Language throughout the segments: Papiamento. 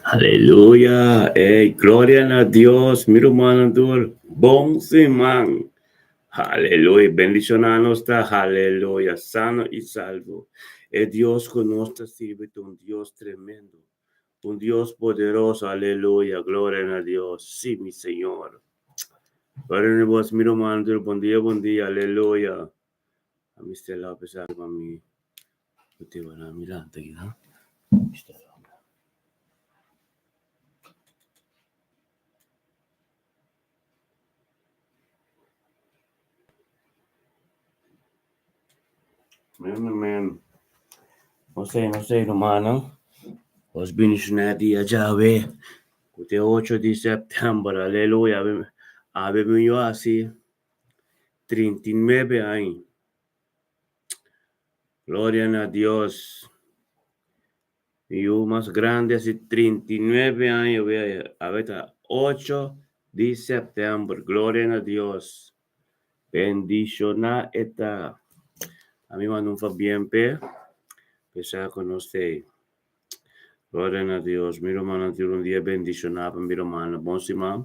Aleluya! Ey, gloria na Dios, mi rumannan tur. Bon siman. Aleluya! Bendishoná nos ta, aleluya, sano i salvo. E Dios ku nos ta sirbi ta un Dios tremendo, un Dios poderoso, aleluya, gloria na Dios. Sí, mi Señor. Gloria na bos, mi rumannan tur. Bon dia, bon dia, aleluya. A Mister Lopez a pa mi Te van a mirar aquí, ¿no? Mister Lopez. Men, men. No sé, no sé, hermano. Os bendicionar dia Yahweh. Ku 8 di september, aleluya. Awe mi yo así 39 años. Gloria na Dios. Mi yu mas grandi hasi 39 aña awe ta 8 di sèptèmber. Gloria na Dios. Bendishoná e ta. Ami manda un fabien p'e, p'esei ku nos t'ei. Gloria na Dios. Mi rumannan tur un dia bendishoná pa mi rumannan. Bon siman.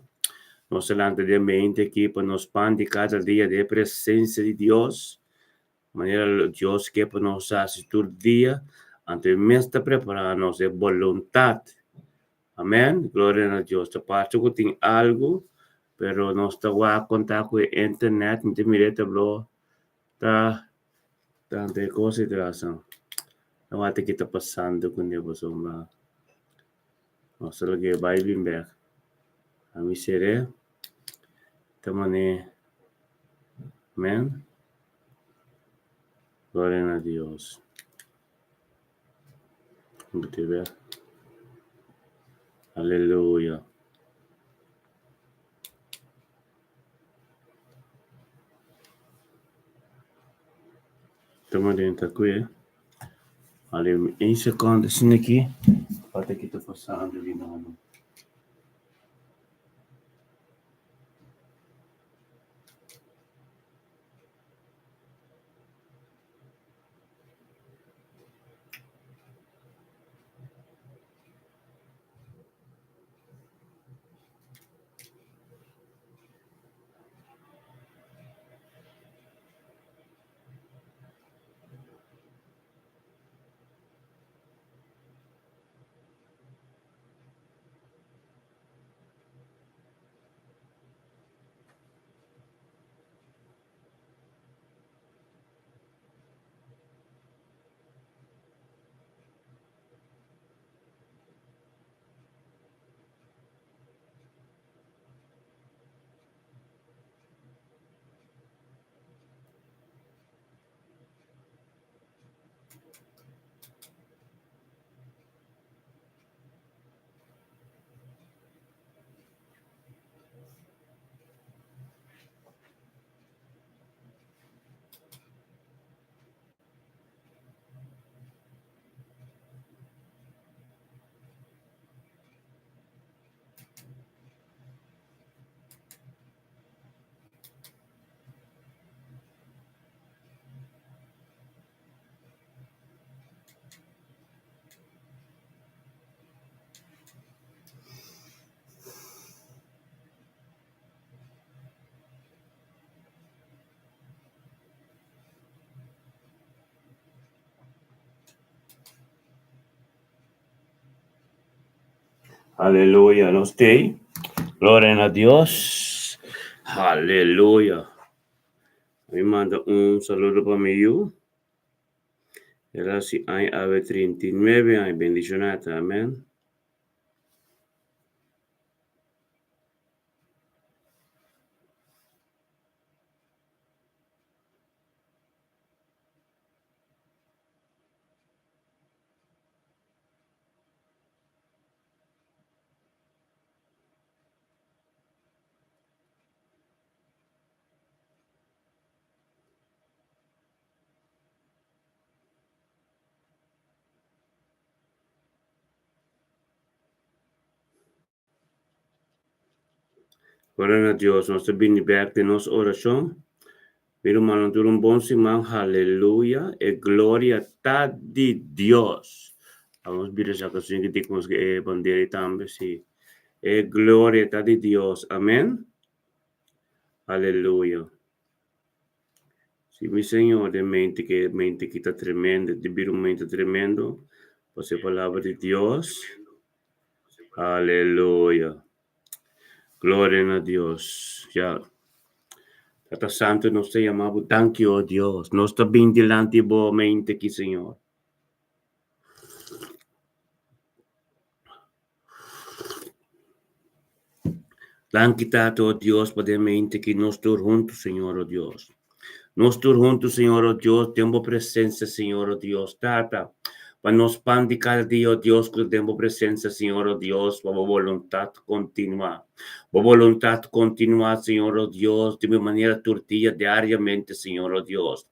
Nos ta lanta den mente aki pa nos pan di kada dia den e presensia di Dios. Manera Dios ke pa nos hasi tur dia, anto e mes ta prepará nos e boluntat. Amèn. Gloria na Dios. Ta parse ku tin algu, pero nos ta wak konta ku e internet, mi ta mira e tablo ta tanta e kos ei tras. No wak ki ta pasando kuné pasobra nos ta lag'é bai bin bèk. Ami ser'é ta manera. Amèn. Gloria na Dios. Aleluya. Toma dentro aqui. Ali un secondo assim aqui. Pode que tá passando ali não. Aleluya, nos t'ei. Gloria na Dios. Aleluya. Mi manda un saludo pa mi yu. El a hasi aña awe 39 aña. Bendishoná ta. Amèn. Ora na Dios, nos ta bini bek den nos orashon. Mi rumannan tur un bon siman, haleluya, e gloria ta di Dios. Vamos bira sa kasi que tikmos e bandera tambe si. E gloria ta di Dios. Amen. Aleluya. Si mi Señor de mente que mente que ta tremendo, di bira un mente tremendo, pues e palabra di Dios. Aleluya. Gloria na Dios. Ya. Tata Santo, nos ta yama bo danki, oh Dios. Nos ta bin dilanti bo mente aki, Señor. Danki, Tata, oh Dios, pa den mente aki nos tur huntu, Señor, oh Dios. Nos tur huntu, Señor, oh Dios, den bo presencia, Señor, oh Dios. Tata, pa nos pan di cada dia, oh Dios, ku den bo presencia, Señor, oh Dios, pa bo voluntad continua. Bo voluntad continua, Señor, oh Dios, di mi manera tur dia, diariamente, Señor, oh Dios.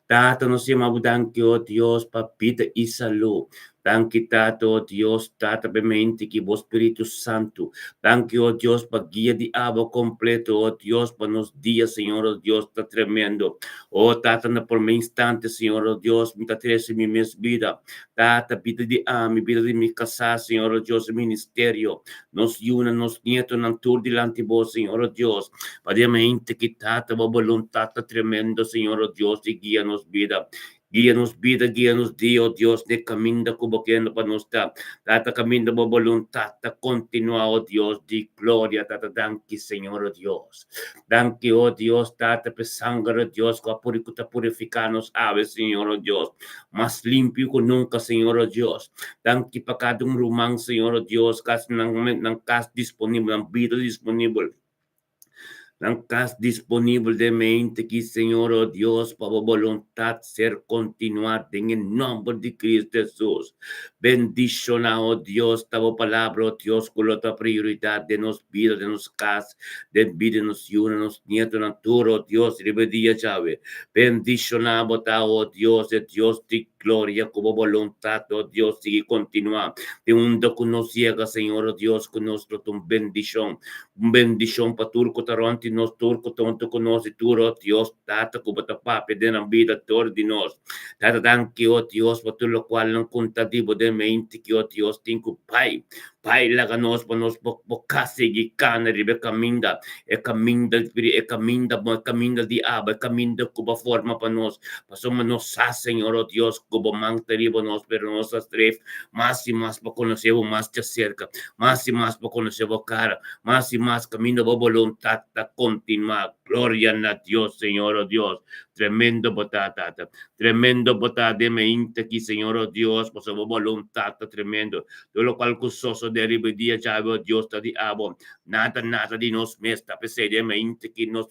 Tata, nos yama bo danki, oh Dios, pa bida i salú. Danki, Tata, oh Dios, Tata, pa mente ki bo Spiritu Santu. Danki, oh Dios, pa guia di abo kompleto, oh Dios, pa nos dia, Señor, oh Dios, ta tremendo. Oh Tata, na promé instante, Señor, oh Dios, mi ta trese mi mes bida. Tata, bida di ami, bida di mi kasá, Señor, oh Dios, ministerio, nos yunan, nos nietonan, tur dilanti bo, Señor, oh Dios. Pa di mente ki Tata, bo boluntat ta tremendo, Señor, oh Dios, i guia nos bida. Guia nos bida, guia nos dia, oh Dios, n'e kaminda ku bo kende pa nos ta. Tata, kaminda bo boluntat ta kontinuá, oh Dios di gloria. Tata, danki, Señor, oh Dios. Danki, oh Dios, Tata, p'e sanger, oh Dios, ku a puri ku ta purifiká nos awe, Señor, oh Dios, mas limpio ku nunka, Señor, oh Dios. Danki pa kada un ruman, Señor, oh Dios, kas nan nan kas disponibel, nan bida disponibel. Nan kas disponibel den mente ki Señor, oh Dios, pa bo boluntat ser kontinuá den e nòmber di Cristo Hesus. Bendishoná, oh Dios, ta bo palabra, oh Dios, ku lo ta prioridat den nos bida, den nos kas, den bida di nos yunan, nos nietonan, tur, oh Dios, riba e dia djawe. Bendishoná bo ta, oh Dios, e Dios di gloria, ku bo boluntat, oh Dios, sigui kontinuá den unda ku nos yega, Señor, oh Dios, ku nos lo ta un bendishon. Un bendishon pa tur ku ta rònt di nos, tur ku ta huntu ku nos i tur, o Dios, Tata, ku bo ta papia den nan bida dor di nos. Tata, danki, o Dios, pa tur lokual nan konta di bo den mente ki, o Dios, tin ku bai. Bai laga nos pa nos bo bo ka sigui kana riba e kaminda, e kaminda e kaminda bon, e kaminda di aba, e kaminda ku bo a forma pa nos. Pasobra nos sa, Señor, o Dios, ku bo man ta riba nos, pero nos a stref mas i mas pa konosé bo mas djaserka. Mas i mas bo konosé bo kara, mas i mas kaminda bo boluntat ta kontinuá. Gloria na Dios, Señor, oh Dios. Tremendo bo ta, Tata. Tremendo bo ta den mainta aki, Señor, oh Dios, pasobra bo boluntat ta tremendo. Tur lokual ku sosodé riba e dia djawe, oh Dios, ta di abo. Nada, nada di nos mes ta p'esei den mainta aki nos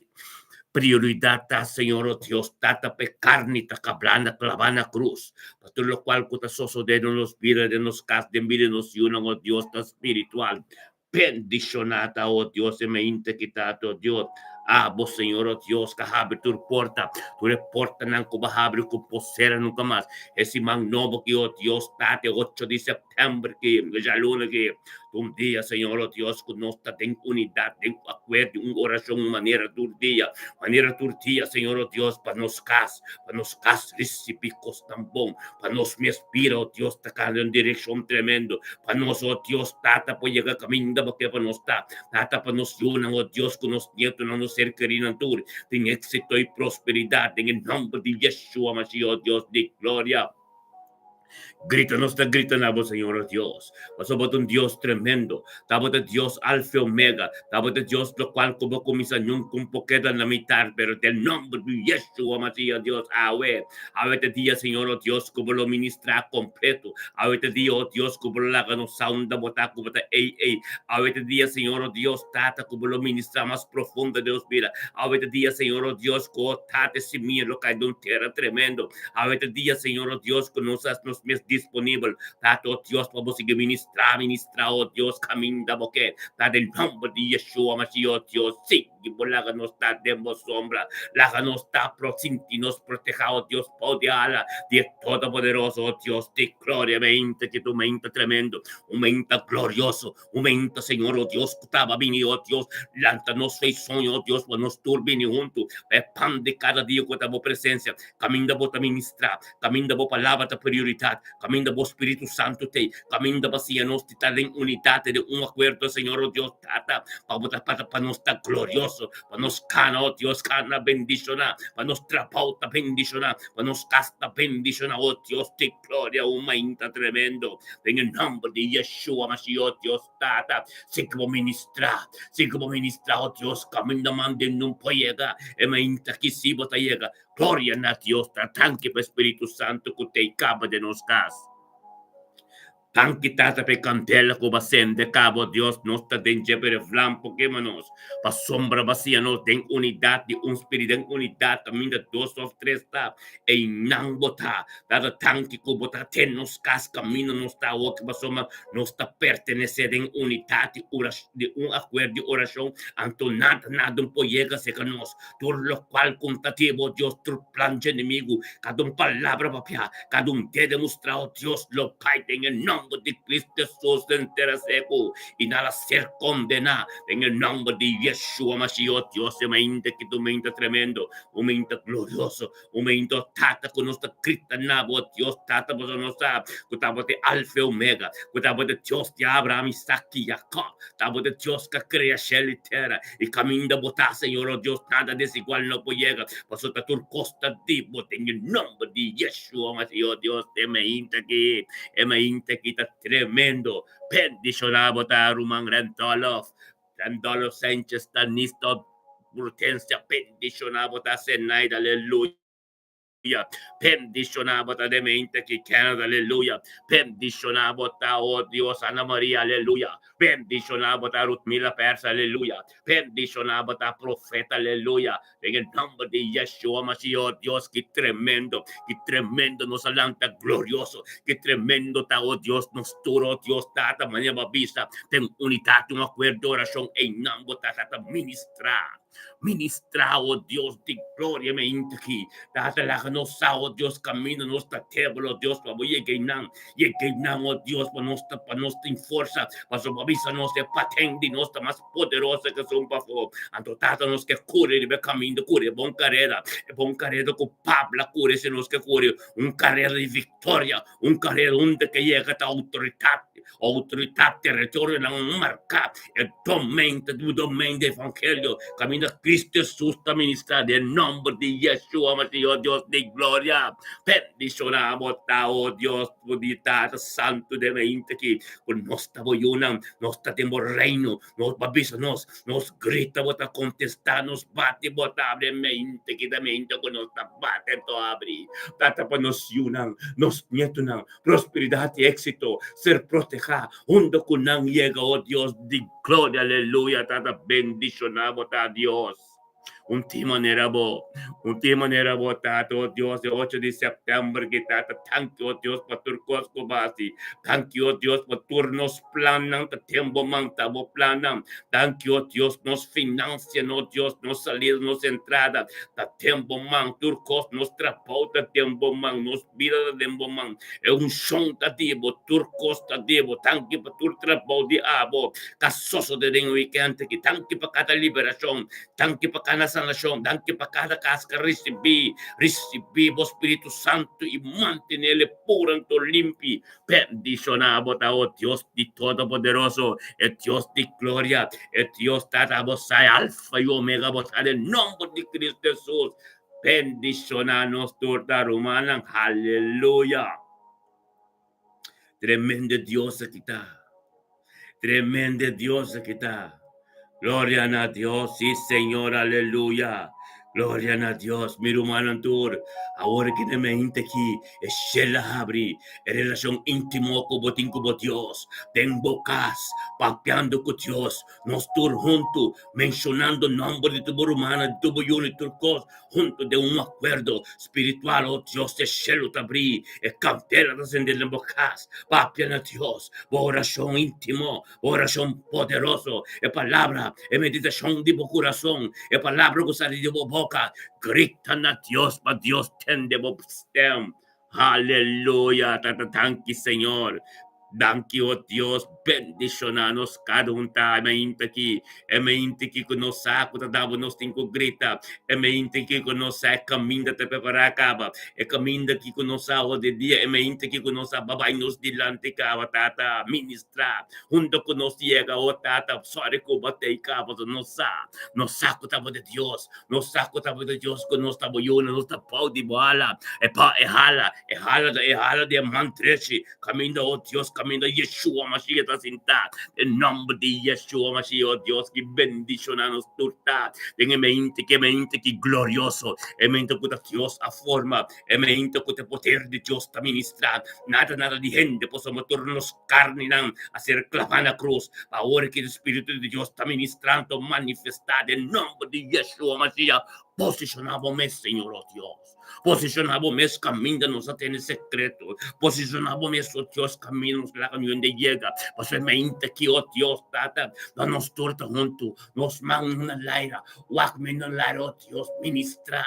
Prioridad ta, Señor, oh Dios, Tata, p'e carni ta cablá na clabá na cruz, pa tur locual cu ta sosode den nos bida, den nos cas, den bida di nos yunan, oh Dios, ta spiritual. Bendicioná ta, oh Dios, e mainta ki ta, oh Dios. Abo, Señor, oh Dios, ka habri tur porta, tur e portanan cu bo habri cu por cera nunca mas. E siman nobo ki, oh Dios, Tata, e ocho di september ki, djaluna ki, Un dia, Señor, oh Dios, ku nos ta den unidat, den akuerdo, un orashon, un manera tur dia, manera tur dia, Señor, oh Dios, pa nos kas, pa nos kas risibí kosnan bon, pa nos mes bira, oh Dios, ta kana den un direkshon tremendo, pa nos, oh Dios, Tata, por yega kaminda bo ke pa nos ta, Tata, pa nos yunan, oh Dios, ku nos nietonan, nos ser kerinan tur, tin éksito i prosperidat den e nòmber di Yeshua Mashiach, oh Dios di gloria. Grita nos ta grita na bo, Señor nos Dios, pasobra bo ta un Dios tremendo. Ta bo ta Dios Alfa y Omega, ta bo ta Dios locual cu bo cuminsa nunca un por keda na mitar, pero den nomber di Yeshua Mashiach Dios, awe, awe ta dia, Señor oh Dios, cu bo lo ministra completo. Awe ta dia, oh Dios, cu bo lo laga nos sa unda bo ta, cu bo ta ey ey. Awe ta dia, Señor oh Dios, Tata, cu bo lo ministra mas profundo den nos bida. Awe ta dia, Señor oh Dios, cu oh Tata e simia lo cay den un tera tremendo. Awe ta dia, Señor, oh Dios, ku nos hasi nos mes disponibel. Tata, oh Dios, pa bo sigui ministrá, ministrá, oh Dios, kaminda bo ke. Ta den nòmber di Yeshua Mashiach, oh Dios, sigui bo laga nos ta den bo sombra. Laga nos ta pro sinti nos protehá, oh Dios, bou di ala di e Todopoderoso, oh Dios di gloria. Meinta ki ta un meinta tremendo, un meinta glorioso, Un meinta, Señor, oh Dios, ku taba bini, oh Dios, lanta nos fe i soño, oh Dios, pa nos tur bini huntu pa e pan di kada dia ku ta bo presensia. Kaminda bo ta ministrá, kaminda bo palabra ta prioridat. unidat, kaminda bo Spiritu Santu t'ei, kaminda bo a siña nos di ta den unidat i den un akuerdo, Señor, o Dios Tata, pa bo ta pa pa nos ta glorioso, pa nos kana, o Dios, kana bendishoná, pa nos trabou ta bendishoná, pa nos kas ta bendishoná, o Dios di gloria, un mainta tremendo, den e nòmber di Yeshua Mashiach, o Dios Tata, si ku bo ministrá, si ku bo ministrá, o Dios, kaminda mande nun por yega, e mainta aki si bo ta yega. Gloria na Dios, ta danki pa e Spiritu Santu ku ta e kaba den nos kas. Danki Tata pa e kandela ku bo a sende kaba, o Dios, nos ta den dje pero e vlam por kema nos. Pasobra bo a siña nos den unidat di un spiritu, den unidat kaminda dos òf tres ta, einan bo ta. Tata, danki ku bo ta den nos kas kaminda nos ta awoki pasobra nos ta pertenesé den unidat di di un akuerdo di orashon, anto nada nada no por yega serka nos. Tur lokual ku ta di bo, Dios, tur plan dje enemigu, kada un palabra papia, kada un dede mustrá, o Dios, lo kai den e nòmber di Cristo Hesus den tera seku i nan a ser kondená den e nòmber di Yeshua Mashiach. O Dios, e mainta ki ta un mainta tremendo, un mainta glorioso, un mainta, o Tata, ku nos ta grita na bo, o Dios, Tata, pasobra nos sa ku tabata e Alfa i Omega, ku tabata e Dios di Abraham, Isaac i Jacob, tabata e Dios ku a krea shelu i tera. I kaminda bo ta, Señor, o Dios, nada desigual no por yega, pasobra ta tur kos ta di bo den e nomber di Yeshua Mashiach. O Dios, e mainta aki, e mainta aki ta tremendo. Bendishoná bo ta, ruman Randolph, Randolph Sanchez, Tanista Prudencia, bendishoná bo ta, Zenaida, aleluya. Bendiciona bo ta den mente ki Canada, aleluya. Bendiciona bo ta, oh Dios, Ana Maria, aleluya. Bendiciona bo ta Ruthmila Persa, aleluya. Bendiciona bo ta Profeta, aleluya. Den e nomber di Yeshua Mashiach, oh Dios, ki tremendo, ki tremendo nos a lanta glorioso, ki tremendo ta, oh Dios, nos tur, oh Dios, Tata, manera bo a bisa, den unidad, un acuerdo, oracion, einan bo ta, Tata, ministra. Ministrá, o Dios di gloria, me inta aki. Tata, laga nos sa, o Dios, kaminda nos ta tebel, o Dios, pa bo yega einan. Yega einan, o Dios, pa nos ta, pa nos tin forsa, pasobra bo a bisa nos e paten di nos ta mas poderoso ke esun pafó. Anto, Tata, nos ke kore riba e kaminda, kore e bon karera, e bon karera ku Pablo a kore, si nos ke kore un karera di viktoria, un karera unda ke yega ta outoritat. Outoridat teritorionan marká e domein ta un domein di evangelio kaminda Cristo Jesus ta ministrá den nòmber di Yeshua Mashiach, Dios di gloria. Bendishoná bo ta, o Dios, bo di Tata Santu den mainta aki ku nos ta bo yunan, nos ta den bo reino, nos bo a bisa nos, nos grita bo ta kontestá, nos bati bo ta abri den mainta aki, ta mainta ku nos ta bati anto abri. Tata pa nos yunan, nos nietunan, Prosperidad y éxito, ser protehá hunto cu nan yega, oh Dios di gloria, aleluya, Tata bendiciona bo ta Dios. Un tin manera bo, un tin manera bo Tata, oh Dios, e ocho di september ki Tata, tanki oh Dios pa tur cos cu bo haci, tanki oh Dios pa tur nos plannan ta den bo man, ta bo plannan, tanki oh Dios nos financia, nos Dios, nos salida, nos entrada ta den bo man, tur cos, nos trabou ta den bo man, nos Bida ta den bo man, e unshon ta di bo, tur kos ta di bo. Danki pa tur trabou di abo ta sosode den e wikènt aki. Danki pa kada liberashon, danki pa kada sanashon, danki pa kada kas ku a risibí. Risibí bo Spiritu Santu i mantenel e puru anto limpi. Bendishoná bo ta, o Dios di Todopoderoso, e Dios di gloria, e Dios Tata, bo sa e Alfa i Omega, bo sa den nòmber di Kristu Hesus. Bendiciona nos tur ta rumannan. Haleluya. Tremendo Dios aki ta. Tremendo Dios aki ta. Gloria na Dios, sí Señor, aleluya. Gloria na Dios, mi rumannan tur. Awor ki den mente aki, e shel a habri, e relacion intimo ku bo tin ku bo Dios, den bo kas, papiando ku Dios, Nos tur huntu, menshonando nòmber di tur bo rumannan, di tur bo yunan, di tur kos, huntu den un akuerdo spiritual. O Dios, e shelu ta brí, e kandela ta sende den bo kas. Papia na Dios, bo orashon íntimo, bo orashon poderoso, e palabra, e meditashon di bo kurason, e palabra ku sali di bo boka. Grita na Dios pa Dios tende bo stèm. Aleluya! Tata, danki Señor. Danki, o Dios, bendishoná nos kada un ta e mainta aki, e mainta aki ku nos sa ku ta daba nos tin ku grita, e mainta aki ku nos sa e kaminda ta prepará kaba, e kaminda aki ku nos sa hode dia, e mainta aki ku nos sa babai nos dilanti kaba, Tata, ministrá hunto ku nos yega, o Tata, sòri ku batei kaba, pasobra nos sa, nos sa ku ta bo di Dios, nos sa ku ta bo di Dios ku nos ta bo yunan, nos ta bou di bo ala, e pa e hala, e hala e hala di e man drechi, Kaminda, o Dios, kaminda Yeshua Mashiach ta sintá. Den nòmber di Yeshua Mashiach, o Dios, ki bendishoná nos tur ta den e mente, ki e mente ki glorioso, e mente ku ta Dios a forma, e mente ku ta e poder di Dios ta ministrá. Nada, nada di hende pasobra tur nos karninan a ser klavá na krus. Pa awor ki e Spiritu di Dios ta ministrando, manifestá den nòmber di Yeshua Mashiach, posishoná bo mes, Señor, o Dios. Posishoná bo mes kaminda nos a tene sekreto. Posishoná bo mes, o Dios, kaminda nos laga niun hende yega. Pasobra e mainta aki, o Dios, Tata, na nos tur ta huntu, nos man na laira. Wak mi na laira, o Dios, ministrá.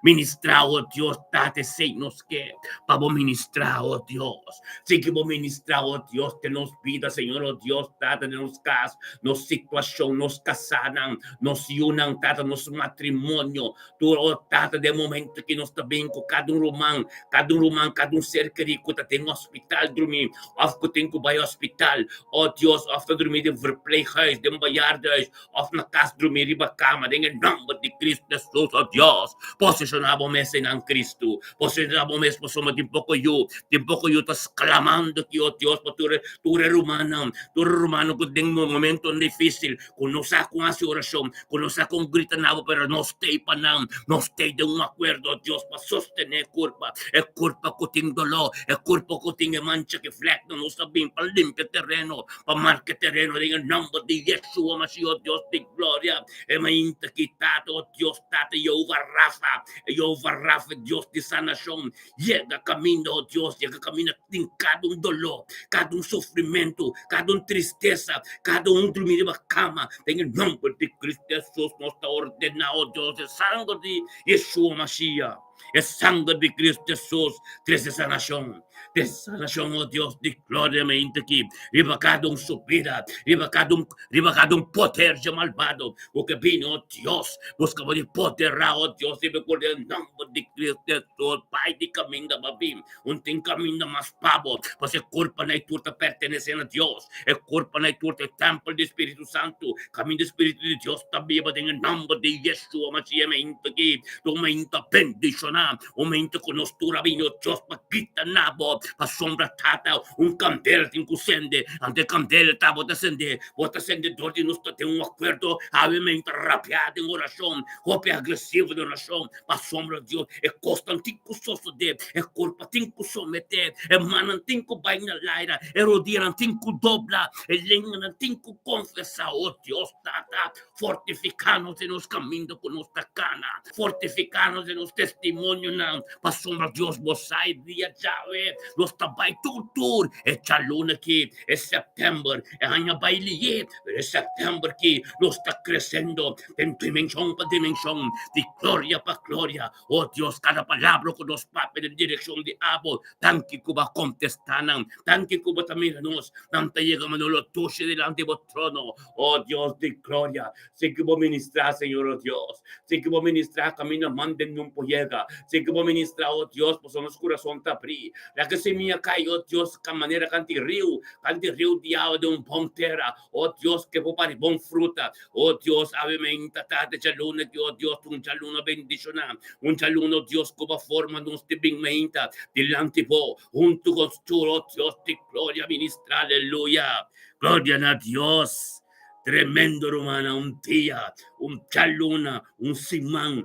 Ministrá, o Dios, Tata, esei nos ke, pa bo ministrá, o Dios. Sigui bo ministrá, o Dios, den nos bida, Señor, o Dios, Tata, den nos kas, nos situashon, nos kasánan, nos yunan, Tata, nos matrimonio. Tur o Tata, den momento ki nos ta bin ku kada un ruman, kada un ruman, kada un ser kerí ku ta den hospital drumí òf ku tin ku bai hospital, o Dios, òf ta drumí den verpleeghuis, den bejaardenhuis, òf na kas drumí riba kama, den e nòmber di Kristu Hesus, o Dios, posishoná bo mes einan, Kristu, posishoná bo mes pasobra tin poko yu, tin poko yu ta sklamando aki, o Dios, pa tur e, tur e rumannan, tur e rumannan ku den momentonan difísil, ku no sa kon hasi orashon, ku no sa kon grita na bo, pero nos t'ei pa nan, nos t'ei den un akuerdo, Dios, pa sostené e kurpa, e kurpa ku tin doló, e kurpa ku tin e mancha ku e vlèknan, nos ta bin pa limpia tereno, pa marka e tereno den e nòmber di Yeshua Mashiach, Dios di gloria, e mainta aki, Tata, o Dios, Tata, Jehová Rafa, Jehová Rafa, Dios di sanashon, Yega kaminda, o Dios, yega kaminda tin kada un doló, kada un sufrimentu, kada un tristesa, kada un drumi riba kama. Den e nòmber di Kristu Hesus nos ta ordená, o Dios, e sanger di Yeshua Mashiach, e sanger di Kristu Hesus trese sanashon, trese sanashon, o Dios di gloria, mainta aki riba kada un su bida, riba kada un, riba kada un poder dje malbado ku ke bini, o Dios, buska bo di poderá, o Dios, riba e ku den nòmber di Kristu Hesus, bai di kaminda pa bin, un tin kaminda mas pa bo, pasobra e kurpa na e tur ta pertenesé na Dios, e kurpa na e tur ta e tèmpel di Spiritu Santu, kaminda e Spiritu di Dios ta biba den e nòmber di Yeshua Mashiach, mi inta aki, ta un mainta bendishoná, un mainta ku nos tur a bini, o Dios, pa grita na bo, pasobra Tata, un kandela tin ku sende, anto e kandela ta bo ta sende, Bo ta sende dor di nos ta den un akuerdo awe-mente rabiá den orashon, hopi agresivo den orashon, pasobra Dios, e kosnan tin ku sosodé, e kurpa tin ku someté, e mannan tin ku bai na laira, e rodianan tin ku dobla, e lenganan tin ku konfesá. O Dios Tata, fortifiká nos den nos kaminda ku nos ta kana, fortifiká nos den nos testimonionan, pasobra Dios bo sa e dia djawe nos ta bai tur tur e djaluna aki. E sèptèmber e aña bai lié, pero e sèptèmber ki nos ta kresendo den dimenshon pa dimenshon, di gloria pa gloria. O Dios, kada palabra ku nos papia den direkshon di abo, danki ku bo a kontestá nan, danki ku bo ta mira nos, nan ta yega manera lo dushi dilanti bo trono. O Dios di gloria, sigui bo ministrá, Señor, o Dios, sigui bo ministrá kaminda manden nun por yega, sigui bo ministrá, o Dios, pasobra nos kurason ta abrí. Laga semia kai, o Dios, ka manera kanti riu, kanti riu di awa den un bon tera, o Dios, ke por pari bon fruta. O Dios, awe meinta tarde djaluna aki, o Dios, un djaluna bendishoná, un djaluna, o Dios, ku bo forma nos di bin meinta dilanti bo, huntu ku nos tur, o Dios di gloria, ministrá, aleluya. Gloria na Dios! Tremendo rumannan, un dia, un djaluna, un siman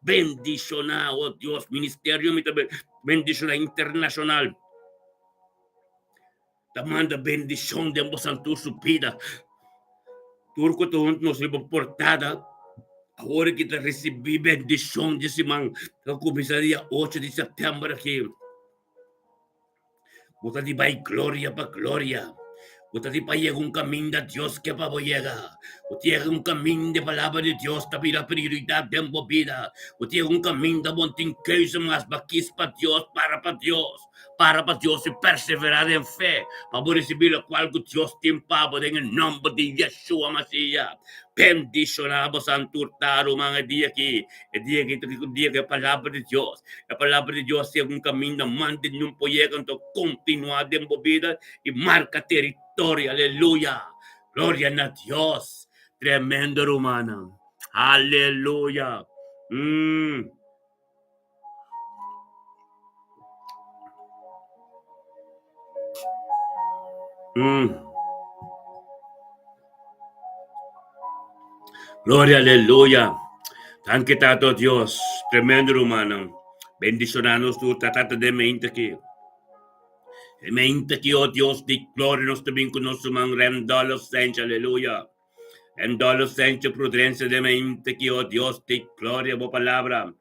bendishoná, oh Dios, ministerio mi ta bendishoná internashonal. Ta manda bendishon den bosan tur su bida. Tur ku ta huntu nos riba portada, awor ki ta risibí bendishon di siman ta kuminsá dia ocho di sèptèmber aki. Bo ta di bai gloria pa gloria. Bo ta di pa yega un kaminda Dios ke pa bo yega. Bo ta yega un kaminda e palabra di Dios ta bira prioridat den bo bida. Bo ta yega un kaminda bo no tin keuze mas ba kis pa Dios, para pa Dios, para pa Dios i perseverá den fe pa bo risibí lokual ku Dios tin pa bo den e nòmber di Yeshua Masiya. Bendishoná bo santu ta ruman e dia aki. E dia aki ta un dia ku e palabra di Dios, e palabra di Dios yega un kaminda mante nun por yega, anto kontinuá den bo bida i marka teritorio. Aleluya! Gloria na Dios! Tremendo rumannan! Aleluya! Mm. Mm. Gloria, aleluya. Danki Tato Dios. Tremendo rumannan. Bendiciona nos tur tata den mente aki. E mente aki, oh Dios di gloria, nos ta bin ku nos ruman Randolph Sanchez, aleluya. Randolph Sanchez Prudencia den mente aki, oh Dios di gloria, bo palabra.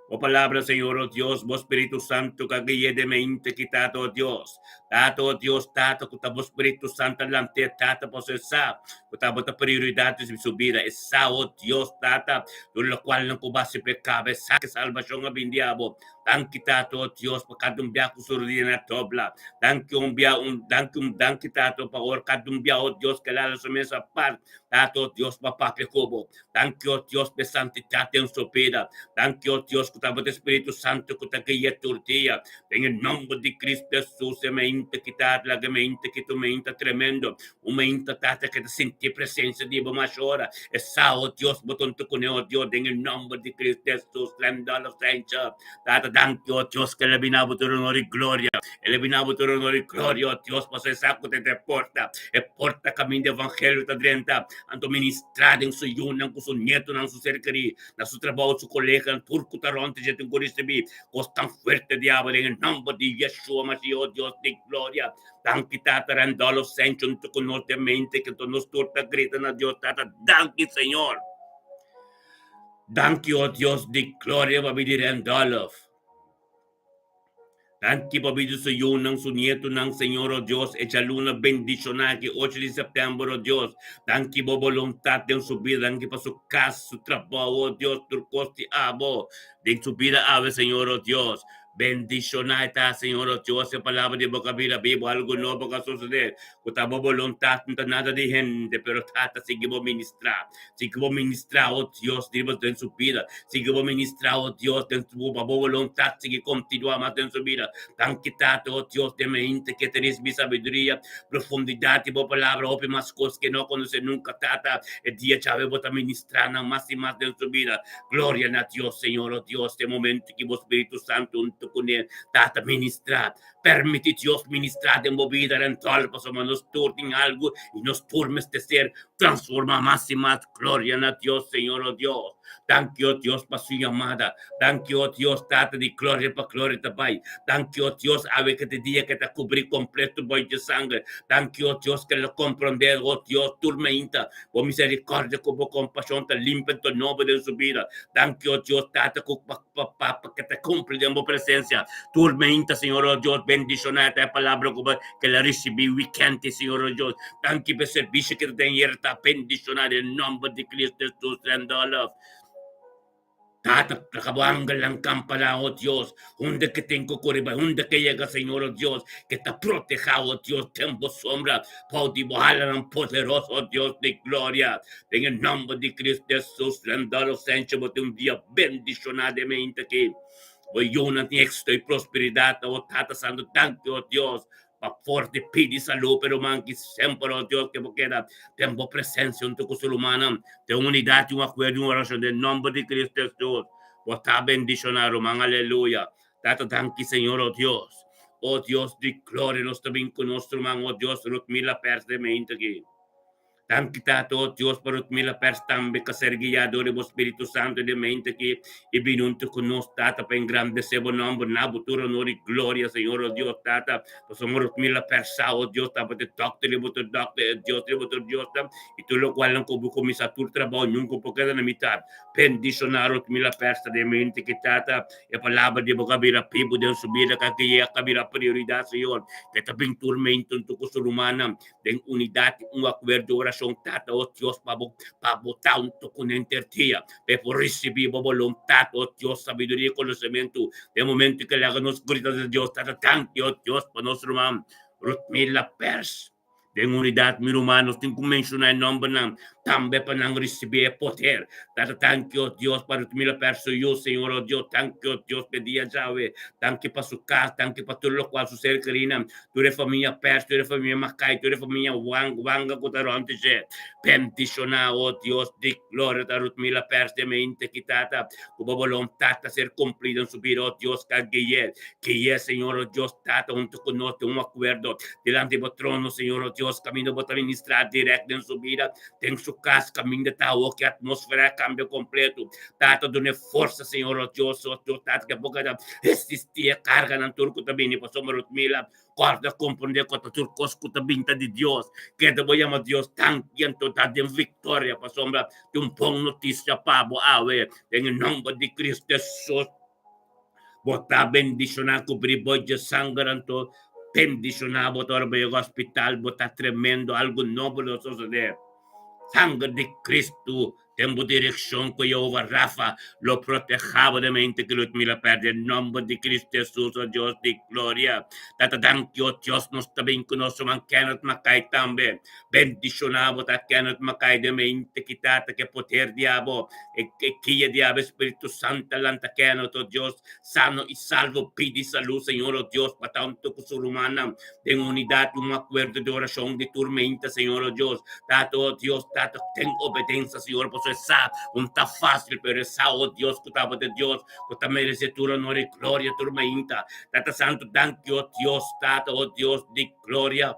Bo palabra, Señor, oh Dios, bo Spiritu Santu ka gui'é den mente ki Tata, oh Dios. Tata, oh Dios, Tata, ku ta bo Spiritu Santu a lant'é, Tata, pasobra e sa ku ta bo ta prioridat di su bida. E sa, oh Dios, Tata, tur lokualnan ku bo hasi p'e kaba, e sa ku salbashon a bin di abo. Danki, Tata, oh Dios, pa kada un bia ku su rudia na dobla. Danki un bia, un, danki un, danki, Tata, pa ora kada un bia, oh Dios, ke lala su mes apart, Tata, oh Dios, pa papia ku bo. Danki, oh Dios, p'e santidat den su bida. Danki, oh Dios, ku tabata e Spiritu Santu ku ta guia tur dia. Den e nomber di Cristo Jesus, e mainta ki ta laga e mainta ki ta un mainta tremendo, un mainta, Tata, ke ta sinti e presencia di bo mas ora. E sa, oh Dios, bo ta huntu kuné, oh Dios, den e nomber di Cristo Jesus, Randolph Sancho. Tata, danki, oh Dios, ke el a bina bo tur honor i gloria. El a bina bo tur honor i gloria, oh Dios, pasobra e sa ku ta e porta, e porta kaminda evangelio ta drenta. Anto ministrá den su yunan ku su nietonan, su ser kerí, na su trabou, su koleganan, tur ku ta rònt dje tin ku risibí kos tan fuerte di abo den e nòmber di Yeshua Mashiach, o Dios di gloria. Danki Tata Randolph Sancho huntu ku nos den mente ke nos tur ta grita na Dios Tata, danki Señor. Danki o Dios di gloria pa bidi Randolph. Danki pa bida su yunan, su nietunan, Señor, oh Dios, e djaluna bendishoná aki, ocho di sèptèmber, oh Dios. Danki bo boluntat den su bida, danki pa su kas, su trabou, oh Dios, tur kos di abo den su bida awe, Señor, oh Dios. Bendishoná e ta, Señor, oh Dios, e palabra di bo ka bira bibu, algu nobo ka sosodé, ku ta bo boluntat, no ta nada di hende, pero Tata, sigui bo ministrá. Sigui bo ministrá, oh Dios, riba den su bida. Sigui bo ministrá, oh Dios, den su pa bo boluntat sigui kontinuá mas den su bida. Danki, Tata, oh Dios, den mente ke ta risibí sabiduria, profundidat di bo palabra, hopi mas kos ke no konosé nunka, Tata. E dia djawe bo ta ministrá nan mas i mas den su bida. Gloria na Dios, Señor, oh Dios, den momento ki bo Spiritu Santu huntu kuné, Tata, ministrá. Permití Dios ministrá den bo bida rentòl, pasobra nos tur tin algu i nos tur mester ser transformá mas i mas. Gloria na Dios, Señor, o Dios. Danki, o Dios, pa su yamada. Danki, o Dios, Tata di gloria pa gloria ta bai. Danki, o Dios, awe ke ta dia ke ta kubrí kompleto bo dje sanger. Danki, o Dios, ke lo komprondé, o Dios, tur mainta. Bo miserikòrdia ku bo kompashon ta limpa i ta nobo den su bida. Danki, o Dios, Tata, ku pa. Pa Papa ke ta kumpli den bo presensia tur meinta, Señor o Dios, bendishoná ta e palabra ku bo ke la risibí wikènti, Señor o Dios. Danki pa e servisio ke ta den yera ta bendishoná den nòmber di Cristo Hesus Randolph. Tata, laga bo angelnan kampa la, o Dios, unda ke tin ku kore bai, unda ke yega, Señor o Dios, ke ta protehá, o Dios, den bo sombra, bou di bo halanan poderoso, o Dios di gloria. Den e nòmber di Cristo Hesus, Randolph Sancho, bo tin un dia bendishoná den mente aki. Bo yunan tin éxito i prosperidat, o Tata Santu, danki, o Dios, pa forte pidi salú pa e ruman ki semper, o Dios, ke bo keda den bo presensia huntu ku su rumannan, den unidat i un akuerdo i un orashon den nòmber di Cristo Hesus. Bo ta bendishoná, ruman, aleluya. Tata, danki, Señor, o Dios. O Dios di gloria, nos ta bin ku nos ruman, o Dios, Ruthmila Pers den mente aki. Danki Tata, oh Dios, pa Rutmila Pers tambe ka ser guiá dor di bo Spiritu Santu den mente aki i bini huntu ku nos, Tata, pa engrandesé bo nòmber na bo tur honor i gloria, Señor, oh Dios, Tata. Pasobra Rutmila Pers sa, oh Dios, tabata e dòkter di bo tur dòkter, e Dios di bo tur Dios, i tur lokualnan ku bo kuminsá tur trabou nunka por keda na mitat. Bendishoná Rutmila Pers ta den mente ki, Tata, e palabra di bo ka bira pibu den su bida, ka gui'é ka bira prioridat, Señor, ke ta bin tur mente huntu ku su rumannan. Den unidat i un akuerdo orashon Tata o Dios pa bo pa bo ta hunto ku nan henter dia pa e por risibí bo boluntat o Dios sabiduria i konosementu den momentu ke laga nos grita na Dios Tata danki o Dios pa nos ruman Ruthmila Pers den unidat mi ruman nos tin ku menshoná e nòmbernan tambe pa nan risibí e poder Tata danki o Dios pa Ruthmila Pers su yu Señor o Dios danki o Dios pa e dia djawe danki pa su kas danki pa tur lokual su ser kerinan Tur e famia Pers, tur e famia Makai, tur e famia Wang, Wanga ku ta rònt dje. Bendishoná, o Dios di gloria, ta Rutmila Pers den mente ki Tata, ku bo boluntat ta ser kumplí den su bida, o Dios, ka gui'é. Gui'é, Señor, o Dios Tata, huntu ku nos den un akuerdo dilanti bo trono, Señor, o Dios, kaminda bo ta ministrá dirèkt den su bida, den su kas, kaminda ta awor ku e atmósfera a kambia kompleto. Tata, dun'é forsa, Señor, o Dios, o Dios Tata, ku e por keda resistí e karganan tur ku ta bini. Pasobra Rutmila kòrda komprondé ku ta tur kos ku ta bini ta di Dios. Keda bo yama Dios danki anto ta den viktoria, pasobra tin un bon notisia pa bo awe, den e nòmber di Cristo Hesus. Bo ta bendishoná kubrí bo dje sanger anto bendishoná bo ta ora bo yega hospital bo ta tremendo algu nobo lo sosodé. Sanger di Cristo Den bo direkshon ku Yehova Rafa lo protehá bo den mente ku lo mira pèrdè den nòmber di Kristu Hesus o Dios di gloria. Tata danki o Dios nos ta bin ku nos ruman Kenneth Mackay tambe. Bendishoná bo ta Kenneth Mackay den mente ki Tata ke poder di abo e guia di abo e Spiritu Santu a lanta Kenneth o Dios sano i salvo pidi salú Señor o Dios pa ta huntu ku su rumannan den unidat i un akuerdo di orashon di tur meinta, Señor, o Dios. Tata, o Dios, Tata, ten obedensa, Señor, pasobra e sa ku no ta fásil, pero e sa, o Dios, ku ta bo ta Dios, ku ta meresé tur honor i gloria tur meinta. Tata Santu, danki, o Dios, Tata, o Dios di gloria.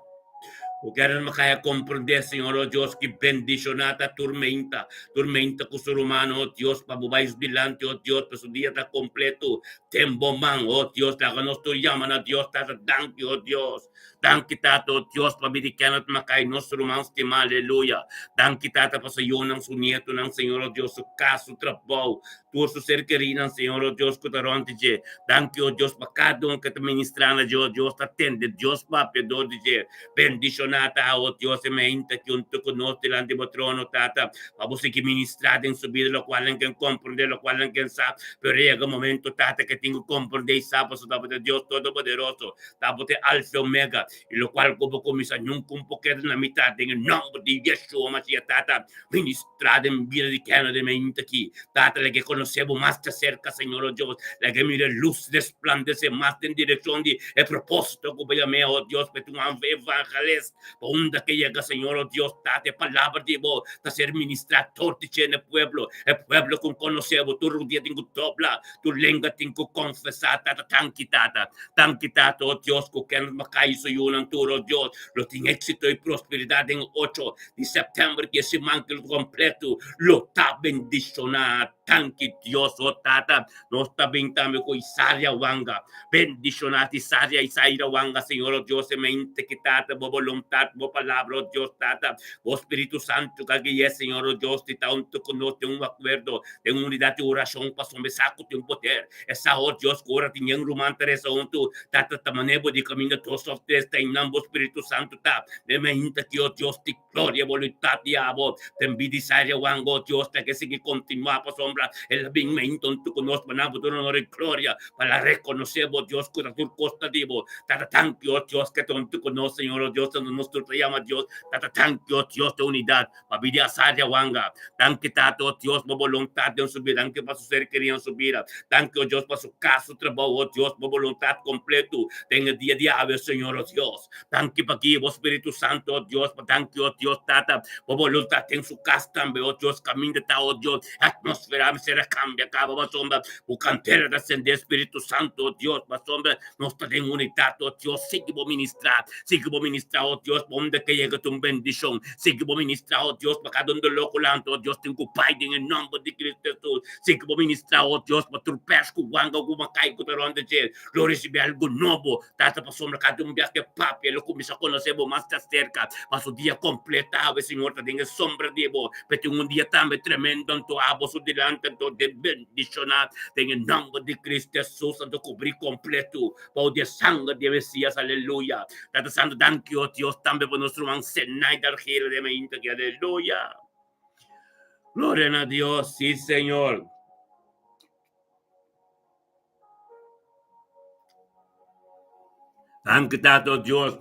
Ku kere no kaya komprendé, Señor, o Dios, ki bendishoná ta tur meinta, tur meinta ku su ruman, o Dios, pa bo bai su dilanti, o Dios, pa su dia ta kompleto. Den bo man, o Dios, laga nos tur yama na Dios, Tata, danki, o Dios. Danki, Tata, o Dios, pabia di Kenneth Mackay, nos ruman stimá, aleluya. Danki, Tata, pa su yunan, su nietunan, Señor, o Dios, su kas, su trabou, tur su ser kerinan, Señor, o Dios, ku ta rònt di dje. Danki, o Dios, pa kada un ku ta ministrá na dje, o Dios, ta tende Dios papia dor di dje. Bendishoná ta, o Dios, e meinta ki huntu ku nos dilanti bo trono, Tata, pa bo sigui ministrá den su bida lokual nan ken komprondé, lokual nan ken sa. Pero yega momento, Tata, ke tin ku komprondé i sa pasobra bo ta Dios Todopoderoso, ta bo ta e Alfa i Omega, i lokual ku bo kuminsá nunka un por keda na mitat. Den e nòmber di Yeshua Mashiach, Tata, ministrá den bida di kende den meinta aki. Tata, laga e konosé bo mas djaserka, Señor, o Dios. Laga e mira e lus resplandesé mas den direkshon di e propósito ku bo yam'é, o Dios, pa e ta un evangelist. Pa unda ke yega, Señor, o Dios, Tata, e palabra di bo ta ser ministrá tur di dje na e pueblo. E pueblo ku konosé bo tur dia tin ku dobla, tur lenga tin ku konfesá, Tata. Danki, Tata. Danki, Tata, o Dios, ku Kenneth Mackay i su yunan tur, o Dios, lo tin éksito i prosperidat den e ocho di sèptèmber di e siman ki lo kompleto lo ta bendishoná. Danki Dios, o Tata. Nos ta bin tambe ku Isaria Wanga. Bendishoná Isaria Isaira Wanga, Señor, o Dios, e mente ki Tata, bo boluntat, bo palabra, o Dios, Tata, bo Spiritu Santu ka gui'é, Señor, o Dios, di ta huntu ku nos den un akuerdo, den un unidat di orashon, pasobra e sa ku tin poder. E sa, o Dios, ku ora tin yen ruman ta resa huntu, Tata, ta manera bo di kaminda dos òf tres ta einan bo Spiritu Santu ta. Den mainta ki, o Dios di gloria, boluntat di abo den bida Isaria Wang, o Dios, ta ke sigui kontinuá pasobra el a bin mainta huntu ku nos pa nan bo duna honor i gloria, pa la rekonosé bo, Dios, ku ta tur kos ta di bo. Tata, danki, o Dios, ke ta huntu ku nos, Señor, o Dios, tantu nos tur ta yama Dios. Tata, danki, o Dios, den unidat pa bida Isaria Wanga. Danki, Tata, o Dios, bo boluntat den su bida. Danki pa su ser kerí den su bida. Danki, o Dios, pa su kas, su trabou, o Dios, bo boluntat kompletu den e dia di awe, Señor, o Dios. Danki pa guia bo Spiritu Santu, o Dios, pa danki, o Dios, Tata, bo boluntat den su kas tambe, o Dios, kaminda ta, o Dios, e atmosfera. atmósfera mester a kambia kaba pasobra bo kantera ta sende Spiritu Santu, o Dios, pasobra nos ta den unidat, o Dios, sigui bo ministrá, sigui bo ministrá, o Dios, pa unda ke yega ta un bendishon, sigui bo ministrá, o Dios, pa kada un doló ku lanta, o Dios, tin ku bai den e nòmber di Kristu Hesus, sigui bo ministrá, o Dios, pa tur pèrs ku wanga ku makai ku ta rònt dje lo risibí algu nobo, Tata, pasobra kada un bias ke papia lo kuminsá konosé bo mas djaserka, pa su dia kompleto awe, Señor, ta den e sombra di bo, pe tin un dia tambe tremendo, anto abo su dilanti, anto den bendishoná den e nòmber di Cristo Hesus, anto kubrí kompleto bou di e sanger di e Mesias, aleluya. Tata Santu, danki, o Dios, tambe pa nos ruman Zenaida Argila den mainta aki, aleluya. Gloria na Dios, sí, Señor. Danki Tata, o Dios.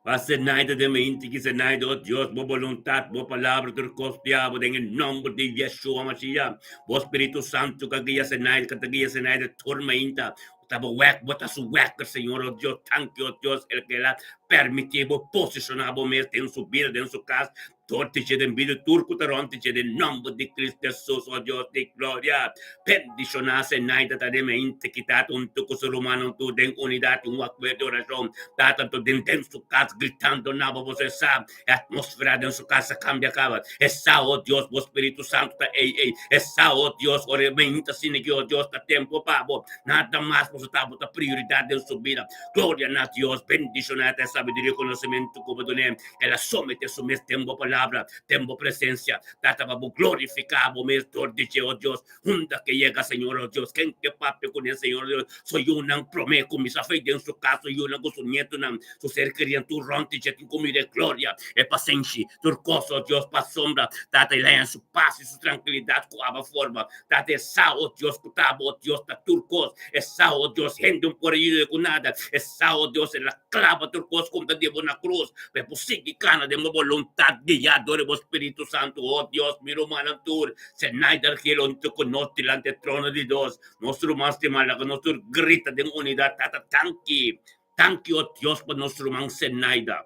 Pa Zenaida den mainta aki, Zenaida, o Dios, bo boluntat, bo palabra tur kos diabo den e nòmber di Yeshua Mashiach. Bo Spiritu Santu ka guia Zenaida, ka ta guia Zenaida tur mainta. Bo ta bo wèk, bo ta su wèker, Señor, o Dios. Danki, o Dios, el ke el a permití bo posishoná bo mes den su bida, den su kas, Dor di dje den bida tur ku ta rònt di dje den nòmber di Cristo Hesus, o Dios di gloria. Bendishoná Zenaida ta den mente ki tata huntu ku su rumannan tur den unidat i un akuerdo di orashon. Tata tur den den su kas gritando na bo, boso e sa e atmósfera den su kas a kambia kaba. E sa, o Dios, bo Spiritu Santu ta ei ei. E sa, o Dios, ora e mente asina ki, o Dios, ta tempu pa bo. Nada mas boso ta bo ta prioridat den su bida. Gloria na Dios. Bendishoná ta e sabiduria i konosementu ku bo dun'é. El a somete su mes den bo palabra, den bo presencia. Tata, pa bo glorifica bo mes dor di dje, o Dios. Unda ke yega, Señor, o Dios, ken ke papia kuné, Señor, o Dios? Su yunan promé kuminsá fe den su kas, su yunan ku su nietunan, su ser kerinan, tur rònt di dje tin ku mira e gloria, e pasenshi, tur kos, o Dios, pasobra, Tata, el haña su pas i su trankilidat ku aba forma. Tata, e sa, o Dios, ku ta bo, o Dios, ta tur kos. E sa, o Dios, hende un por ayuda ku nada. E sa, o Dios, el a Clava tur cos cu ta di bo na cruz, pa e por sigui cana den bo boluntad guiá dor di bo Spiritu Santu. O Dios, mi rumannan tur, Zenaida Argel huntu cu nos dilanti e trono di Dios. Nos ruman stimá, laga nos tur grita den unidad, Tata, tanki! Tanki, o Dios, pa nos ruman Zenaida.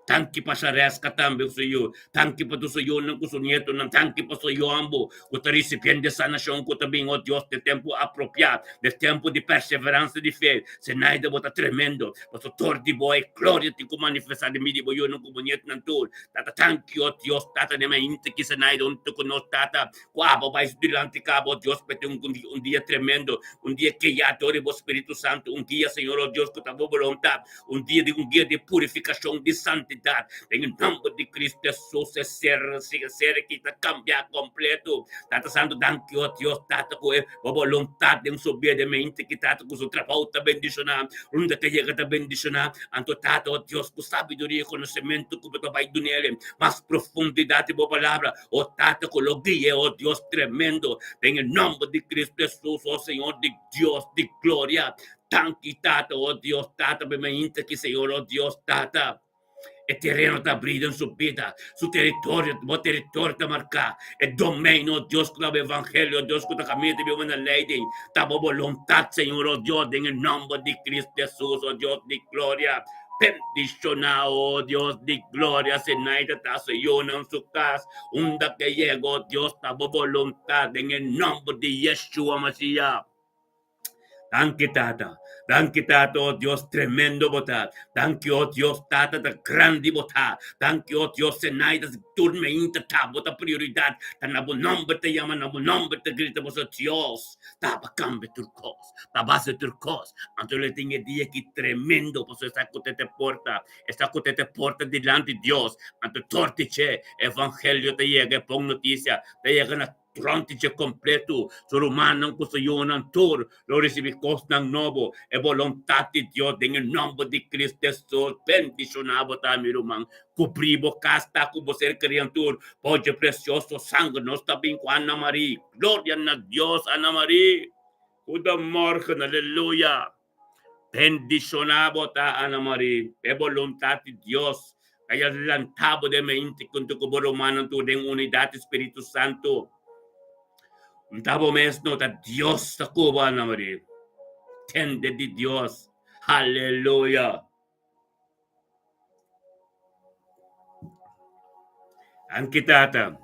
Tanki pa Shareska tambe ku su yu. Tanki pa tur su yunan ku su nietonan. Tanki pa su yòmbu ku ta risipiendo e sanashon ku ta bin, o Dios, den tempu apropiá, den tempu di perseveransa di fe. Zenaida, bo ta tremendo. Pasobra tor di bo e gloria tin ku manifestá den medio di bo yunan ku bo nietonan tur. Tata, tanki, o Dios, Tata, den mainta ki Zenaida huntu ku nos, Tata, ku abo bai su dilanti kaba, o Dios, pa e tin un dia tremendo, un dia keyá dor di bo Spiritu Santu, un dia, Señor, o Dios, ku ta bo boluntat. Un dia di un dia di purifikashon, di santidat. Den e nòmber di Kristu Hesus e ser e ser aki ta kambiá kompleto. Tata Santu, danki o Dios Tata ku e bo boluntat den su bida den mente ki Tata ku su trabou ta bendishoná, unda ke yega ta bendishoná. Anto Tata o Dios ku sabiduria i konosementu ku bo ta bai dun'el mas profundidat di bo palabra o Tata ku lo gui'e o Dios tremendo den e nòmber di Kristu Hesus o Señor di Dios di gloria. Danki Tata, oh Dios Tata, pa e mainta aki, Señor, oh Dios Tata. E tereno ta abrí den su bida, su teritorio, bo teritorio ta marká. E domein, oh Dios, ku ta bo evangelio, oh Dios, ku ta kaminda ta biba na leiding, ta bo boluntat, Señor, oh Dios, den e nòmber di Cristo Hesus, oh Dios di gloria. Bendishoná, oh Dios di gloria, Zenaida ta su yunan su kas, unda ke yega, oh Dios, ta bo boluntat, den e nòmber di Yeshua Mashiach. Danki Tata. Danki Tata, oh Dios, tremendo bo ta. Danki, oh Dios, Tata, ta grandi bo ta. Danki, oh Dios, Zenaida, tur meinta ta bo ta prioridad. Ta na bo nomber ta yama, na bo nomber ta grita bo so Dios. Ta ba cambia tur cos, ta ba haci tur cos. Anto lo tin e dia ki tremendo, pasobra esa cu te te porta, esa cu te te porta dilanti Dios. Anto torti che evangelio ta yega, e bon noticia ta yega na Durante dje kompleto, su rumannan ku su yunan tur lo risibí kosnan nobo. E boluntat di Dios den e nòmber di Cristo Hesus. Bendishoná bo ta, mi ruman. Kubrí bo kas ta ku bo ser kerian tur bou dje presioso sanger. Nos ta bin ku Ana Marie. Gloria na Dios, Ana Marie. Goedemorgen, aleluya. Bendishoná bo ta, Ana Marie. E boluntat di Dios ta ya lantá bo den mente kuntu ku bo rumannan tur den unidat di Spiritu Santu. Un ta bo mes no ta Dios ta ku bo, Ana Marie. Tende di Dios. Haleluya. Danki Tata.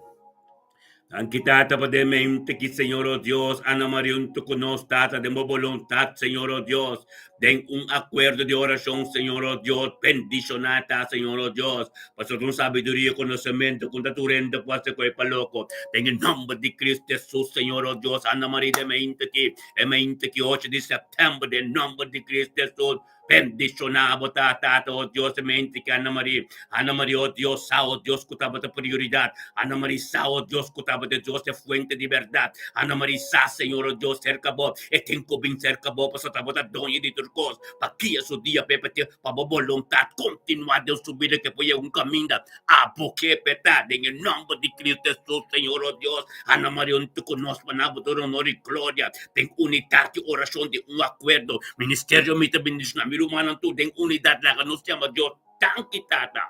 Danki Tata pa den mente ki Señor o Dios Ana Maria hunto ku nos Tata den bo boluntat Señor o Dios den un akuerdo di orashon Señor o Dios bendishoná ta Señor o Dios pasobra un sabiduria i konosementu ku ta tur hende por hasi ku e pa loko den e nòmber di Cristo Hesus Señor o Dios Ana Maria den mente ki e mente ki ocho di sèptèmber den nòmber di Cristo Hesus Bendishoná bo ta, Tata, o Dios, e mente ki Ana Marie. Ana Marie, o Dios, sa, o Dios, ku tabata prioridat. Ana Marie sa, o Dios, ku tabata e Dios, e fuente di bèrdat. Ana Marie sa, Señor, o Dios, serka bo, e tin ku bin serka bo, pasobra bo ta doño di tur kos. Pa kia su dia p'e p'e pa bo boluntat kontinuá den su bida, ke por yega un kaminda abo ke p'e ta. Den e nòmber di Cristo Hesus, Señor, o Dios, Ana Marie, huntu ku nos, pa nan bo duna honor i gloria. Den unidat di orashon di un akuerdo. Ministerio mi ta bendishoná mi rumannan tur den unidat laga nos yama Dios danki Tata.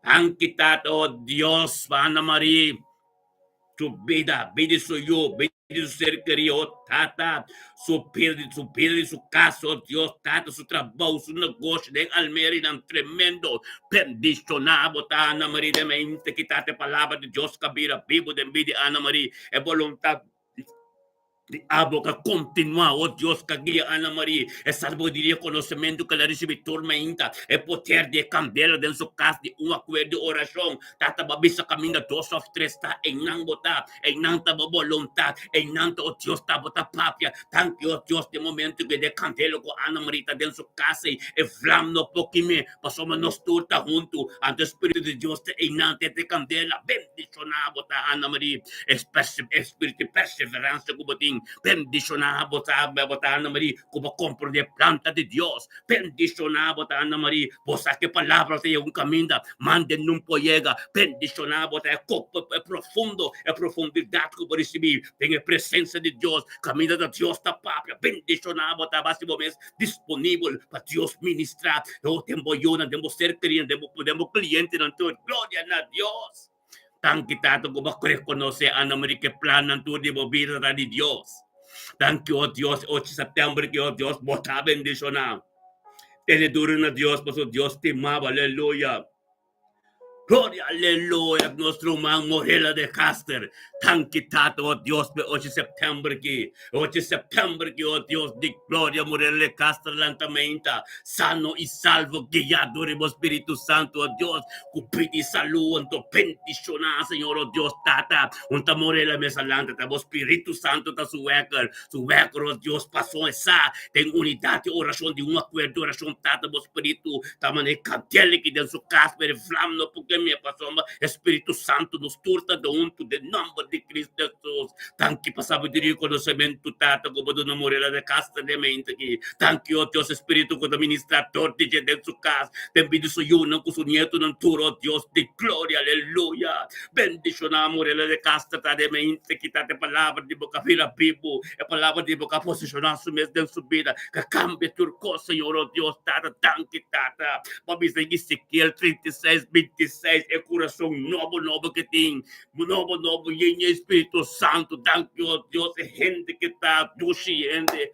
Danki Tata oh Dios pa Ana Marie su bida, bida di su yu, bida di su ser kerí oh Tata, su bida di su bida di su kas oh Dios Tata, su trabou, su negoshi den Almera i nan tremendo. Bendishoná bo ta Ana Marie den mente ki Tata e palabra di Dios ka bira bibu den bida di Ana Marie e boluntat Di abo ka kontinuá, o Dios ka guia Ana Marie, e sabiduria i konosementu ku el a risibí tur mainta, e poder di e kandela den su kas di un akuerdo di orashon. Tata bo a bisa kaminda dos òf tres ta, einan bo ta, einan ta bo boluntat, einan ta, o Dios, ta bo ta papia. Danki, o Dios, den momentu ku e den kandela ku Ana Marie ta den su kas ei, e vlam no por kim'é, pasobra nos tur ta huntu, anto e Spiritu di Dios ta einan den e kandela. Bendishoná bo ta, Ana Marie. Espíritu di perseveransia ku bo tin. Bendishoná bo ta, bo ta Ana Marie, ku bo komprondé planta di Dios. Bendishoná bo ta, Ana Marie, bo sa ku e palabra ta yega un kaminda, mande nun por yega. Bendishoná bo ta e e profundo, e profundidat ku bo risibí den e presensia di Dios, kaminda ta Dios ta papia. Bendishoná bo ta, basi bo mes disponibel pa Dios ministrá den bo yunan, den bo ser kerinan, den bo den bo klientenan tur. Gloria na Dios! Danki Tata ku bo rekonosé Ana Marie ku e plannan tur di bo bida ta di Dios. Danki o Dios e ocho sèptèmber ki o Dios bo ta bendishoná. Tene duru na Dios pasobra Dios stima bo. Aleluya. Gloria aleluya nos ruman Morela de Caster. Danki Tata o Dios pa e ocho sèptèmber ki. E ocho sèptèmber ki o Dios di gloria Morela de Caster lanta meinta sano i salvo guiá dor di bo Spiritu Santu o Dios. Ku pidi salú anto bendishoná Señor o Dios Tata un ta more la mesa lanta ta bo Spiritu Santo ta su wèker su wèker o Dios paso e sa den unidat di orashon di un akuerdo di orashon Tata bo Spiritu ta mane kandela ki den su kas pero e vlam no por kem'é pasobra e Spiritu Santo nos tur ta huntu den nòmber di Cristo Hesus danki pa sabiduria i konosementu Tata ku bo duna more la de kas ta den mente aki danki o Dios e Spiritu ku ta ministrá dor di dje den su kas Den bida su yunan ku su nietonan tur, oh Dios di gloria, aleluya. Bendishoná Morela de Castro ta den mente kita e palabra di bo ka bira bibu, e palabra di bo ka posishoná su mes den su bida, ka kambia tur kos, Señor, oh Dios Tata, danki Tata. Bo a bisa den Ezekiel 36, 26, e kurason nobo nobo ke tin, nobo nobo yen e Spiritu Santu, danki oh Dios, e hende ke ta dushi hende.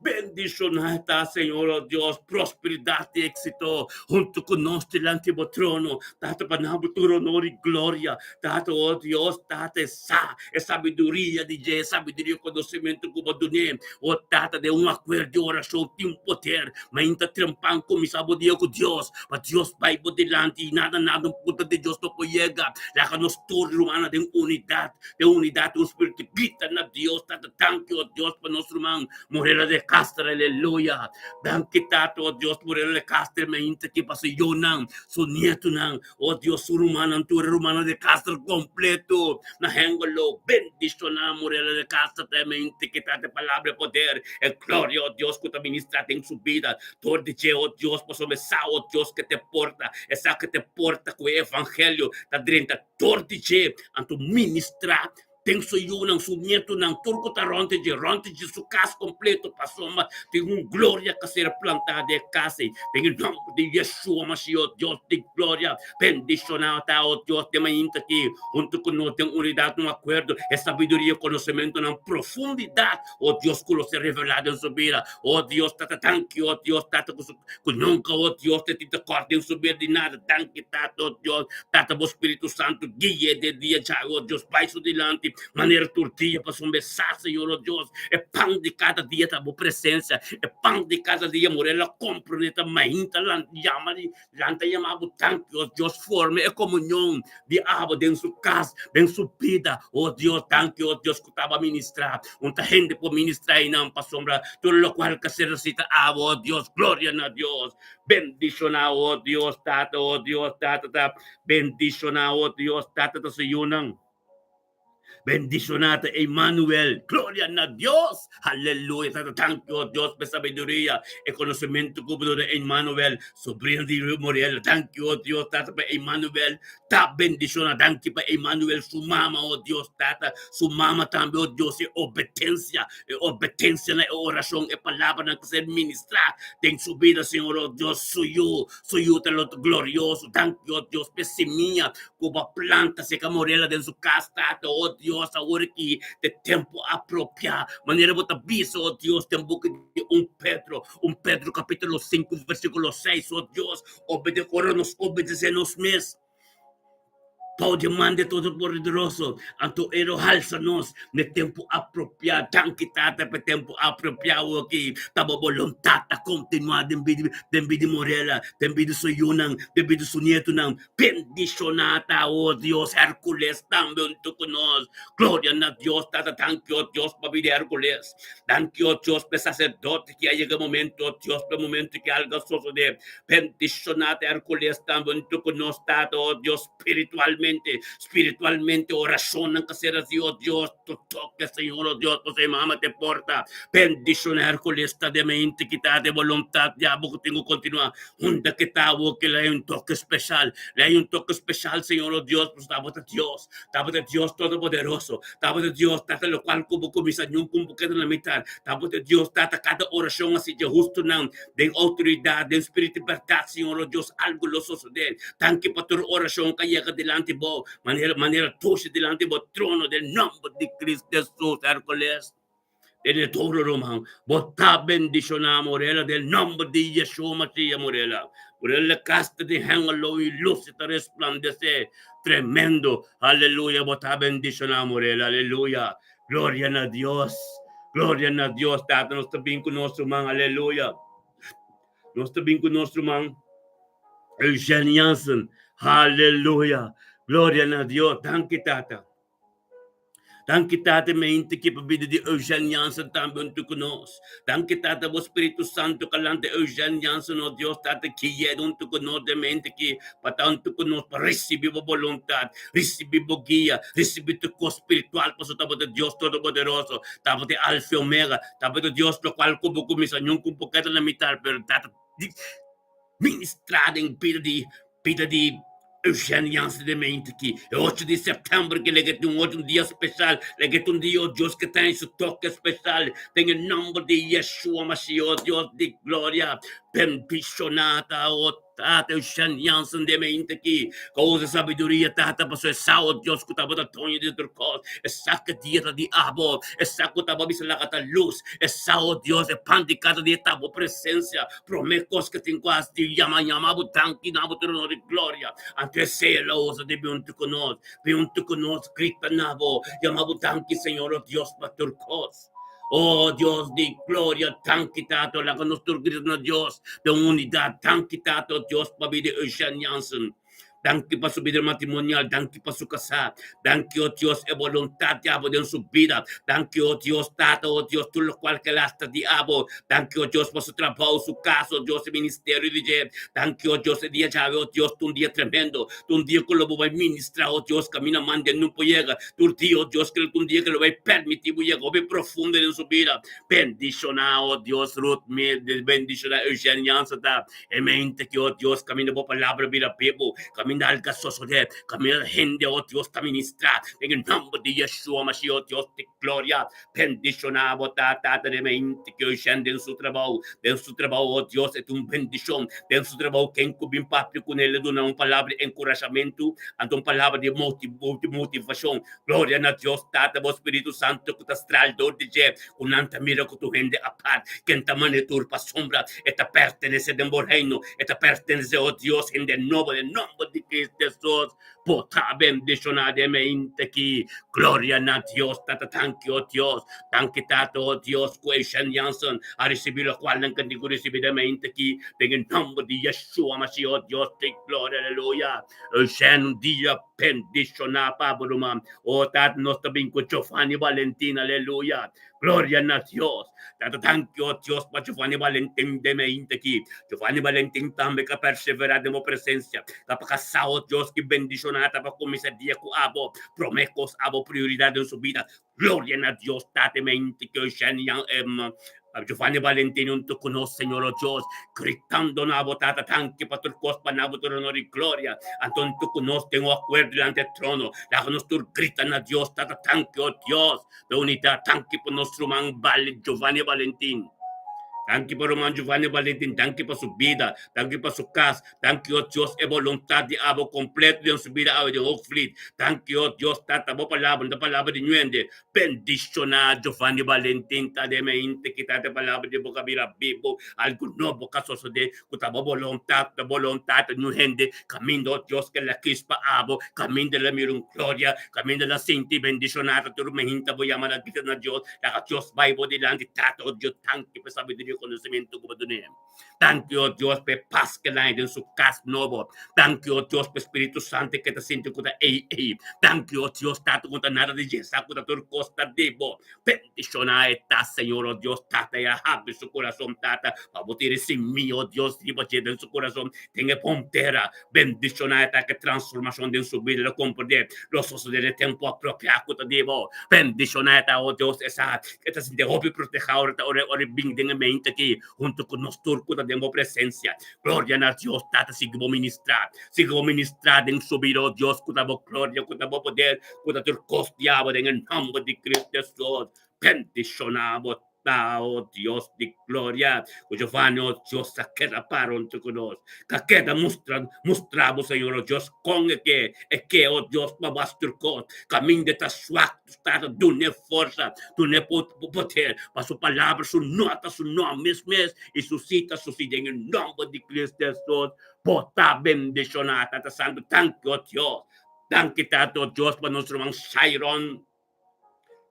Bendishoná ta, Señor, oh Dios, prosperidat i éksito huntu ku nos dilanti bo trono. Tata, pa nan bo tur honor i gloria. Tata, oh Dios, Tata, e sa e sabiduria di dje, e sabiduria i konosementu ku bo dun'é. Oh Tata, den un akuerdo di orashon tin poder. Mainta trempan kuminsá bo dia ku Dios, pa Dios bai bo dilanti i nada nada un punto di Dios no por yega. Laga nos tur rumannan den unidat. Den unidat un spiritu grita na Dios, Tata, danki, oh Dios, pa nos ruman Morela de Castro, aleluya. Danki, Tata, oh Dios, Morela de Castro mainta aki pa su yunan, su nietunan, oh Dios, su rumannan, tur e rumannan de Castro kompleto na Hengelo. Bendishoná Morela de Castro ta e mainta aki, Tata, e palabra, e poder, e gloria, oh Dios, ku ta ministrá den su bida. Dor di dje, oh Dios, pasobra e sa, oh Dios, ke ta e porta, e sa ke ta e porta ku e evangelio ta drenta. Dor di dje, anto ministrá den su yunan, su nietonan, tur ku ta rònt di dje, rònt di dje su kas kompleto, pasobra tin un gloria ku a ser plantá den e kas ei. Den e nòmber di Yeshua Mashiach, Dios di gloria, bendishoná ta, o Dios, den mainta aki, huntu ku nos den unidat, un akuerdo, e sabiduria, konosementunan, profundidat, o Dios, ku lo ser revelá den su bida. O Dios, Tata, danki, o Dios, Tata, ku su Ku nunka, o Dios, te tin ta kòrta den su bida di nada. Danki, Tata, o Dios. Tata, bo Spiritu Santu gui'e den dia djawe, o Dios. Bai su dilanti. Manera tur dia pasobra sa, Señor, oh Dios, e pan di kada dia ta bo presencia. E pan di kada dia Morela comprende ta mainta lan yama di lanta yama bo danki, oh Dios, forma e comunion di abo den su cas, den su bida. Oh Dios, danki, oh Dios, cu taba ministra. Un ta hende por ministra einan pasobra tur locual ka ser necesita abo, oh Dios. Gloria na Dios. Bendiciona, oh Dios, Tata, oh Dios, Tata, ta bendiciona, oh Dios, Tata, ta su yunan. Bendiciona ta Emmanuel. Gloria na Dios. Aleluya. Tata, danki, oh Dios, pa e sabiduria, e conocimento cu bo duna Emmanuel, sobrino di Muriel. Danki, oh Dios, Tata, pa Emmanuel. Ta bendiciona. Danki pa Emmanuel, su mama, oh Dios, Tata. Su mama tambe, oh Dios, e obetencia, e obetencia na e oracion, e palabranan cu ser ministra den su bida, Señor, oh Dios, su yu, su yu ta lo glorioso. Danki, oh Dios, pa e simia Ku bo planta seka morela den su kas, Tata, o Dios, awor aki ta e tempu apropiá. Manera bo ta bisa, o Dios, den buki di un Pedro, un Pedro kapítulo sinku versíkulo seis, o Dios, obede ora nos obedesé nos mes bou di man di Todopoderoso, anto e lo halsa nos na e tempu apropiá. Danki, Tata, pa e tempu apropiá awor aki. Ta bo boluntat ta kontinuá den bida den bida di Morela, den bida di su yunan, den bida di su nietunan. Bendishoná ta, o Dios, Hércules tambe huntu ku nos. Gloria na Dios, Tata, danki, o Dios, pa bida di Hércules. Danki, o Dios, pa e saserdote ki a yega e momento, o Dios, pa e momento ki algu a sosodé. Bendishoná ta Hércules tambe huntu ku nos, Tata, o Dios, spiritualmente, spiritualmente orashonnan ka ser hasi, o Dios, tu toke, Señor, o Dios, pasobra e mama te porta. Bendishoná Hércules ta den mente ki ta den boluntat di abo ku tin ku kontinuá. Unda ke ta awor ke le hay un toke special? Le hay un toke special, Señor, oh Dios, pasobra tabata Dios, tabata Dios Todopoderoso, tabata Dios, Tata, locual cu bo cuminsa niun cu bo keda na mitad. Tabata Dios, Tata, cada oracion haci dje hustonan den autoridad, den spiritu di berdad, Señor, oh Dios, algo lo sosode. Danki pa tur oracion cu a yega dilanti bo, manera, manera dushi dilanti bo trono, den nomber di Cristo Jesus, Hercules. Den e toro ruman, bo ta bendishoná Morela den nòmber di Yeshua Masiya Morela. Morela kasta di Hengelo i lus ta resplandesé tremendo. Aleluya bo ta bendishoná Morela aleluya. Gloria na Dios. Gloria na Dios Tata nos ta bin ku nos ruman aleluya. Nos ta bin ku nos ruman Eugene Jansen. Aleluya. Gloria na Dios. Danki Tata. Danki Tata mente ki pa bida di Eugène Jansen tambe huntu ku nos. Danki Tata bo Spiritu Santu ka lanta Eugène Jansen o Dios Tata ki yega huntu ku nos den mente ki pa ta huntu ku nos pa risibi bo boluntat, risibi bo guia, risibi tur kos spiritual pasobra tabata Dios Todopoderoso, tabata e Alfa i Omega, tabata Dios lokual ku bo kuminsa nunka un poketa na mitar pero Tata ministra den bida di bida di Eugène Jansen de mente ki e ocho di sèptèmber ki lege tin un otro dia spesial, lege tin un dia o Dios ke ta su toke spesial den e nòmber di Yeshua Mashiach o Dios di gloria bendishoná ta o Tata Eugène Jansen de mente ki ka usa sabiduria Tata pasobra e sa o Dios ku tabata doño di tur kos e sa ke dia ta di abo e sa ku tabata bisa laga ta lus e sa o Dios e pan di kada dia ta bo presensia Prome kos ke tin ku hasi di yama yama bo danki na bo trono di gloria. Anto esei el a usa di bin huntu ku nos, bin huntu ku nos, grita na bo, yama bo danki Señor, o Dios pa tur kos. O Dios di gloria, danki Tata, laga nos tur grita na Dios den unidat. Danki Tata, o Dios, pabia di Eugène Jansen. Danki pa su bida matrimonial, danki pa su kasá. Danki, o Dios, e boluntat di abo den su bida. Danki, o Dios, Tata, o Dios, tur lokual ke el hasta di abo. Danki, o Dios, pa su trabou, su kas, o Dios, e ministerio di dje. Danki, o Dios, e dia djawe, o Dios, ta un dia tremendo. Ta un dia ku lo bo bai ministrá, o Dios, kaminda manda e no por yega. Tur dia, o Dios, kila ta un dia ke lo bai permití bo yega hopi profundo den su bida. Bendishoná, o Dios, Ruth Mil, bendishoná Eugène Jansen ta. E mente ki, o Dios, kaminda bo palabra bira bibu, kaminda alga sosodé, kaminda hende, o Dios, ta ministrá, den e nòmber di Yeshua Mashiach, o Dios di gloria, bendishoná bo ta, Tata, den e mente ki Eugène den su trabou, den su trabou, o Dios, e ta un bendishon, den su trabou, ken ku bin papia kuné, lo duna un palabra di enkurashamentu, anto un palabra di motivashon. Gloria na Dios Tata, bo Spiritu Santo ku ta stral dor di dje, ku nan ta mira ku tur hende apart, ken ta mane tur pasobra e ta pertenesé den bo reino, e ta pertenesé, o Dios, hende nobo den nomber di Cristo Jesus. Bo ta bendishoná den mente aki. Gloria na Dios, Tata, danki, o Dios. Danki, Tata, o Dios, ku Eugene Jansen a risibí lokual nan tin ku risibí den mente aki. Den e nòmber di Yeshua Mashiach, o Dios di gloria, aleluya. Eugene, un dia bendishoná pa bo, ruman. O Tata, nos ta bin ku Giovanni Valentin, aleluya. Gloria na Dios. Tata, danki, o Dios, pa Giovanni Valentin den mente aki. Giovanni Valentin tambe ka perseverá den bo presensia. Ta pa kasá, o Dios, ki bendishoná ta pa kuminsá dia ku abo. Promé kos abo prioridat den su bida. Gloria na Dios, Tata, mente ku Eugene Jan, Giovanni Valentin huntu ku nos, Señor, o Dios, gritando na abo, Tata, danki pa tur kos, pa na bo tur honor i gloria. Anto huntu ku nos den un akuerdo dilanti e trono, laga nos tur grita na Dios, Tata, danki, o Dios. Pa unidat, danki pa nos ruman Giovanni Valentin. Danki pa ruman Giovanni Valentin, danki pa su bida, danki pa su kas, danki o Dios e boluntat di abo kompleto den su bida awe den Hoogvliet. Danki o Dios Tata, bo palabra no ta palabra di ñuende. Bendishoná Giovanni Valentin ta den mente kita e palabra di bo ka bira bibu, algu nobo ka sosodé ku ta bo boluntat, ta boluntat di ñun hende. Kaminda o Dios ke la kis pa abo, kaminda la mira un gloria, kaminda la sinti bendishoná ta tur mehinta bo yama na grita na Dios, laga Dios bai bo dilanti. Tata o Dios, danki pa e sabiduria i konosementu ku bo dun'é. Danki o Dios pa e pas ke la den su kas nobo. Danki o Dios pa e Spiritu Santu ke ta sinti ku ta ei ei. Danki o Dios Tata ku no ta nada di dje sa ku ta tur kos ta di bo. Bendishoná e ta Señor o Dios Tata i a habri su kurason Tata pa bo tira e simia o Dios riba dje den su kurason den e bon tera. Bendishoná e ta ke transformashon den su bida lo komprendé lo sosodé den e tempu apropiá ku ta di bo. Bendishoná e ta o Dios e sa ke ta sinti hopi protehá ora ta ora e bin den e mente aki huntu ku nos tur ku ta den bo presensia. Gloria na Dios Tata sigui bo ministrá sigui bo ministrá den su bida o Dios ku ta bo gloria ku ta bo poder ku ta tur kos di abo den e nòmber di Cristo Hesus. Bendishoná bo ta, o Dios di gloria. Ku Giovanni, o Dios, a keda para huntu ku nos. Ka keda mustra, mustra bo, Señor, o Dios, kon e ke, e ke, o Dios, pa bo hasi tur kos. Kaminda ta swak, Tata, dun'é forsa, dun'é poder, pa su palabra, su nota, su nòmber mes mes, i su sita susi den e nòmber di Cristo Hesus. Bo ta bendishoná, Tata Santu. Danki, o Dios. Danki Tata o Dios pa nos ruman Shairon.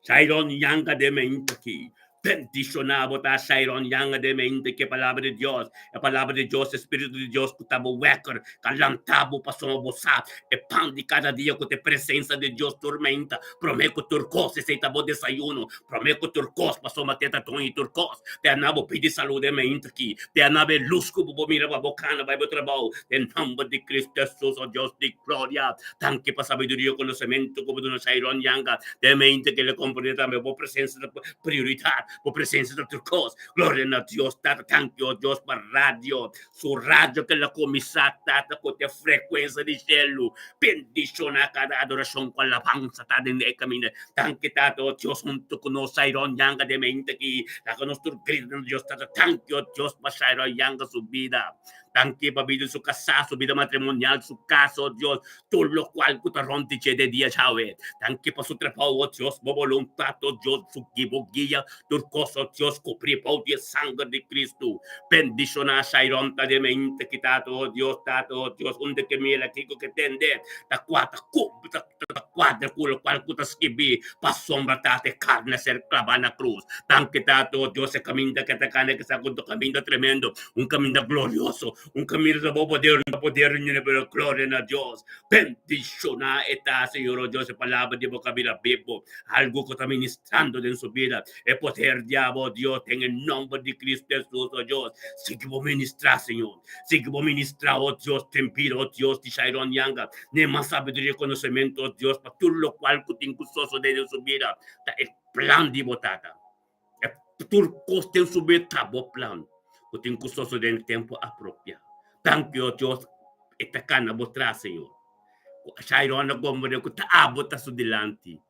Shairon yanga den mente aki. Bendiciona bo ta Shairon yanga den mente aki e palabra di Dios. E palabra di Dios, e Spiritu di Dios cu ta bo wekker, ta lanta bo pasobra bo sa e pan di cada dia cu ta e presencia di Dios tur meinta prome cu tur cos. Esey ta bo desayuno prome cu tur cos pasobra te ta doño tur cos. Te a na bo pidi salud den mente aki. Te a na bo e luz cu bo por mira pa bo cana bay bo trabao. Den nomber di Cristo Jesus, o Dios di gloria, danki pa sabiduria i konosementu ku bo duna Shairon Yanga. Den mente ke lo komprende tambe bo presensia ta prioridat, bo presensia ta tur kos. Gloria na Dios, Tata, danki, o Dios, pa radio, su radio ke lo kuminsá, Tata, ku te frekuensia di shelu. Bendishona kada adorashon ku alabansa ta den e kaminda. Danki, Tata, o Dios, huntu ku nos, Shairon Yanga den mente aki, laga nos tur grita na Dios, Tata, danki, o Dios, pa Shairon Yanga su bida. Danki pa bida su kasá, su bida matrimonial, su kas, oh Dios, tur lokual ku ta rònt di dje den dia djawe. Danki pa su trabou, oh Dios, bo boluntat, oh Dios, su gui, bo guia, tur kos, oh Dios, kubrí bou di e sanger di Kristu. Bendishoná Shairon ta den mente ki Tata, oh Dios, Tata, oh Dios, unda ke mira, kiko ke tende, ta kua ta ku, ta kuadra ku lokual ku ta skibí, pasobra Tata e karni a ser klabá na krus. Danki, Tata, oh Dios, e kaminda ke ta kana ke sa ku ta kaminda tremendo. Un caminda glorioso, un caminda ta bo poder, ta poder ñene pero gloria na Dios. Bendiciona e ta, Señor, oh Dios, e palabra di bo cabida bibo, algo cu ta ministrando den su bida. E poder di abo, oh Dios, den e nomber di Cristo Jesus, oh Dios. Sigui bo ministra, Señor. Sigui bo ministra, oh Dios, den bida, oh Dios, di Shairon Yanga. Ne mas sabiduria y conocemento, oh Dios, pa tur locual cu tin cu sosode den su bida. Ta e plan di bo Tata. E tur kos den su bida ta bo plan ku tin ku sosodé den tempu apropiá. Danki, o Dios, e ta kana bo tras, Señor. Ku Shairon a komprendé ku ta abo ta su dilanti.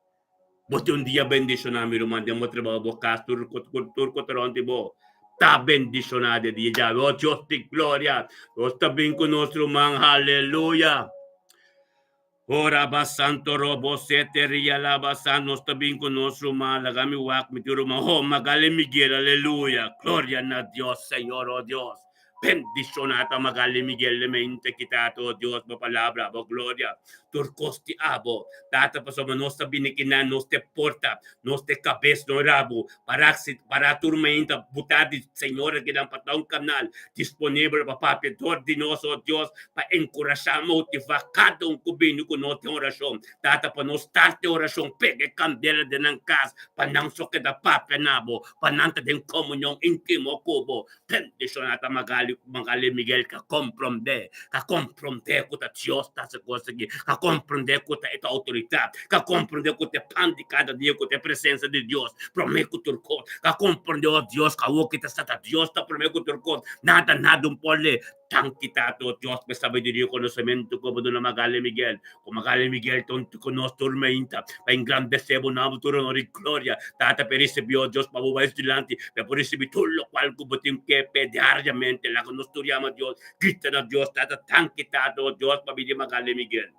Bo tin un dia bendishoná, mi ruman, den bo trabou, bo kas, tur tur ku ta rònt di bo ta bendishoná den dia djawe. O Dios di gloria, Dios ta bin ku nos, ruman. Aleluya! Ora ba santo robo sete ria laba san nos ta bin ku nos ruman laga mi wak mi tin ruman ho Magali Miguel aleluya gloria na Dios Señor oh Dios. Bendishoná ta Magali Miguel de mente ki Tata, oh Dios, bo palabra, bo gloria, tur kos di abo. Tata, pasobra nos ta bini kinan, nos ta e porta, nos ta e kabes, no rabu. Para si, para tur mainta butá di Señor akinan pa ta un kanal disponibel pa papia dor di nos, oh Dios, pa enkurashá, motivá kada un ku bini ku nos den orashon. Tata, pa nos start e orashon, pega e kandela den nan kas, pa nan so keda papia na bo, pa nan ta den komunion íntimo ku bo. Bendiciona ta Magali Magali Miguel ka comprende ka comprende ku ta Dios ta hasi kos aki ka comprende ku ta e ta autoridad ka comprende ku ta e pan di kada dia ku ta e presencia di Dios prome ku tur kos ka comprende oh Dios ku awo ki ta sa ta Dios ta prome ku tur kos nada nada un por le Danki Tata oh Dios pa e sabiduria i konosementu ku bo duna Magali Miguel Ku Magali Miguel ta huntu ku nos tur mainta pa engrandesé bo nòmber tur honor i gloria. Tata pa e risibí, o Dios, pa bo bai su dilanti, pa e por risibí tur lokual ku bo tin ke p'e diariamente. Laga nos tur yama Dios, grita na Dios, Tata, danki Tata, o Dios, pa bida di Magali Miguel.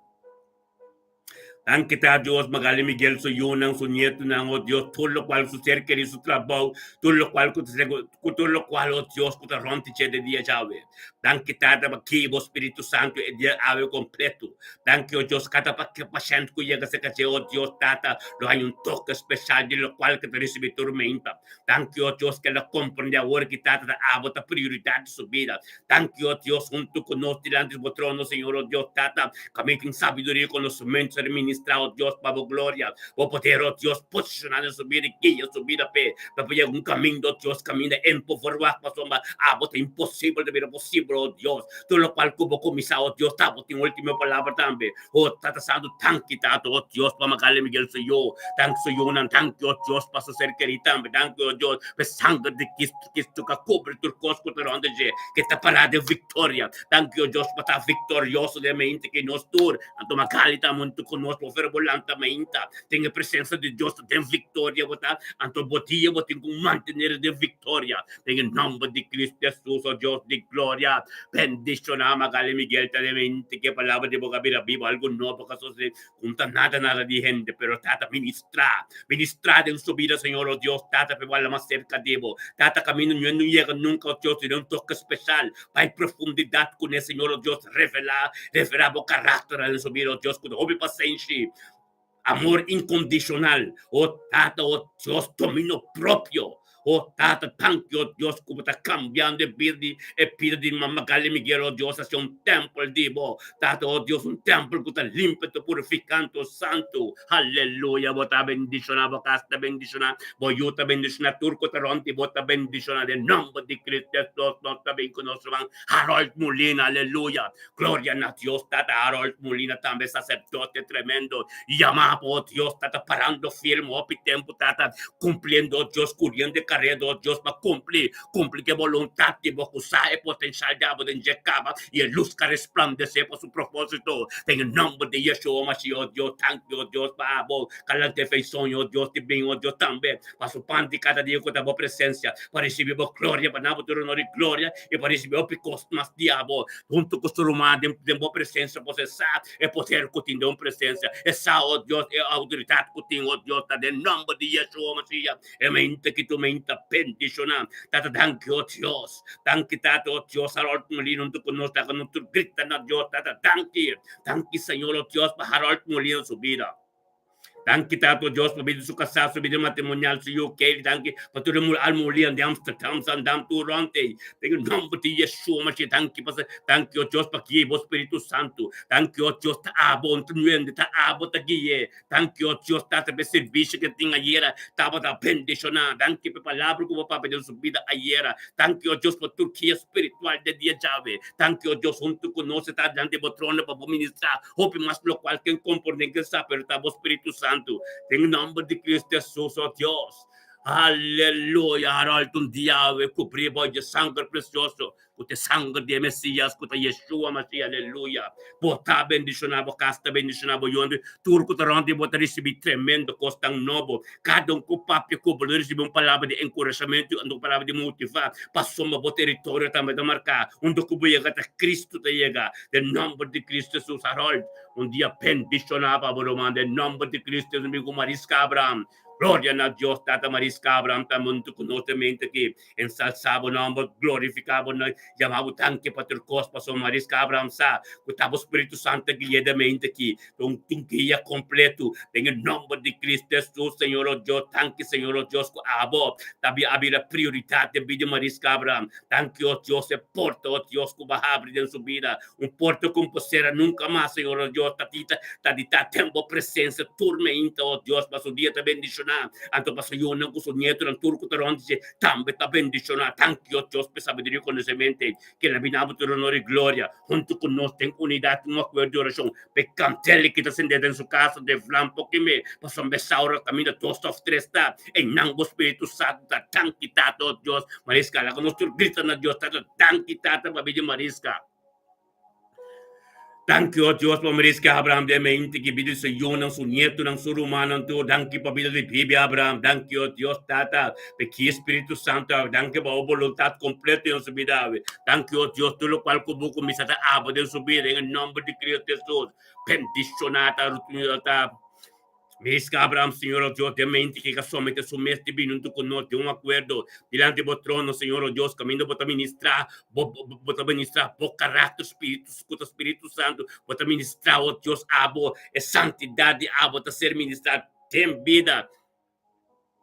Danki Tata Dios, Magali Miguel, su yunan, su nietunan, o Dios, tur lokual su ser kerí, su trabou, tur lokual ku ta ku tur lokual, o Dios, ku ta rònt di dje den dia djawe. Danki Tata pa guia bo Spiritu Santu e dia awe kompletu. Danki o Dios kada pashènt ku yega serka dje o Dios Tata lo haña un toke speshal di lokual ke ta risibí tur meinta. Danki o Dios ke el a komprendé awor ki Tata ta abo ta prioridat di su bida. Danki o Dios huntu ku nos dilanti di bo trono Señor o Dios Tata kaminda tin sabiduria i konosementu ser ministrá o Dios pa bo gloria. Bo poder o Dios posishoná den su bida i guia su bida p'e pa por yega un kaminda o Dios kaminda en por verwagt pasobra abo ta imposibel ta bira posibel o Dios tur lokual ku bo kuminsá o Dios ta bo tin ultimo palabra tambe o Tata Santu danki Tata o Dios pa Magali Miguel su yu danki su yunan danki o Dios pa su ser kerí tambe danki o Dios pa e sanger di Cristo Cristo ku a kubri tur kos ku ta rònt di dje ke ta pará den viktoria danki o Dios pa ta viktorioso den mente ki nos tur anto Magali ta huntu ku nos bo fer bo lanta mainta Den e presensa di Dios ta den victoria bo ta, anto bo dia bo tin cu mantener den victoria. Den e nomber di Cristo Jesus, o Dios di gloria, bendiciona Magali Miguel ta den mente cu e palabra di bo a bira bibo, algo nobo ca sosode, cu no ta nada nada di hende, pero Tata ministra, ministra den su bida, Señor, o Dios, Tata, pa e wala mas cerca di bo. Tata, caminda no no yega nunca, o Dios, den un toke special, bay profundidad cune, Señor, o Dios, revela, revela bo caracter den su bida, o Dios, cu hopi pasenshi. Amor incondicional, oh Tata, oh Dios, dominio propio, oh Tata, danki, oh Dios, cu bo ta cambiando e bida di e bida di Mama Magali Miguel, oh Dios, haci un tempel di bo, Tata, oh Dios, un tempel cu ta limpio, ta purificante, oh Santo, aleluya, bo ta bendiciona, bo cas ta bendiciona, bo yu ta bendiciona, tur cu ta rond di bo ta bendiciona, den nomber di Cristo Jesus, nos ta bin cu nos ruman Harold Molina, aleluya. Gloria na Dios Tata Harold Molina tambe sacerdote tremendo yama pa Dios Tata parando firme hopi tempo Tata cumpliendo Dios curiendo e careda oh Dios pa cumpli cumpli cu e boluntad di bo cu sa e potencial di abo den dje caba y e luz ca resplandece pa su proposito den e nomber di Yeshua Mashiach oh Dios tanki oh Dios pa abo calante fe y soño oh Dios di bin oh Dios tambe pa su pan di cada dia cu ta bo presencia pa ricibi bo gloria pa na bo tur honor y gloria y pa ricibi hopi cos mas di abo hunto cu su ruman den den bo presencia pasobra e sa e poder cu tin den bo presencia e sa oh Dios e autoridad cu tin oh Dios ta den nomber di Yeshua Masiah e mente ki tu mente bendiciona Tata danki oh Dios danki Tata oh Dios Harold Molina hunto cu nos laga nos tur grita na Dios Tata danki danki Señor oh Dios pa Harold Molina su bida. Danki Tata Dios pa bida su kasá, su bida matrimonial, su yu Kelly. Danki pa tur e alma di Amsterdam, Zaandam, tur rònt ei. Den e nòmber di Yeshua Mashiach, danki pa danki o Dios pa guia bo Spiritu Santu. Danki o Dios ta abo ontnuende, ta abo ta gui'é. Danki o Dios Tata pa e servisio ke tin ayera tabata bendishoná. Danki pa e palabra ku bo papia den su bida ayera. Danki o Dios pa tur guia spiritual den dia djawe. Danki o Dios huntu ku nos e ta dilanti bo trono pa bo ministrá. Hopi mas lokual ken komprondé, ken sa, pero ta bo Spiritu Santu. Den nòmber di Kristu Hesus, o Dios. Aleluya! Harold un dia awe kubrí bo dje sanger presioso, ku ta e sanger di e Mesias, ku ta Yeshua Mashiach. Aleluya! Bo ta bendishoná, bo kas ta bendishoná, bo yonde, tur ku ta rònt di bo ta risibí tremendo kosnan nobo. Kada un ku papia ku bo lo risibí un palabra di enkurashamentu i un palabra di motivá, pasobra bo teritorio tambe ta marká. Unda ku bo yega ta Kristu ta yega. Den nomber di Cristo Jesus, Harold, un dia bendiciona pa bo ruman. Den nomber di Cristo Jesus, mi cu Mariska Abraham. Gloria na Dios Tata Mariska Abraham ta huntu ku nos den mente aki. Ensalsá bo nòmber, glorifiká bo nòmber, yama bo danki pa tur kos, pasobra Mariska Abraham sa ku ta bo Spiritu Santu a gui'é den mente aki. Ta un guia kompletu den e nòmber di Cristo Hesus, Señor o Dios. Danki Señor o Dios ku abo ta a bira prioridat den bida di Mariska Abraham. Danki o Dios e porta o Dios ku bo a habri den su bida. Un porta ku no por sera nunka mas, Señor o Dios. Ta di ta di ta den bo presensia tur meinta, o Dios, pa su dia ta bendishoná. Anto pa su yunan ku su nietonan tur ku ta rònt di dje tambe ta bendishoná. Danki o Dios pa e sabiduria i konosementu ei. Ke la bina bo tur honor i gloria huntu ku nos den unidat i un akuerdo di orashon pa e kandel ki ta sendé den su kasa den vlam por kim'é, pasobra Saura kaminda dos òf tres ta, einan bo Spiritu Santu ta. Danki Tata, o Dios. Mariska, laga nos tur grita na Dios Tata, Danki Tata pabia di Mariska. Danki, o Dios, pa Mariska Abraham den mente ki bida di su yunan, su nietunan, su rumannan tur. Danki pa bida di Bibi Abraham. Danki, o Dios Tata, pa ki Spiritu Santu awe. Danki pa bo boluntat kompleto den su bida awe. Danki, o Dios, tur lokual ku bo kuminsá ta abo den su bida, den e nòmber di Kristu Hesus. Bendishoná ta ta. Miska Abraham, Señor, o Dios, den mente ki ka somete su mes di bini huntu ku nos den un akuerdo dilanti bo trono, Señor, o Dios, kaminda bo ta ministrá, bo, bo ta ministrá bo karakter, Spiritu, ku ta Spiritu Santu, bo ta ministrá, o Dios, abo, e santidat di abo ta ser ministrá den bida.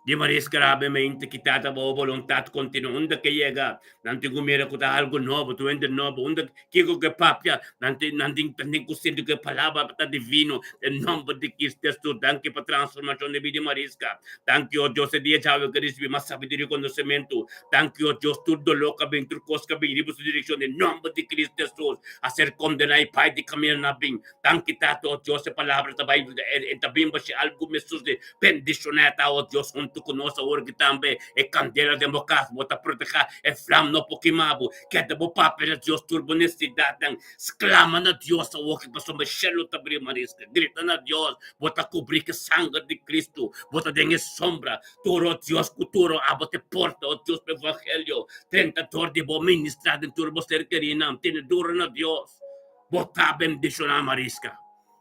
Di marisca rabe mente ki tata bo boluntat continua unda ke yega nan tin ku mira ku ta algo nobo tur hende nobo unda kiko ke papia nan tin nan tin nan tin ku sinti ku e palabra ta divino den nomber di Cristo Jesus danki pa transformacion di bida di marisca danki oh Dios e dia djawe ke ricibi mas sabiduria y conocimento danki oh Dios tur dolor ka bin tur cos ka bin riba su direccion den nomber di Cristo Jesus a ser condena y pai di camino na bin Danki Tata, oh Dios, e palabra ta bai, e ta bin bashi algu mesun di bendishoná ta, oh Dios, huntu ku nos awor ki tambe e kandela den bo kas, bo ta protehá, e flam no por kima bo. Keda bo papia na Dios tur bo nesesidatnan. Sklama na Dios awor ki pasobra shelu ta bri mariska. Grita na Dios, bo ta kubrí ku e sanger di Kristu, bo ta den e sombra. Tur, oh Dios, ku tur abo te porta, oh Dios, pa evangelio. Drenta dor di bo ministrá den tur bo ser kerínan. Tene duro na Dios. Bo ta bendishoná Mariska.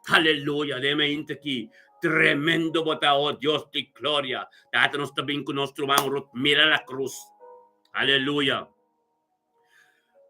Aleluya, den mente aki. Tremendo bo ta, oh Dios di gloria. Tata nos ta bin ku nos truman Ruth mira la cruz. Aleluya.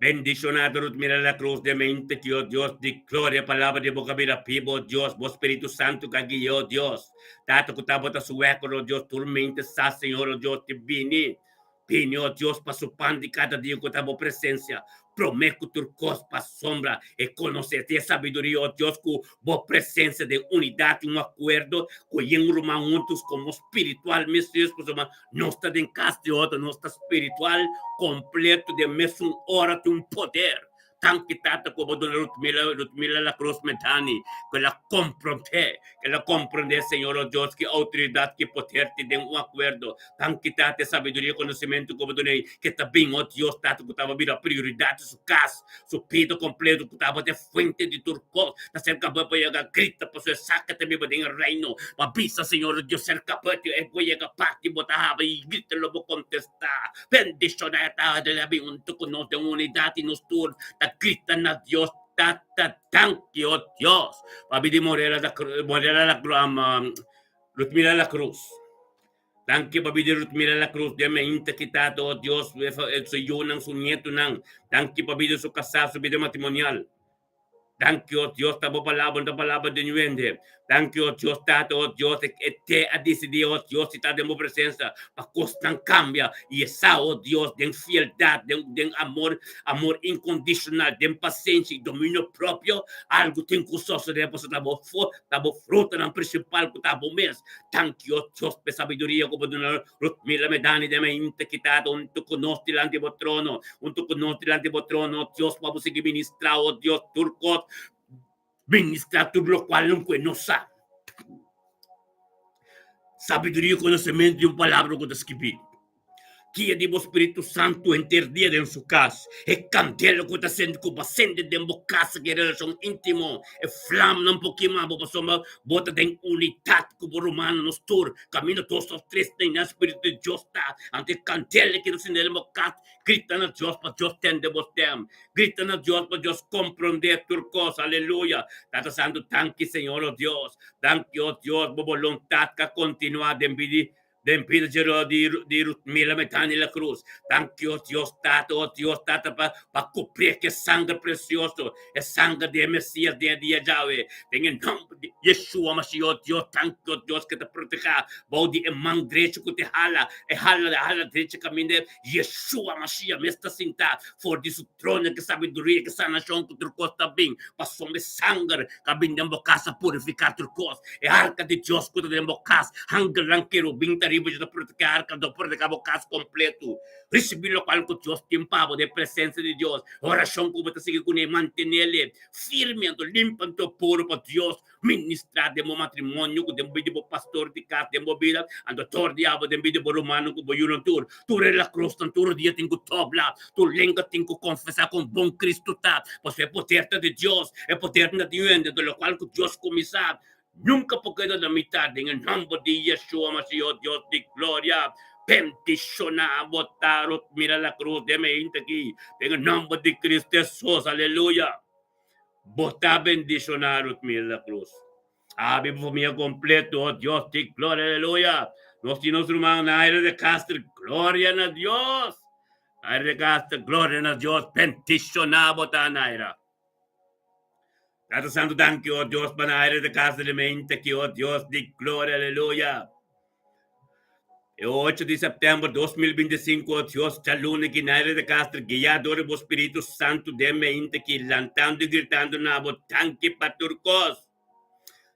Bendishonado Ruth mira la cruz den mente aki, oh Dios di gloria. Palabra di bo ka bira piba, oh Dios. Bo Spiritu Santu ka guia, oh Dios. Tata ku tabata su wèkor, oh Dios, tur mente sa, Señor, oh Dios, ti bini. Bini, o Dios, pa su pan di kada dia ku ta bo presensia, promé ku tur kos pasobra e konosé te e sabiduria, o Dios, ku bo presensia den unidat i un akuerdo ku yen ruman huntus komo spiritual mes Dios, pasobra nos ta den kas di otro, nos ta spiritual kompleto den mesun ora tin un poder. Danki Tata ku bo duna Rutmila, Rutmila La Cruz Medani, ku el a komprondé, ku el a komprondé, Señor, o Dios, ki outoridat, ki poder tin den un akuerdo. Danki Tata, e sabiduria i konosementu ku bo dun'ei, ke ta bin, o Dios, Tata, ku tabata bira prioridat di su kas, su bida kompleto, ku tabata e fuente di tur kos, ta serka bo pa yega grita pasobra e sa ke ta biba den e reino. Pa bisa, Señor, o Dios, serka bo e por yega parti bo ta haba i grita lo bo kontestá. Bendiciona e ta de bin hunto cu nos den unidad y nos tur ta grita na Dios Tata danki oh Dios pabi di Morela da Morela la um, Rutmila la Cruz danki pabi di Rutmila la Cruz den me inta kitado oh Dios su yunan su nietonan danki pabi di su casá su vida matrimonial. Danki, o Dios, ta bo palabra, no ta palabra di un hende. Danki, o Dios, Tata, o Dios, e te a disidí, o Dios, si ta den bo presensia, pa kosnan kambia. I e sa, o Dios, den fieldat, den, den amor, amor inkondishonal, den pasensia i dominio propio, algu tin ku sosodé, pasobra ta bo fo, ta bo frutanan prinsipal ku ta bo mes. Danki, o Dios, pa e sabiduria ku bo duna Rutmila Medani den mainta ki Tata huntu ku nos dilanti bo trono, huntu ku nos dilanti bo trono, o Dios, pa bo sigui ministrá, o Dios, tur kos, ministrá tur lokual ku e no sa. Sabiduria i konosementu di un palabra ku ta skibí. Guia di bo Spiritu Santu henter dia den su kas. E kandela ku ta sende ku bo a sende den bo kas ku e relashon íntimo, e flamnan por kima bo pasobra bo ta den unidat ku bo rumannan. Nos tur kaminda dos òf tres ta einan Spiritu di Dios ta. Anto e kandela ki ta sende den bo kas, grita na Dios pa Dios tende bo stèm. Grita na Dios pa Dios komprondé tur kos. Aleluya! Tata Santu, danki Señor, o Dios. Danki, o Dios, bo boluntat ka kontinuá den bida Den pida dje di di Rutmila Metani La Cruz. Danki o Dios Tata, o Dios Tata pa pa cubri cu e sanger precioso, e sanger di e Mesias den e dia djawe. Den e nomber di Yeshua Mashiach, o Dios, danki o Dios cu ta proteha bou di e man drecho cu te hala, e hala hala drecho caminda Yeshua Mashiach mes ta sinta for di su trono cu sabiduria, cu sanacion, cu tur cos ta bin pasobra e sanger Ka bin den bo kas a purifiká tur kos. E arka di Dios ku ta den bo kas, angelnan kerubin ta riba dje ta protegé arka, ta protegá bo kas kompletu. Risibí lokual ku Dios tin pa bo den presensia di Dios. Orashon ku bo ta sigui kuné, mantenel firme anto limpi anto puru pa Dios ministrá den bo matrimonio ku den bo bida di bo pastor di kas, den bo bida anto tor di abo den bida di bo rumannan ku bo yunan tur. Tur e lacrosnan tur dia tin cu tobla, tur lenga tin cu confesa con bon Cristo ta, pasobra e poder ta di Dios, e poder no ta di hende, di locual cu Dios cuminsa nunca por keda na mitad, den e nomber di Yeshua Mashiach, Dios di gloria, bendiciona bo ta Ruth mira la cruz den mi hinte aki, den e nomber di Cristo Jesus, aleluya, bo ta bendiciona Ruth mira la cruz. Abi bo famia completo, oh Dios di gloria, aleluya. Nos tin nos ruman Naira de Castro, gloria na Dios. Naira de Castro, gloria na Dios, bendiciona bo ta Naira. Tata Santo, danki, oh Dios, pa Naira de Castro de mente aki, oh Dios di gloria, aleluya. E 8 di september 2025, oh Dios, djaluna ki Naira de Castro, guiá dor di bo Spiritu Santo den mente aki, lantando y gritando na bo, danki pa tur cos.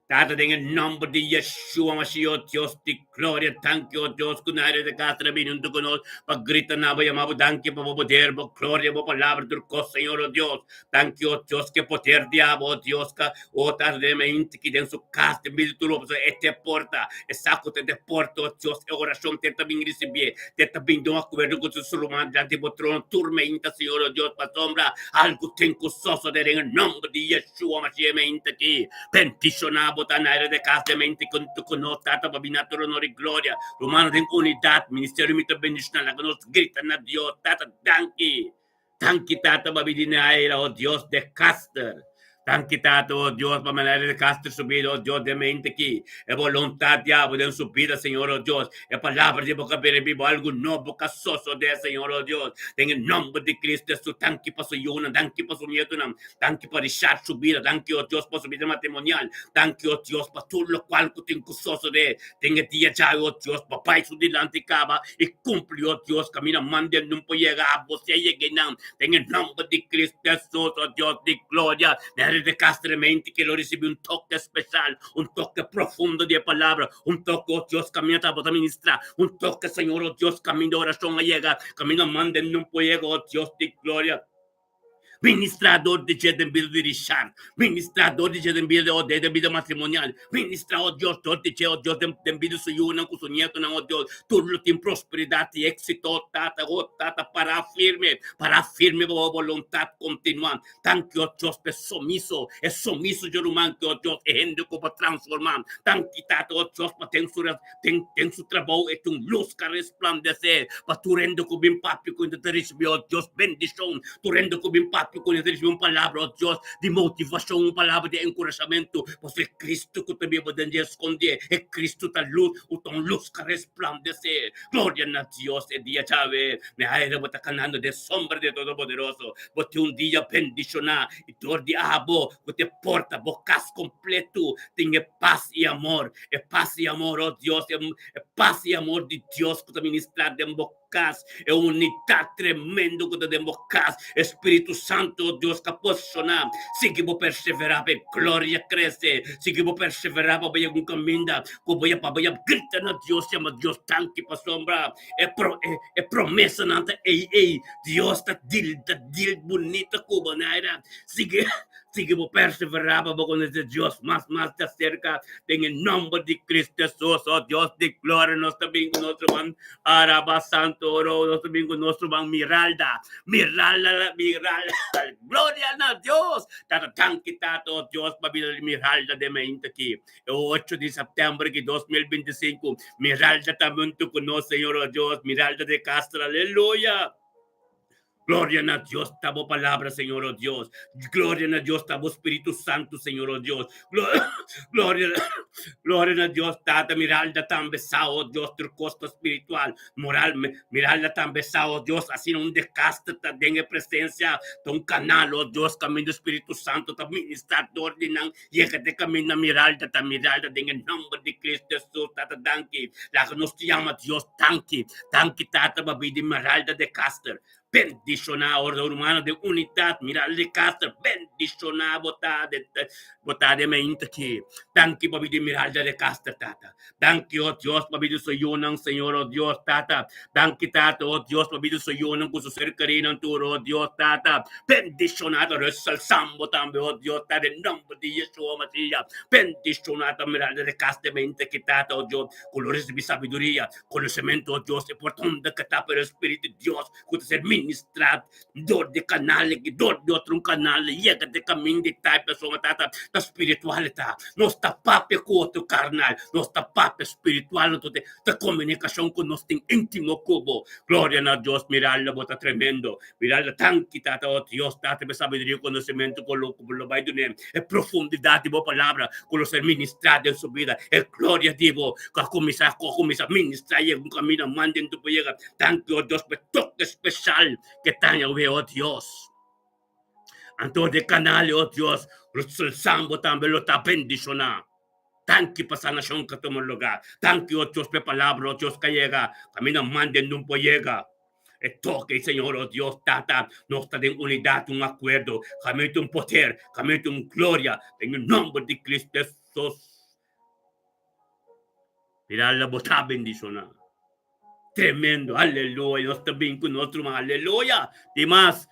Tata, den e nomber di Yeshua Mashiach, Dios di gloria, danki, oh Dios, ku Naira de Castro a bini huntu ku nos pa grita na bo, yama bo danki pa bo poder, bo gloria, bo palabra, tur kos, Señor, oh Dios. Danki, oh Dios, ku e poder di abo, oh Dios, ka, oh Tata, den mainti ki den su kas, den bida tur pasobra e te porta, e sa ku ta te porta, oh Dios, e orashon te ta bin risibié, te ta bin den un akuerdo ku su ruman dilanti bo trono tur mainta, Señor, oh Dios, pasobra algu tin ku sosodé den e nomber di Yeshua Mashiach mainti aki. Bendishoná bo ta na de kas de mente ku ku nos Tata pa bini na tur honor i gloria. Rumannan den unidat, ministerio mi ta bendishoná laga nos grita na Dios, Tata danki. Danki Tata pa bini na aire, oh Dios de Caster. Danki Tata, oh Dios, pa manera de Caster su bida, oh Dios de mente ki e boluntat di abo den su bida, Señor, oh Dios. E palabra di bo ka bira bibo algu nobo ka sosodé, Señor, oh Dios. Den e nomber di Cristo Hesus, danki pa su yunan, danki pa su nietunan. Danki pa Richard su bida, danki oh Dios pa su bida matrimonial, danki oh Dios pa tur locual cu tin cu sosode den e dia djawe oh Dios, pa bay su dilanti caba y cumpli oh Dios camina mande nun por yega abo si a yega eynan den e nomber di Cristo Jesus oh Dios di gloria. Mary de Castremente ke lo ricibi un toke special, un toke profundo di e palabra, un toke oh Dios camina ta bo ta ministra, un toke Señor oh Dios caminda oracion a yega, camina mande nun por yega oh Dios di gloria. Ministrador di dje den bida di Richard, ministrador di dje den bida di Odé den bida matrimonial, ministra, oh Dios, dor di dje, oh Dios, den den bida di su yunan ku su nietonan, oh Dios, tur lo tin prosperidat i éksito, oh Tata, oh Tata, pará firme, pará firme pa bo boluntat kontinuá. Danki, oh Dios, pa e somiso, e somiso dje ruman ki, oh Dios, e hende ku bo transformá. Danki, Tata, oh Dios, pa den su Den den su trabou e ta un lus ka resplandesé pa tur hende ku bin papia ku hende ta risibí, oh Dios, bendishon. Tur hende ku bin papia ku hende ta risibí un palabra, oh Dios, di motivashon, un palabra di enkurashamentu. Pasobra e Kristu ku ta biba den dje skondé, e Kristu ta lus, u ta un lus ka resplandesé. Gloria na Dios e dia djawe. Mi aire bo ta kanando den sombra di e Todopoderoso. Bo tin un dia bendishoná i dor di abo ku ta e porta bo kas kompletu tin e pas i amor. E pas i amor, oh Dios, e, e pas i amor di Dios ku ta ministrá den bo kas, e unidat tremendo ku ta den bo kas, e Spiritu Santo, oh Dios, ka posishoná. Sigui bo perseverá pa e gloria krese. Sigui bo perseverá pa bo yega un kaminda ku bo ya pa bo ya grita na Dios, yama Dios danki pasobra e pro, e, e promesanan ta ei ei. Dios ta dil, ta dil bunita ku bo, Naira. Sigui. Sigui bo perseverá pa bo konosé Dios mas mas di aserka den e nòmber di Cristo Hesus. O Dios di gloria, nos ta bin ku nos ruman Araba Santo Oro, nos ta bin ku nos ruman Miralda, Miralda, Miralda. Gloria na Dios! Tata, danki Tata, o Dios, pa bida di Miralda den mainta aki. E ocho di sèptèmber di 2025, Miralda ta huntu ku nos, Señor, o Dios, Miralda de Castro, aleluya! Gloria na Dios ta bo palabra, Señor, oh Dios. Gloria na Dios ta bo Spiritu Santu, Señor, oh Dios. Gloria, gloria na Dios, Tata. Miralda tambe sa, oh Dios, tur kos ta spiritual, moral. Miralda tambe sa, oh Dios, asina un dekaster ta den e presensia, ta un kanal, oh Dios, kaminda Spiritu Santu ta ministra dor di nan. Yega te kaminda Miralda ta Miralda den e nòmber di Cristo Jesus, Tata, danki. Laga nos yama Dios danki. Danki Tata pa bida di Miralda de Caster. Bendishoná ora humano den unidat. Miralda de Caster, bendishoná bo ta de bo ta de mainta aki. Danki pa bida di Miralda de Caster, Tata. Danki, o Dios, pa bida di su yunan, Señor, o Dios, Tata. Danki, Tata, o Dios, pa bida di su yunan ku su ser kerinan tur, o Dios, Tata. Bendishoná ta Russell Sambo tambe, o Dios, Tata, den nòmber di Yeshua Masiya. Bendishoná ta Miralda de Caster mainta aki, Tata, o Dios, ku lo risibí sabiduria. Konosementu, o Dios, e por ta unda ke ta, pero e Spiritu di Dios ku ta ser ministrá dor di kanal aki, dor di otro un kanal, yega te kaminda di tal persona, tata, ta spiritual e ta. Nos ta papia ku otro karnal, nos ta papia spiritual, anto te ta komunikashon ku nos tin íntimo ku bo. Gloria na Dios, miralda bo ta tremendo. Miralda tanki, tata, o Dios, tata, pa e sabiduria i konosementu ku lo ku bo lo bai dun'é, e profundidat di bo palabra ku lo ser ministrá den su bida, e gloria di bo ku a kuminsá ku a kuminsá ministrá yega un kaminda mas den tu por yega. Danki, o Dios, pa e toke speshal ke ta awe, o Dios. Anto di e kanal, o Dios, Russell Sambo tambe lo ta bendishoná. Danki pa sanashon ku a tuma lugá. Danki, o Dios, pa e palabra, o Dios, ku a yega kaminda mas den tu por yega. E toke, Señor, oh Dios, Tata, nos ta den unidad, un acuerdo, camino un poder, camino un gloria, den e nomber di Cristo Jesus. Mira, la bo ta bendiciona. Tremendo, aleluya, nos ta bin cu nos ruman, aleluya. Dimas,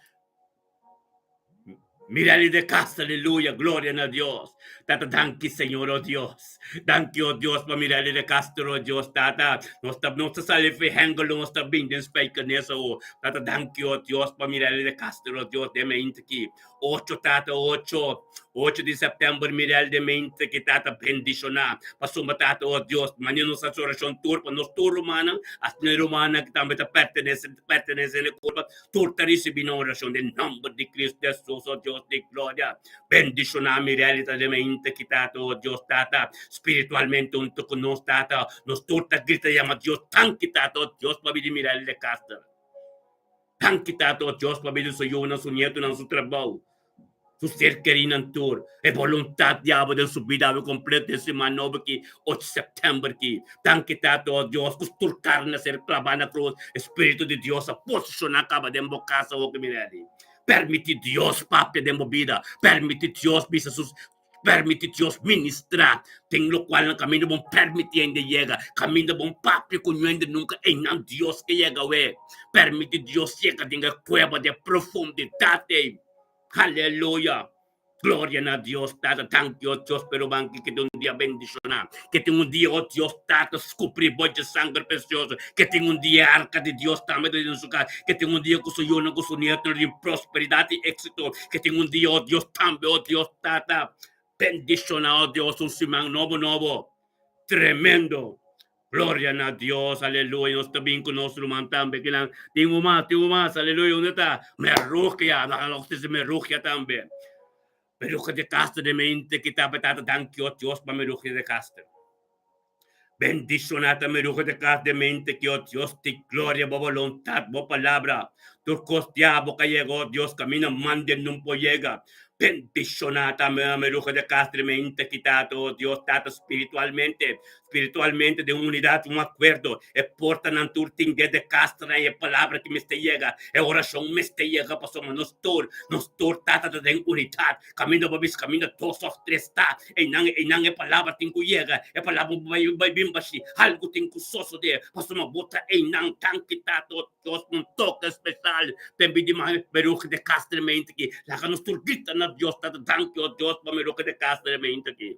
Mirali de casa, aleluya, gloria na Dios. Tata, danki, Señor, oh Dios. Danki, oh Dios, pa Mirali de Castro, oh Dios, Tata. Nos ta, nos ta sali fi Hengelo, nos ta bin den Spijkenisse, oh. Tata, danki, oh Dios, pa Mirali de Castro, oh Dios, den mente aki. Ocho, Tata, ocho. Ocho di september, Mirel de mente aki, Tata, bendiciona. Pasobra, Tata, oh Dios, manera nos haci oracion tur pa nos tur rumannan, asina e rumannan aki tambe ta pertenece, pertenece na e curpa. Tur ta risibí nan orashon den nòmber di Kristu Hesus, o Dios di gloria. Bendishoná Mirelly ta den mainta ki Tata, o Dios Tata, spiritualmente huntu ku nos, Tata. Nos tur ta grita yama Dios, Danki, Tata, o Dios, pabia di Mirelly de Caster. Danki, Tata, o Dios, pabia di su yunan, su nietunan, su trabou. Su ser kerinan tur. E boluntat di abo den su bida awe kompleto den siman nobo ki, ocho sèptèmber ki. Danki Tata, o Dios, ku tur karni a ser klabá na krus, e Spiritu di Dios a posishoná kaba den bo kas awo ki mi redi. Permití Dios papia den bo bida. Permití Dios bisa su Permití Dios ministrá den lokual nan kaminda bon permití hende yega, kaminda bon papia ku hende nunka einan Dios ke yega awe. Permití Dios yega den e kueba di e profundidat ei. Aleluya! Gloria na Dios Tata, danki o Dios pa e ruman ki ke tin un dia bendishoná, ke tin un dia o Dios Tata skuprí bo dje sanger presioso, ke tin un dia e arka di Dios tambe ta den su kas, ke tin un dia ku su yunan ku su nietunan tin prosperidat i éksito, Ke tin un dia, oh Dios, tambe, oh Dios, Tata, bendiciona, oh Dios, un siman nobo, nobo, tremendo. Gloria na Dios, aleluya. Nos ta bin ku nos ruman tambe, kinan tin un mas, tin un mas, aleluya. Unda ta? Merugia, laga nos dice Merugia tambe. Merugia de Castro de mente ki ta tata, danki, oh Dios, pa Merugia de Castro. Bendiciona ta Merugia de Castro de mente ki, oh Dios, di gloria, bo voluntad, bo palabra. Tur kos diablo ka yega, oh Dios, camina mande nun por yega. Bendiciona ta Merugia de Castro de mente ki tata, oh Dios, tata, spiritualmente, spiritualmente den unidad, un acuerdo. E portanan tur tin desde Castro e palabra ki mester yega, e oracion mester yega pasobra nos tur, nos tur tata ta den unidad. Caminda bo bisa caminda dos of tres ta, einan einan e palabra tin cu yega, e palabra bo bai bai bin bashi, algo tin cu sosode, pasobra bo ta einan tan kita tot Dios un toke special den bidi ma beruge de Castro mente ki laga nos tur grita na. na Dios Tata. Danki, o Dios, pa mi loke ta kas den e mente aki.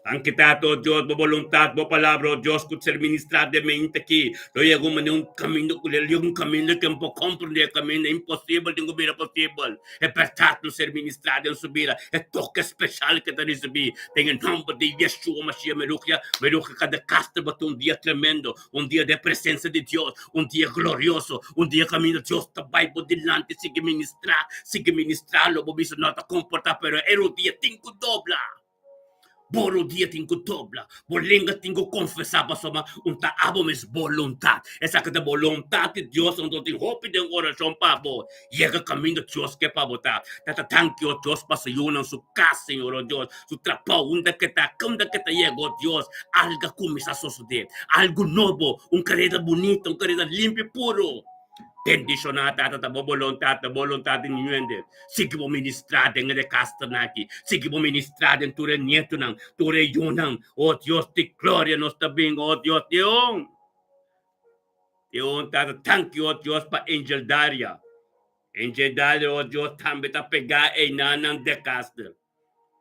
Danki Tata, o Dios, bo boluntat, bo palabra, o Dios, ku ta ser ministrá den mente aki. Lo yega un manera, un kaminda ku lo yega un kaminda ku bo komprendé e kaminda imposibel tin ku bira posibel. E bèrdat lo ser ministrá den su bida, e toke speshal ke ta risibí den e nòmber di Yeshua Mashiach. Mi rugia, mi rugia kada kas ta bati un dia tremendo, un dia den presensia di Dios, un dia glorioso, un dia kaminda Dios ta bai bo dilanti sigui ministrá, sigui ministrá. Lo bo bisa no ta komportá, pero e rudia tin ku dobla. Bo rodia tin ku dobla, bo lenga tin ku konfesá pasobra un ta abo mes boluntat. Esaki ta boluntat di Dios, anto tin hopi den orashon pa bo yega kaminda Dios ke pa bo ta. Tata danki, o Dios, pa su yunan, su kas, Señor, o Dios, su trabou, unda ke ta, unda ke ta yega, o Dios, algu a kuminsá sosodé, algu nobo, un kareda bunita, un kareda limpi, puru. Bendishoná, Tata, ta bo boluntat, ta boluntat di niun hende. Sigui bo ministrá den e kastanan aki. Sigui bo ministrá den tur e nietonan, tur e yunan. O Dios di gloria, nos ta bin, o Dios di un. Di un, Tata, danki, o Dios, pa Angel Daria. Angel Daria, o Dios, tambe ta pegá einanan de kaster.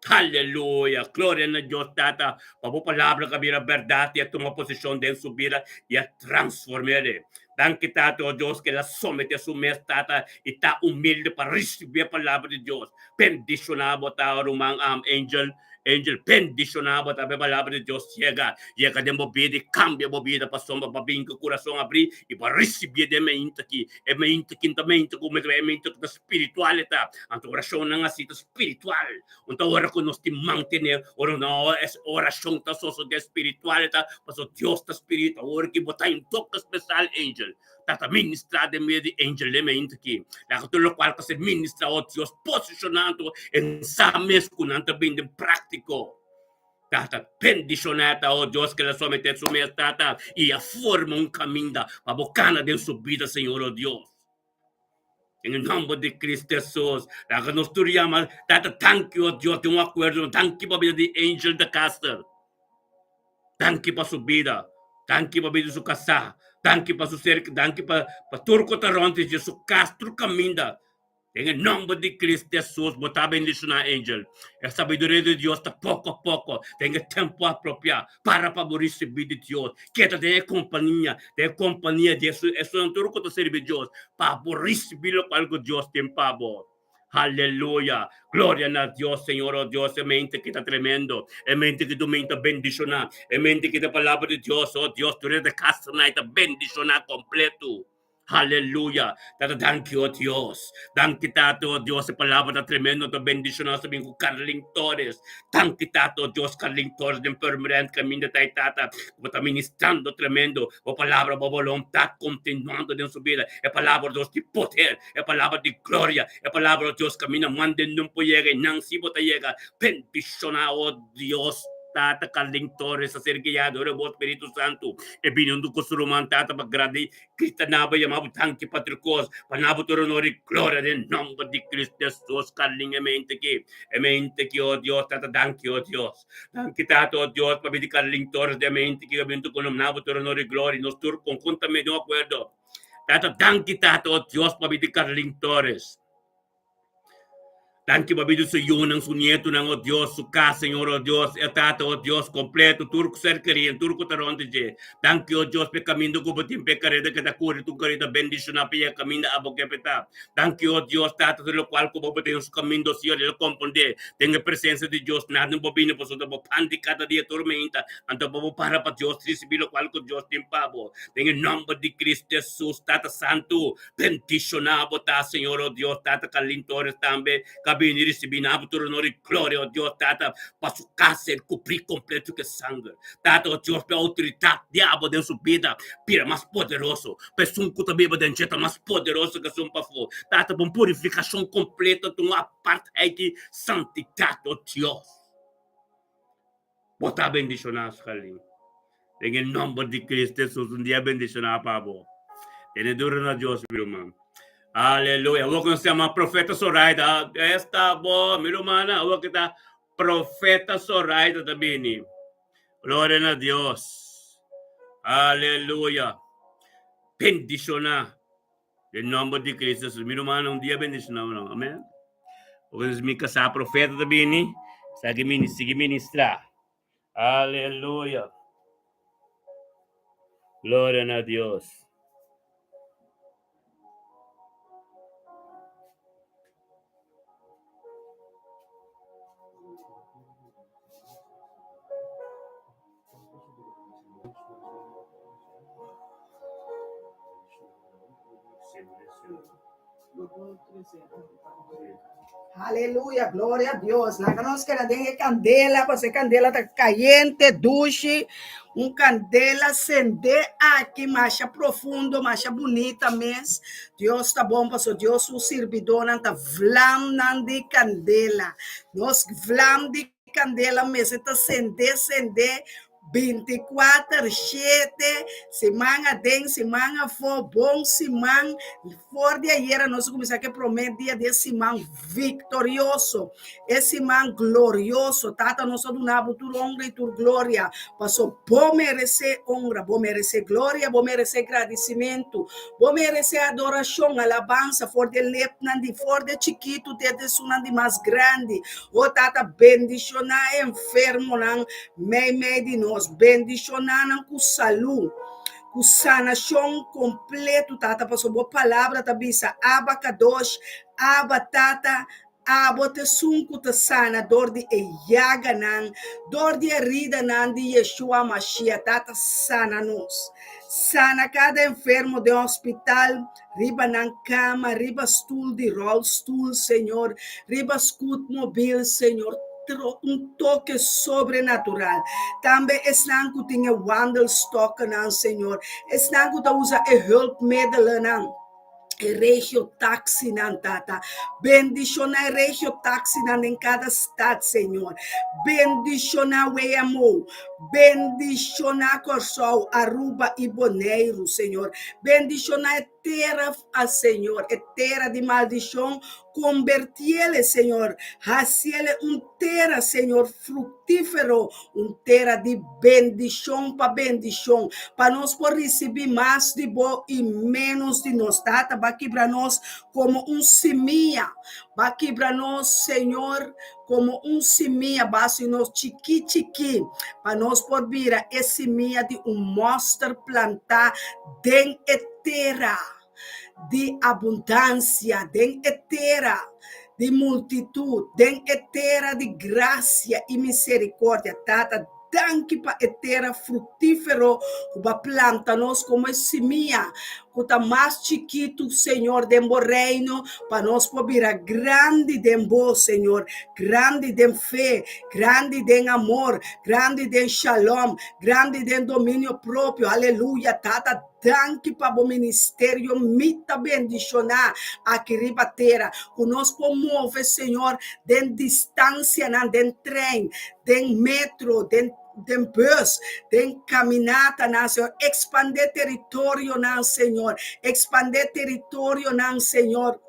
Aleluya! Gloria na Dios Tata pa bo palabra ka bira bèrdat i a tuma posishon den su bida i a transform'é. Danki Tata, o Dios, ku el a someté su mes, Tata, i ta humilde pa risibí e palabra di Dios. Bendishoná bo ta, ruman Angel. Angel, bendishoná bo ta pa e palabra di Dios yega, yega den bo bida i kambia bo bida pasobra bo a bin ku kurason abrí i bo a risibí den meinta aki. E meinta ki ta meinta ku e meinta ku ta spiritual e ta. Anto orashonnan asi ta spiritual. Un ta ora ku nos tin mantené ora no es orashon ta sosodé spiritual ta pasobra Dios ta spiritu. Awor ki bo ta un toke spesial angel ta ta ministrá den medio di angel den mente aki. Laga tur lokual ku ser ministrá o Dios posishonando en sa mes ku nan ta bini den práktiko. Tata, bendishoná ta, o Dios, ku el a someté su mes, Tata, i a forma un kaminda pa bo kana den su bida, Señor, o Dios. En e nomber di Cristo Jesus, laga nos tur yama, Tata, danki, o Dios, den un akuerdo, danki pa bida di Angel de Caster. Danki pa su bida, danki pa bida di su kasá, danki pa su ser, danki pa pa tur ku ta rònt di dje, su kas, tur kaminda. Den e nomber di Cristo Jesus, bo ta bendishoná, Angel. E sabiduria di Dios ta poko a poko, den e tempu apropiá, para pa bo risibí di Dios. Keda den e kompania, den e kompania di esun, esunnan tur ku ta sirbi Dios, pa bo risibí lokual ku Dios tin pa bo. Aleluya! Gloria na Dios, Señor, oh Dios, e mente ki ta tremendo, e mente ki tu mente ta bendishoná, e mente ki ta palabra di Dios, oh Dios, tur e ta kasa na e ta bendishoná kompletu. Aleluya! Tata danki o Dios. Danki Tata o Dios e palabra ta tremendo ta bendiciona nos bin ku Carlin Torres. Danki Tata o Dios Carlin Torres den Purmerend caminda ta e Tata ku bo ta ministrando tremendo bo palabra bo boluntad continuando den su bida e palabra Dios di poder e palabra di gloria e palabra Dios caminda mande nun por yega y nan si bo ta yega bendiciona o Dios. Tata Carlin Torres a ser guiado dor bo Spiritu Santu e bini huntu ku su ruman Tata pa grandi Krista nabo yama bo danki pa tur kos, pa nabo tur honor i gloria den nomber di Kristu Hesus. Carlin e mente ki, e mente ki, oh Dios, Tata danki, oh Dios. Danki Tata, oh Dios, pabia di Carlin Torres den mente ki a bintu ku nom nabo tur honor i gloria, nos tur konhuntamente den un akuerdo. Tata danki Tata, oh Dios, pabia di Carlin Torres. Danki pa bida su yunan, su nietunan, oh Dios, su kas, Señor, oh Dios, e tata, oh Dios, kompleto, tur ku ser kerí, tur ku ta rònt di dje. Danki, oh Dios, pa e kaminda ku bo tin, pa e kareda ku ta kuri, tur kareda bendishoná pa yega kaminda abo ke pa ta. Danki, oh Dios, tata, tur lokual ku bo bo tin su kaminda, oh Señor, el a komprondé den e presensia di Dios, nada no por bini pasobra bo pan di kada dia tur mainta, anto bo por para pa Dios risibí lokual ku Dios tin pa bo. Den e nòmber di Cristo Hesus, Tata Santu, Bendishoná bo ta, Señor, o Dios, Tata Carlin Torres tambe, ku a bini risibí na bo tur honor i gloria, o Dios, Tata, pa su kas ser kubrí kompleto ku e sanger. Tata, o Dios, pa e outoridat di abo den su bida bira mas poderoso, pa esun ku ta biba den dje ta mas poderoso ku esun pafó. Tata, pa un purifikashon kompleto ta un apartheid di santidat, o Dios. Bo ta bendishoná, Shalin. Den e nòmber di Cristo Hesus, un dia bendishoná pa bo. Tene duro na Dios, mi ruman. Aleluya. Awor ku nos yama Profeta Zoraida. Esta bo, mi rumannan. Awor ku ta Profeta Zoraida ta bini. Gloria na Dios. Aleluya. Bendishoná. Den nòmber di Cristo Hesus. Mi rumannan, un dia bendishoná. Amèn. Porque mi kasá profeta ta bini, sa ki mini sigui ministrá. Aleluya. Gloria na Dios. Aleluya, gloria a Dios. Laga nos keda den e kandela, pasobra e kandela ta kayente, dushi. Un kandela sendé aki masha profundo, masha bunita mes. Dios ta bon pasobra Dios su sirbidónan ta vlamnan di kandela. Nos vlam di kandela mester ta sendé, sendé Bintikuater shete, siman aden, siman afó, bon siman. For di ayera nos a kuminsá ku e promé dia di e siman viktorioso, e siman glorioso. Tata, nos a duna bo tur honra i tur gloria, pasobra bo meresé honra, bo meresé gloria, bo meresé gradisimentu, bo meresé adorashon, alabansa for di e lepnan di for di e chikitu te esunnan di mas grandi. O Tata, bendishoná e enfermonan Meimei di nos, bendishoná nan ku salú, ku sanashon kompletu, Tata, pasobra bo Palabra ta bisa, Abba Kadosh, Abba Tata, abo ta esun ku ta sana dor di e yaganan, dor di e heridanan di Yeshua Mashiach. Tata, sana nos. Sana kada enfermo den hospital, riba nan kama, riba stul di rolstoel, Señor, riba scootmobiel, Señor, un toke sobrenatural. Tambe esnan ku tin e wandelstokkenan, Señor, esnan ku ta usa e hulpmiddelennan, e regio taxinan, Tata. Bendishoná e regio taxinan den kada stad, Señor. Bendishoná WMO. Bendishoná Kòrsou, Aruba i Boneiru, Señor. Bendishoná e tera, a Señor, e tera di maldishon, kombertiele, Señor, hasiele un tera, Señor, fruktífero, un tera di bendishon pa bendishon, pa nos por risibí mas di Bo i ménos di nos. Tata, bo a kibra nos komo un simia, bo a kibra nos, Señor, Komo un simia basi nos chikí chikí pa nos por bira e simia di un mòster plantá den e tera di abundansia, den e tera di multitut, den e tera di grasia i miserikordia. Tata, Danki pa e tera fruktífero ku bo a planta nos komo e simia ku ta mas chikitu, Señor, den bo Reino, pa nos por bira grandi den bo, Señor, grandi den fe, grandi den amor, grandi den shalom, grandi den dominio propio. Aleluya, Tata, danki pa bo ministerio. Mi ta bendishoná aki riba tera ku nos por move, Señor, den distansianan, den trein, den metro, den den bus, den kaminatanan, Señor. Ekspandé teritorionan, Señor. Ekspandé teritorionan, Señor.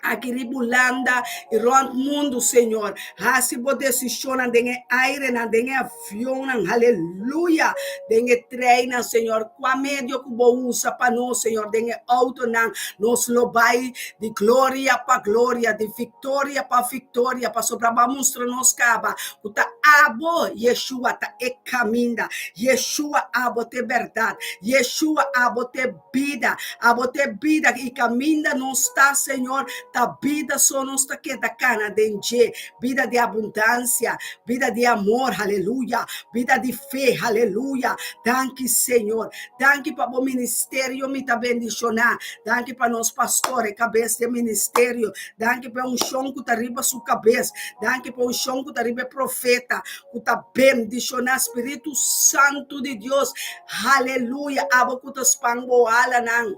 Aki riba Hulanda i rònt mundu, Señor. Hasi bo desishonnan den e airenan, den e avionnan, aleluya, den e treinnan, Señor. Kua medio ku bo usa pa nos, Señor, den e outonan, nos lo bai di gloria pa gloria, di viktoria pa viktoria, pasobra bo a mustra nos kaba ku ta abo, Yeshua, ta e kaminda. Yeshua, abo ta e bèrdat. Yeshua, abo ta e bida. Abo ta e bida i kaminda nos ta, Señor, ta bida so nos ta keda kana den dje. Bida di abundansia, bida di amor, haleluya, bida di fe, haleluya. Danki, Señor. Danki pa bo ministerio, mi ta bendishoná. Danki pa nos pastor, e kabes di e ministerio. Danki pa e unshon ku ta riba su kabes. Danki pa e unshon ku ta riba e profeta ku ta bendishoná. Spiritu Santu di Dios, haleluya! Abo ku ta span bo alanan.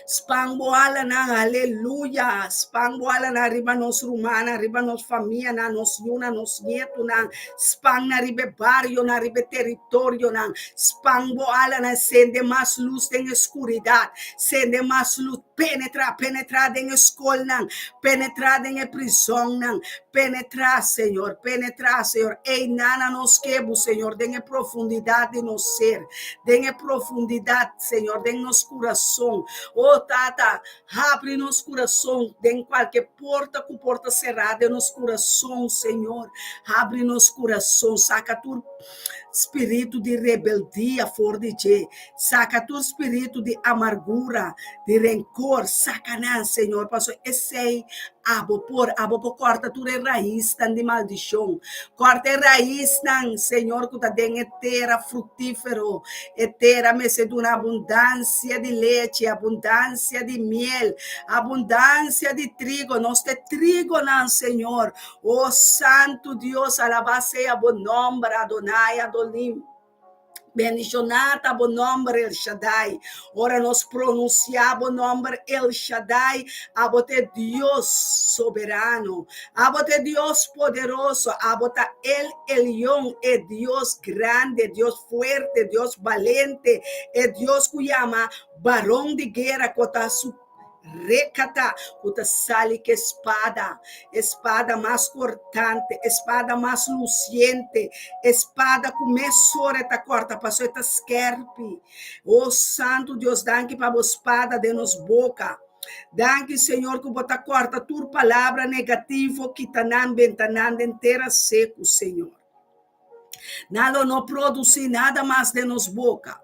Span bo alanan, aleluya! Span bo alanan riba nos rumannan, riba nos famianan, nos yunan, nos nietunan. Span nan riba e barionan, riba e teritorionan. Span bo alanan, sende mas lus den e skuridat. Sende mas lus. Penetrá, penetrá den e skolnan, penetrá den e prizonnan, penetrá, Señor, penetrá, Señor. Einan na nos kebu, Señor, den e profundidat di nos ser, den e profundidat, Señor, den nos kurason. Oh Tata, habri nos kurason den kualke porta ku por ta será den nos kurason, Señor. Habri nos kurason, saka tur spiritu di rebeldia for di dje, saka tur spiritu di amargura, di renkor, saka nan, Señor, pasobra esei abo por, abo por kòrta tur e raisnan di maldishon, kòrta e raisnan, Señor, ku ta den e tera fruktífero, e tera mester duna abundansia di lechi, abundansia di miel, abundansia di trigo, nos ta e trigonan, Señor. O Santu Dios, alabá sea bo nòmber, Adonai Adonim. Bendishoná ta bo nòmber, El Shaddai. Ora nos pronunsiá bo nòmber, El Shaddai, abo ta e Dios soberano, abo ta e Dios poderoso, abo ta El Elyon, e Dios grande, Dios fuerte, Dios balente, e Dios ku yama Baron di Guera, ku ta su Rekata ku ta sali ku e spada, e spada mas kortante, e spada mas lusiente, e spada ku mesora e ta kòrta pasobra e ta skèrpi. O Santu Dios, danki pa bo spada den nos boka. Danki, Señor, ku bo ta kòrta tur palabra negativo, kita nan, benta nan den tera seku, Señor. Nan lo no produsí nada mas den nos boka.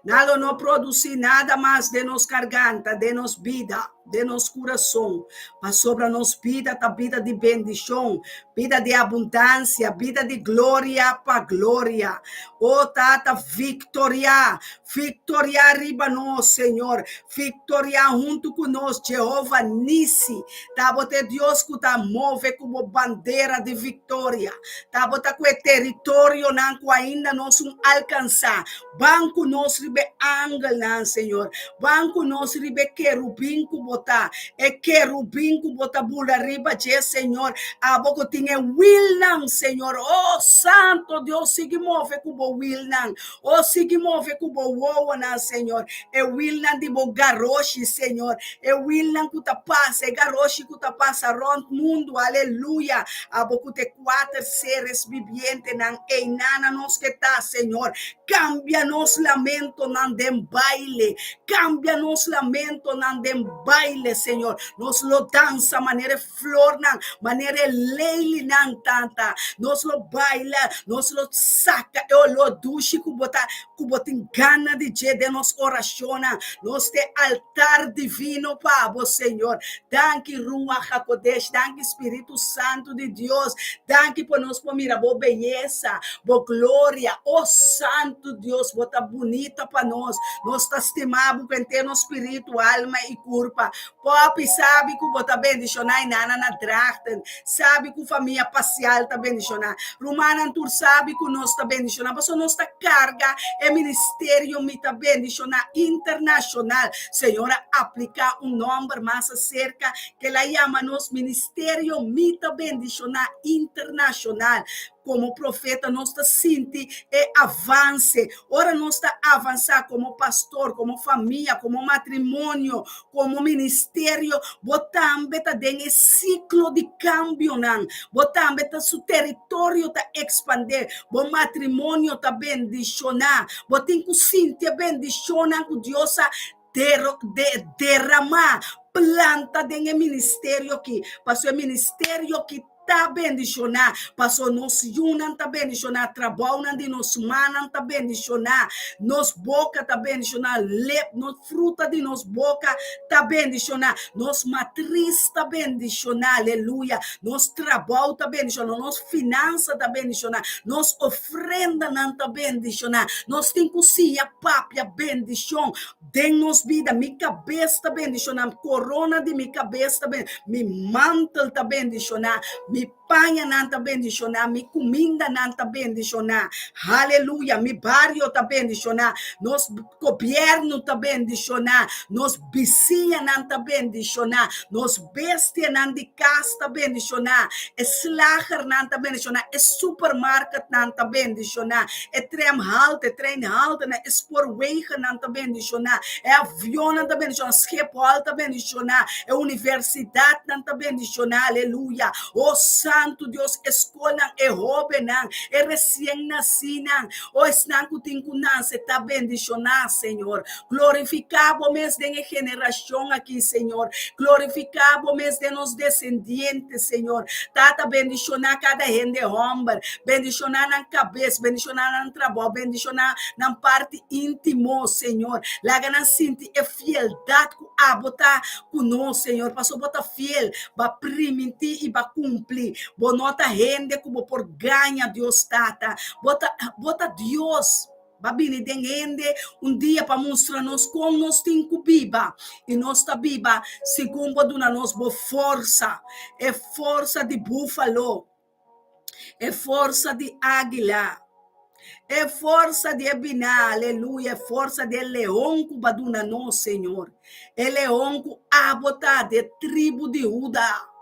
Nan lo no produsí nada mas den nos garganta, den nos bida, den nos kurason. Pasobra nos bida ta bida di bendishon, bida di abundansia, bida di gloria pa gloria. O Tata, viktoriá, viktoriá riba nos, Señor. Viktoriá huntu ku nos, Jehova Nisi. Ta bo ta e Dios ku ta move ku bo bandera di viktoria. Ta bo ta ku e teritorionan ku ainda nos un alkansá. Ban ku nos riba e angelnan, Señor. Ban ku nos riba e kerubin ku bo ta, e kerubin ku bo ta bula riba dje, Señor. Abo ku tin e wilnan, Señor. Oh, Santo Dios, sigui move ku bo wilnan. Oh, sigui move ku bo wowonan, Señor. E wilnan di bo garoshi, Señor. E wilnan ku ta pasa, e garoshi ku ta pasa rònt mundu. Aleluya. Abo ku ta e kuater seres bibientenan einan na nos ke ta, Señor. Kambia nos lamentonan den baile. Kambia nos lamentonan den baile, Señor. Nos lo dansa manera e flornan, manera e leilinan, Tata. Nos lo baila, nos lo saka e olor dushi ku bo ta, ku bo tin gana di dje den nos orashonnan. Nos ta e altar divino pa bo, Señor. Danki, Ruach HaKodesh. Danki, Spiritu Santu di Dios. Danki pa nos por mira bo beyesa, bo gloria. O Santu Dios, bo ta bunita pa nos. Nos ta stima bo ku henter nos spiritu, alma i kurpa. Poppy sabi ku bo ta bendishoná i Nana na Drachten sabi ku famia Pasial ta bendishoná. Rumannan tur sabi ku nos ta bendishoná pasobra nos ta karga e ministerio Mi Ta Bendishoná Internashonal. Señor a apliká un nòmber mas aserka ke el a yama nos Ministerio Mi Ta Bendishoná Internashonal. Komo profeta nos ta sinti e avanse. Ora nos ta avansá komo pastor, komo famia, komo matrimonio, komo ministerio, bo tambe ta den e siklo di kambionan. Bo tambe ta su teritorio ta ekspandé. Bo matrimonio ta bendishoná. Bo tin ku sinti e bendishonnan ku Dios a deramá, planta den e ministerio aki. Pasobra e ministerio aki ta bendishoná, pasobra nos yunan ta bendishoná, trabounan di nos mannan ta bendishoná, nos boka ta bendishoná, lep, nos fruta di nos boka ta bendishoná, nos matris ta bendishoná, aleluya, nos trabou ta bendishoná, nos finansa ta bendishoná, nos ofrendanan ta bendishoná. Nos tin ku siña papia bendishon den nos bida. Mi kabes ta bendishoná, korona di mi kabes ta bendishoná, mi mantel ta bendishoná, mi pañanan ta bendishoná, mi kumindanan ta bendishoná. Haleluya! Mi bario ta bendishoná, nos gobièrnu ta bendishoná, nos bisiñanan ta bendishoná, nos bestianan di kas ta bendishoná, e slagernan ta bendishoná, e supermarketnan ta bendishoná, e tramhalte, treinhaltenan, e spoorwegennan ta bendishoná, e avionnan ta bendishoná, Schiphol ta bendishoná, e universidatnan ta bendishoná, aleluya! O Santu Dios, e skolnan, e hóbennan, e resien nasínan, o esnan ku tin ku nase ta bendishoná, Señor. Glorifiká bo mes den e generashon aki, Señor. Glorifiká bo mes den nos desendiente, Señor. Tata, bendishoná kada hende hòmber. Bendishoná nan kabes, bendishoná nan trabou, bendishoná nan parti íntimo, Señor. Laga nan sinti e fieldat ku abo ta ku nos, Señor, pasobra bo ta fiel. Bo a primintí i bo a kumpli. Bo no ta hende ku bo por gaña, Dios Tata. Bo ta, bo ta Dios. Ba bini den hende un dia pa mustra nos kon nos tin ku biba, i nos ta biba segun bo duna nos bo forsa, e forsa di búfalo, e forsa di águila, e forsa di e biná, aleluya, e forsa di e leon ku bo a duna nos, Señor, e leon ku abo ta di e tribu di Huda.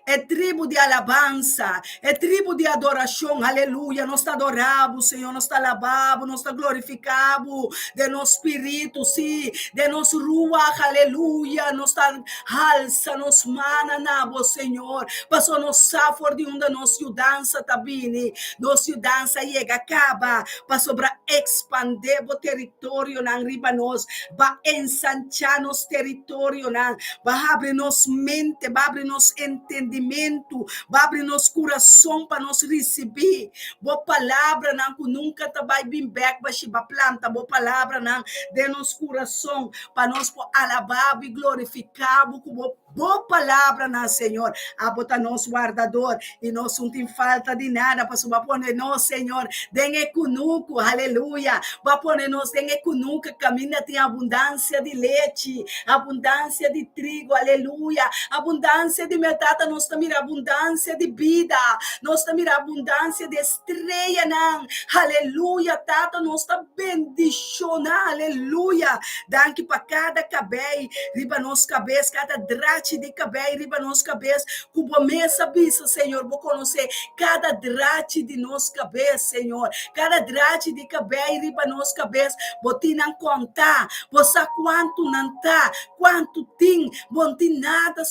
E tribu di alabansa, e tribu di adorashon, aleluya, nos ta adorá bo, Señor, nos ta alabá bo, nos ta glorifiká bo den nos spiritu, sí, den nos ruach, aleluya, nos ta halsa nos mannan na bo, Señor, pasobra nos sa for di unda nos yudansa ta bini, nos yudansa yega kaba, pasobra ekspandé bo teritorionan riba nos, ba ensanchá nos teritorionan, Ba habri nos mente, ba habri nos entendimentu, ba habri nos kurason pa nos risibí bo palabranan ku nunka ta bai bin bèk bashi. Ba planta bo palabranan den nos kurason pa nos por alabá bo i glorifiká bo ku bo bo palabranan, Señor. Abo ta nos wardador i nos un tin falta di nada pasobra bo a pone nos, Señor, den e kunuku. Aleluya! Bo a pone nos den e kunuku kaminda tin abundansia di lechi. Abundansia di trigo, aleluya. Abundansia di mel, Tata, nos ta mira abundansia di bida. Nos ta mira abundansia di estreyanan. Aleluya, Tata, nos ta bendishoná, aleluya. Danki pa kada kabei riba nos kabes, kada drachi di kabei riba nos kabes, ku bo mes a bisa, Señor. Bo konosé kada drachi di nos kabes, Señor. Kada drachi di kabei riba nos kabes, bo tin nan kontá. Bo sa kuantu nan ta, kuantu tin. Bo no tin nada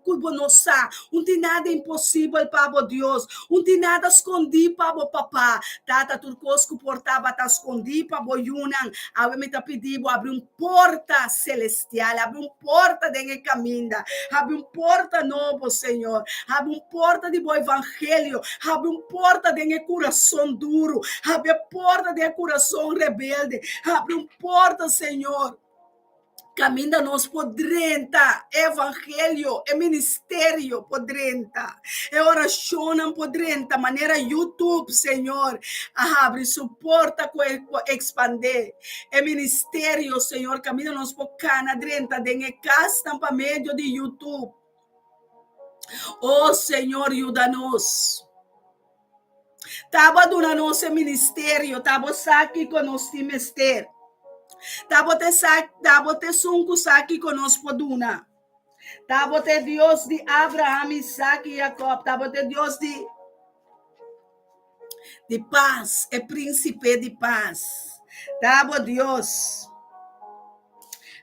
ku bo no sa. Un tin nada imposibel pa bo, Dios. Un tin nada skondí pa bo, Papa. Tata, tur kos ku por tabata skondí pa bo yunan, awe mi ta pidi bo abri un porta selestial, abri un porta den e kaminda, abri un porta nobo, Señor. Abri un porta di bo evangelio, abri un porta den e kurason duru, abri e porta den e kurason rebelde, abri un Porta, Señor, kaminda nos por drenta, e evangelio, e ministerio por drenta, e orashonnan por drenta, manera YouTube, Señor, a habri su porta ku e por ekspandé. E ministerio, Señor, kaminda nos por kana drenta den e kasnan pa medio di YouTube. Oh, Señor, yuda nos. Ta bo a duna nos e ministerio, ta bo sa kiko nos tin mester. Ta bo te sa, ta bo ta esun ku sa kiko nos por duna. Ta bo ta e Dios di Abraham, Isaac i Jacob, ta bo ta e Dios di di pas, e Prínsipe di pas. Ta bo Dios.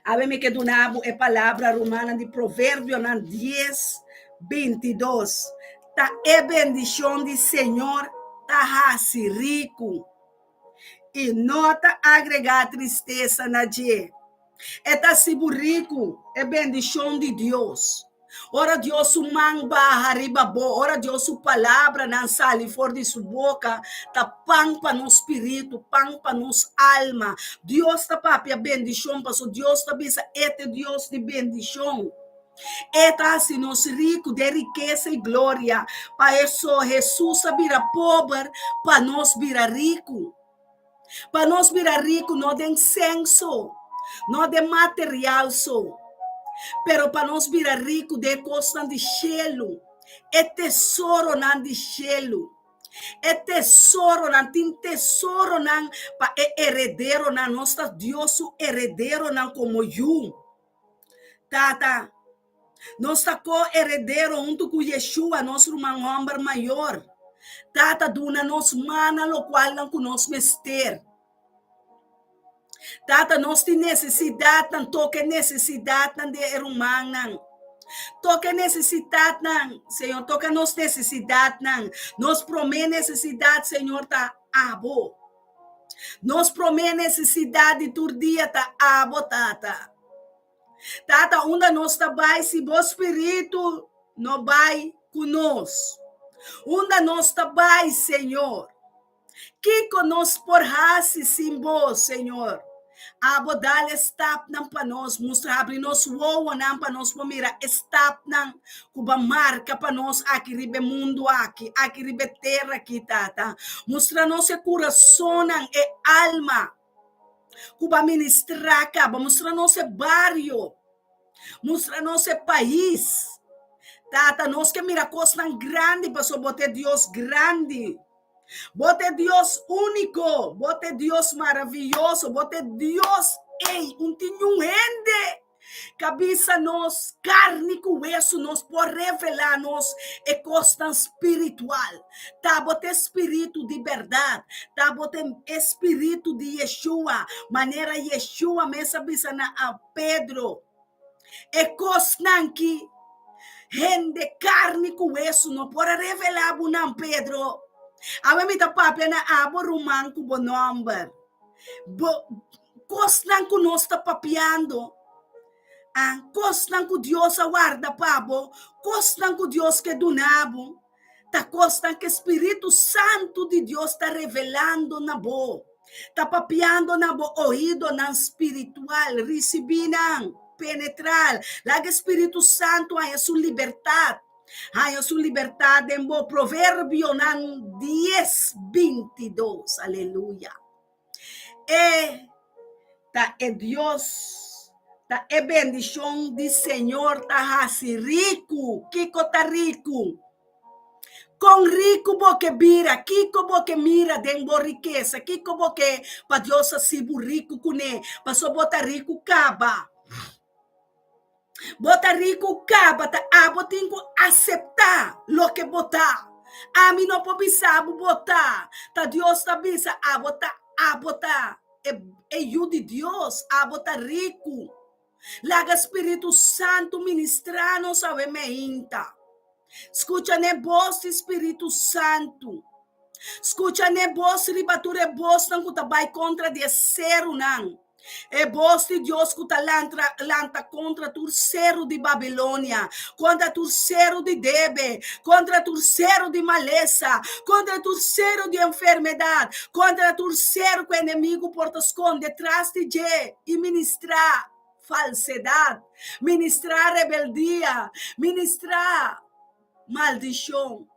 Awe mi ke duna bo e palabra rumannan di Proverbionan dies, bintidos. Ta e bendishon di Señor ta hasi riku, i no ta agregá tristesa na dje. E ta hasi bo riku, e bendishon di Dios. Ora Dios su man baha riba bo, ora Dios su palabranan sali for di su boka, ta pan pa nos spiritu, pan pa nos alma. Dios ta papia bendishon, pasobra Dios ta bisa e ta e Dios di bendishon. E ta hasi nos riku den rikesa i gloria. Pa eso Hesus a bira pober pa nos bira riku. Pa nos bira riku no den senso, no den material so, pero pa nos bira riku den e kosnan di shelu, e tesoronan di shelu. E tesoronan, tin tesoronan pa e herederonan, nos ta Dios su herederonan komo yu. Tata, nos ta ko-heredero huntu ku Yeshua, nos ruman hòmber mayor. Tata, duna nos mana lokualnan ku nos mester. Tata, nos tin nesesidatnan, toka e nesesidatnan di e rumannan. Toka e nesesidatnan, Señor, toka nos nesesidatnan. Nos promé nesesidat, Señor, ta abo. Nos promé nesesidat di tur dia ta abo, Tata. Tata, unda nos ta bai si bo spiritu no bai ku nos? Unda nos ta bai, Señor? Kiko nos por hasi sin bo, Señor? Abo dal e stapnan pa nos, mustra habri nos wowonan pa nos por mira e stapnan ku bo a marka pa nos aki riba e mundu aki, aki riba e tera aki, Tata. Mustra nos e kurasonnan, e alma ku bo a ministrá kaba. Mustra nos e bario. Mustra nos e pais. Tata, nos ke mira kosnan grandi pasobra bo ta e Dios grandi. Bo ta e Dios úniko, bo ta e Dios maravioso, bo ta e Dios ei, un tin niun hende ka bisa nos karni ku wesu nos por revelá nos e kosnan spiritual. Ta bo ta e spiritu di bèrdat, ta bo ta e spiritu di Yeshua, manera Yeshua mes a bisa na Pedro. E kosnan ki hende karni ku wesu no por a revelá bo nan, Pedro. Awe mi ta papia na abo, ruman, ku bo nòmber. Bo kosnan ku nos ta papiando, ah, kosnan ku Dios a warda pa bo, kosnan ku Dios ke duna bo, ta kosnan ku e spiritu santu di Dios ta revelando na bo, ta papiando na bo oídonan spiritual. Risibí nan, penetrá. Laga e spiritu santu haña su libertat, haña su libertat den bo. Proverbionan dies, bintidos. Aleluya. E ta e Dios, ta e bendishon di Señor ta hasi riku. Kiko ta riku? Kon riku bo ke bira? Kiko bo ke mira den bo rikesa? Kiko bo ke pa Dios hasi bo riku kuné? Pasobra bo ta riku kaba. Bo ta riku kaba, ta abo tin ku aseptá loke bo ta. Ami no por bisa bo bo ta, ta Dios ta bisa abo ta, abo ta e e yu di Dios, abo ta riku. Laga Spiritu Santu ministrá nos awe meinta. Skucha n'e bos di Spiritu Santu. Skucha n'e bos riba tur e bosnan ku ta bai kontra di e serunan. E bos di Dios ku ta lantra, lanta kontra tur seru di Babilonia, kontra tur seru di debe, kontra tur seru di malesa, kontra tur seru di enfermedat, kontra tur seru ku enemigu por ta skonde tras di dje i ministrá falsedat, ministrá rebeldia, ministrá maldishon.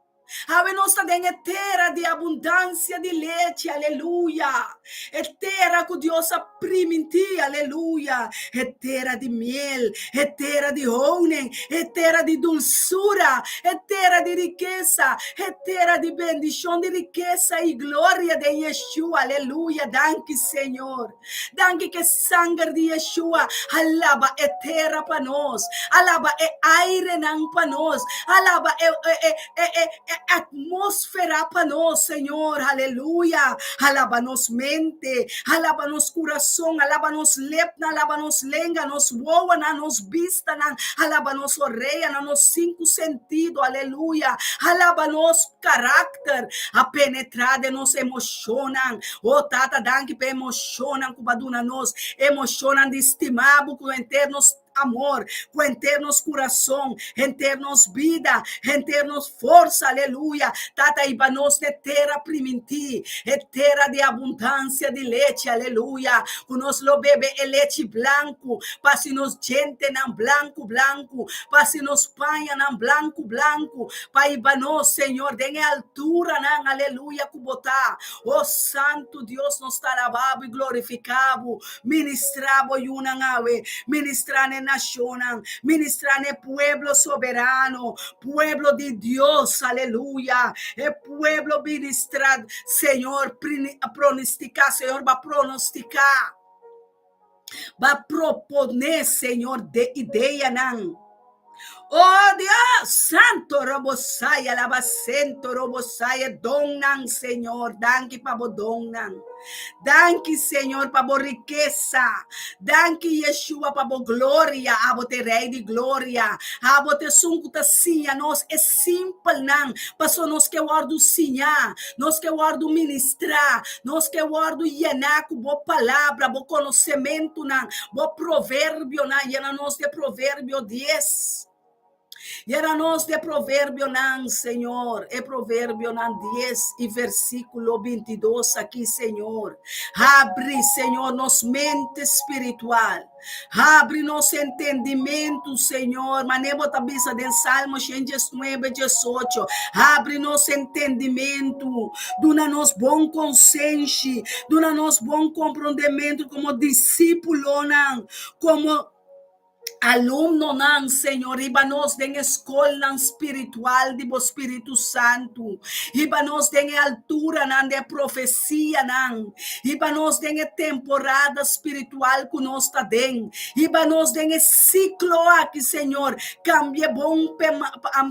Awe nos ta den e tera di abundansia di lechi, aleluya! E tera ku Dios a primintí, aleluya! E tera di miel, e tera di honing, e tera di dulsura, e tera di rikesa, e tera di bendishon, di rikesa i gloria den Yeshua, aleluya! Danki, Señor. Danki ku e sanger di Yeshua a laba e tera pa nos, a laba e airenan pa nos, a laba e, e, e, e, e atmósfera pa nos, Señor. Aleluya. A laba nos mente, a laba nos kurason, a laba nos lepnan, a laba nos lenga, nos wowonan, nos bistanan, a laba nos oreanan, nos sinku sentido. Aleluya. A laba nos karakter, a penetrá den nos emoshonnan. Oh Tata, danki pa e emoshonnan ku bo a duna nos, emoshonnan di stima bo ku henter nos amor, ku henter nos kurason, henter nos bida, henter nos forsa, aleluya. Tata, hiba nos n'e tera primintí, e tera di abundansia di lechi, aleluya, ku nos lo bebe e lechi blanku, pa hasi nos djentenan blanku blanku, pa hasi nos pañanan blanku blanku, pa hiba nos, Señor, den e alturanan, aleluya, ku bo ta. O Santu Dios, nos ta alabá bo i glorifiká bo. Ministrá bo yunan awe, ministrá n'e nashonnan, ministrá n'e pueblo soberano, pueblo di Dios, aleluya. E pueblo ministrá, Señor, pronostiká, Señor, bo a pronostiká. Bo a proponé, Señor, de ideanan. Oh Dios, Santo Robosaya, Labasento Robosaya, donnan, Señor, danki pa bo donnan. Danki, Señor, pa bo rikesa. Danki, Yeshua, pa bo gloria. Abo ta e Rei di gloria. Abo ta esun ku ta siña nos e simpelnan, paso nos ke wòrdu siñá, nos ke wòrdu ministrá, nos ke wòrdu yená ku bo palabra, bo konosementunan, bo proverbionan. Yena nos di e proverbio dies. Yena nos di e proverbionan, Señor, e proverbionan dies i versíkulo bintidos aki, Señor. Habri, Señor, nos mente spiritual. Habri nos entendimentu, Señor, manera bo ta bisa den Salmo shen diesnuebe, diesocho. Habri nos entendimentu, duna nos bon konsenshi, duna nos bon komprondementu komo disípulonan, komo alumnonan, Señor. Hiba nos den e skolnan spiritual di bo Spiritu Santu. Hiba nos den e alturanan di e profesianan. Hiba nos den e temporada spiritual ku nos ta den. Hiba nos den e siklo aki, Señor. Kambia bon pe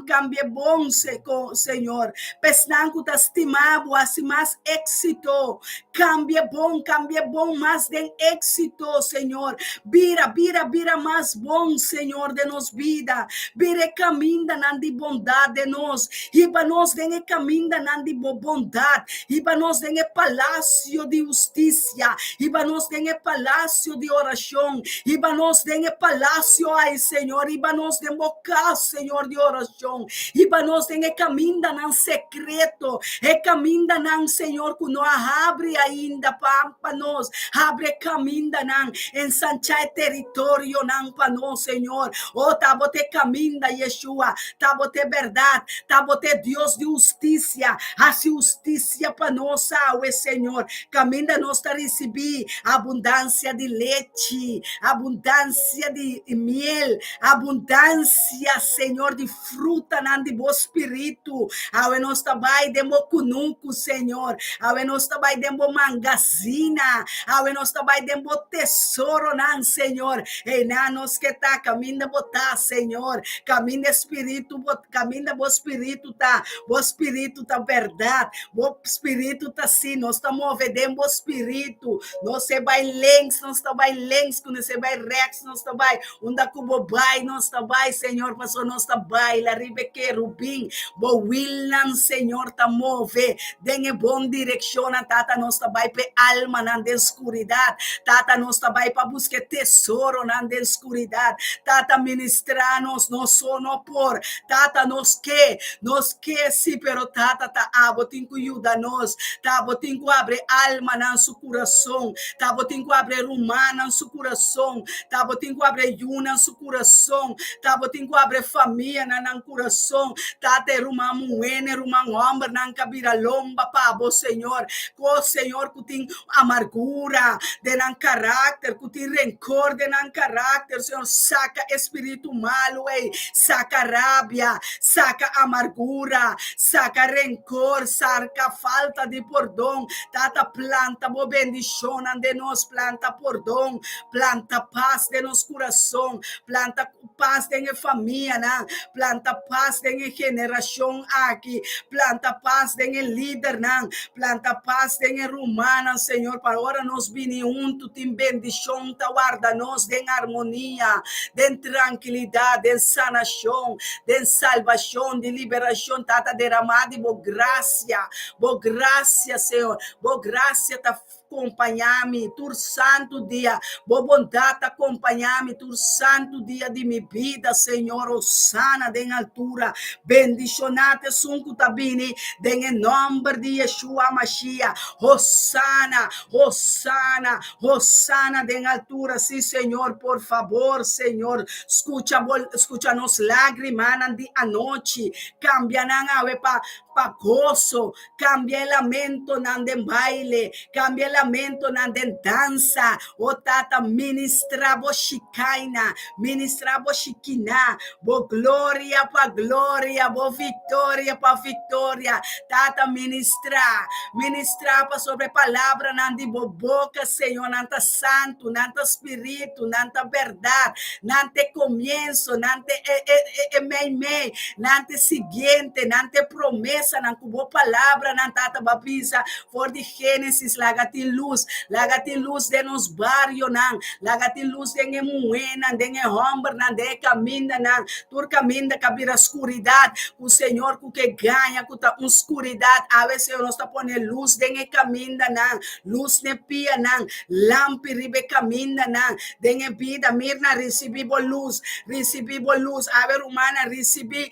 kambia bon, Señor. Pa esnan ku ta stima bo hasi mas éksito. Kambia bon, kambia bon mas den éksito, Señor. Bira, bira, bira mas bon, Señor, den nos bida. Bira e kamindanan di bondat den nos. Hiba nos den e kamindanan di bo bondat. Hiba nos den e palasio di hustisia. Hiba nos den e palasio di orashon. Hiba nos den e palasio, ai Señor. Hiba nos den bo kas, Señor, di orashon. Hiba nos den e kamindanan sekreto. E kamindanan, Señor, ku no a habri ainda pa pa nos. Habri e kamindanan. Ensancha e teritorionan pa nos, Señor. Oh, ta bo ta e kaminda, Yeshua. Ta bo ta e bèrdat. Ta bo ta e Dios di hustisia. Hasi hustisia pa nos awe, Señor. Kaminda nos ta risibí abundansia di lechi, abundansia di miel, abundansia, Señor, di frutanan di bo spiritu. Awe nos ta bai den bo kunuku, Señor. Awe nos ta bai den bo mangazina. Awe nos ta bai den bo tesoronan, Señor. Einan nos ke ta, kaminda bo ta, Señor. Kaminda e spiritu bo, kaminda bo spiritu ta. Bo spiritu ta bèrdat. Bo spiritu ta si. Nos ta move den bo spiritu. Nos e bai links, nos ta bai links. Ku nos e bai rèks, nos ta bai. Unda ku bo bai, nos ta bai, Señor, pasobra nos ta baila riba e kerubin. Bo wilnan, Señor, ta move den e bon direkshonnan. Tata, nos ta bai pa e almanan den skuridat. Tata, nos ta bai pa buska e tesoronan den skuridat. Tata, ministrá nos. Nos so no por. Tata, nos ke. Nos ke, sí, pero Tata, ta abo tin ku yuda nos. Ta abo tin ku abri almanan su kurason. Ta abo tin ku abri rumannan su kurason. Ta bo tin ku abre yunan su kurason. Ta bo tin ku abre famianan nan kurason. Tata e ruman muhé e ruman hòmbernan ka bira lomba pa bo, Señor. Ko, Señor, ku tin amargura den nan karakter, ku tin renkor den nan karakter, Señor, saka e spiritu malu ei. Saka rabia, saka amargura, saka renkor, saka falta di pordon. Tata, planta bo bendishonnan den nos, planta pordon. Planta pas den nos kurason, planta pas den e famianan, planta pas den e generashon aki, planta pas den e lidernan, planta pas den e rumannan, Señor, pa ora nos bini huntu tin bendishon ta warda nos den armonia, den trankilidat, den sanashon, den salbashon, di liberashon. Tata, deramá di bo grasia, bo grasia, Señor, bo grasia ta. Kompañá mi tur santu dia. Bo bondat ta kompañá mi tur santu dia di mi bida, Señor. Hosana den altura. Bendishoná ta esun ku ta bini den e nòmber di Yeshua Mashiach. Hosana, hosana, hosana den altura. Sí, Señor, por fabor, Señor, skucha bo, skucha nos lágrimanan di anochi. Kambia nan awe pa. pa goso, kambia e lamentonan den baile, kambia e lamentonan den dansa. O Tata, ministrá bo Shikaina, ministrá bo Shikiná, bo gloria pa gloria, bo viktoria pa viktoria. Tata, ministrá, ministrá pasobra e palabranan di bo boka, Señor, nan ta santu, nan ta spiritu, nan ta bèrdat, nan ta e komienso, nan ta e, e, e, e meimei, nan ta e siguiente, nan ta e promesanan ku bo palabranan, Tata, bo a bisa for di Génesis, laga tin lus, laga tin lus den nos barionan, laga tin lus den e muhénan, den e hòmbernan, den e kamindanan, tur kaminda ka bira skuridat, ku Señor ku ke gaña ku ta un skuridat, awe Señor nos ta pone lus den e kamindanan, lus n'e pianan, lampi riba e kamindanan, den e bida, Mirna risibí bo lus, risibí bo lus, awe rumannan risibí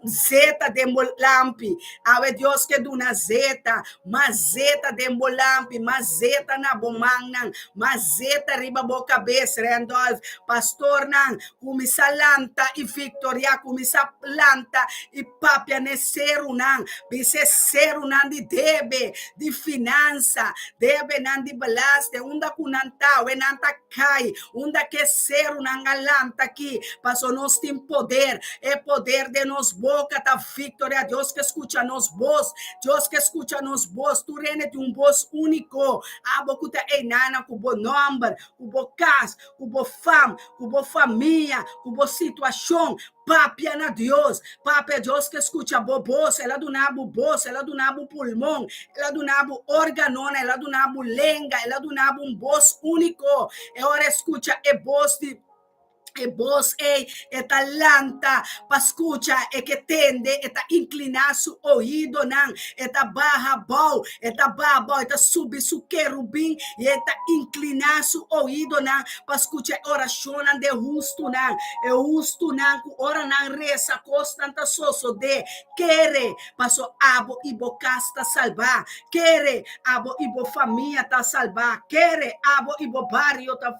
zeta den bo lampi, awe Dios ke duna zeta, Mas zeta den bo lampi, mas zeta na bo mannan, mas zeta riba bo kabes, Randolph. Pastornan, kuminsá lanta i viktoriá, kuminsá lanta i papia n'e serunan. Bisa e serunan di debe, di finansa, debenan di belasting, unda ku nan ta, awe nan ta kai, unda ku e serunan a lanta aki, pasobra nos tin poder, e poder den nos boka ta viktoriá. Dios ke skucha nos bos. Dios ke skucha nos bos. Tur hende tin un bos úniko. Abo ku ta einana ku bo nòmber, ku bo kas, ku bo fam, ku bo famia, ku bo situashon, papia na Dios. Papia, Dios ke skucha bo bos. El a duna bo bos, el a duna bo pulmon, el a duna bo órganonan, el a duna bo lenga, el a duna bo un bos úniko. E ora e skucha e bos di E bos ei e ta lanta pa skucha, e ke tende, e ta inkliná su oídonan, e ta baha abou, e ta baha abou, e ta subi su kerubin i e ta inkliná su oídonan pa skucha e orashonnan di e hustunan. E hustunan ku ora nan resa kosnan ta sosodé. Kere, paso abo i bo kas ta salbá. Kere, abo i bo famia ta salbá. Kere, abo i bo bario ta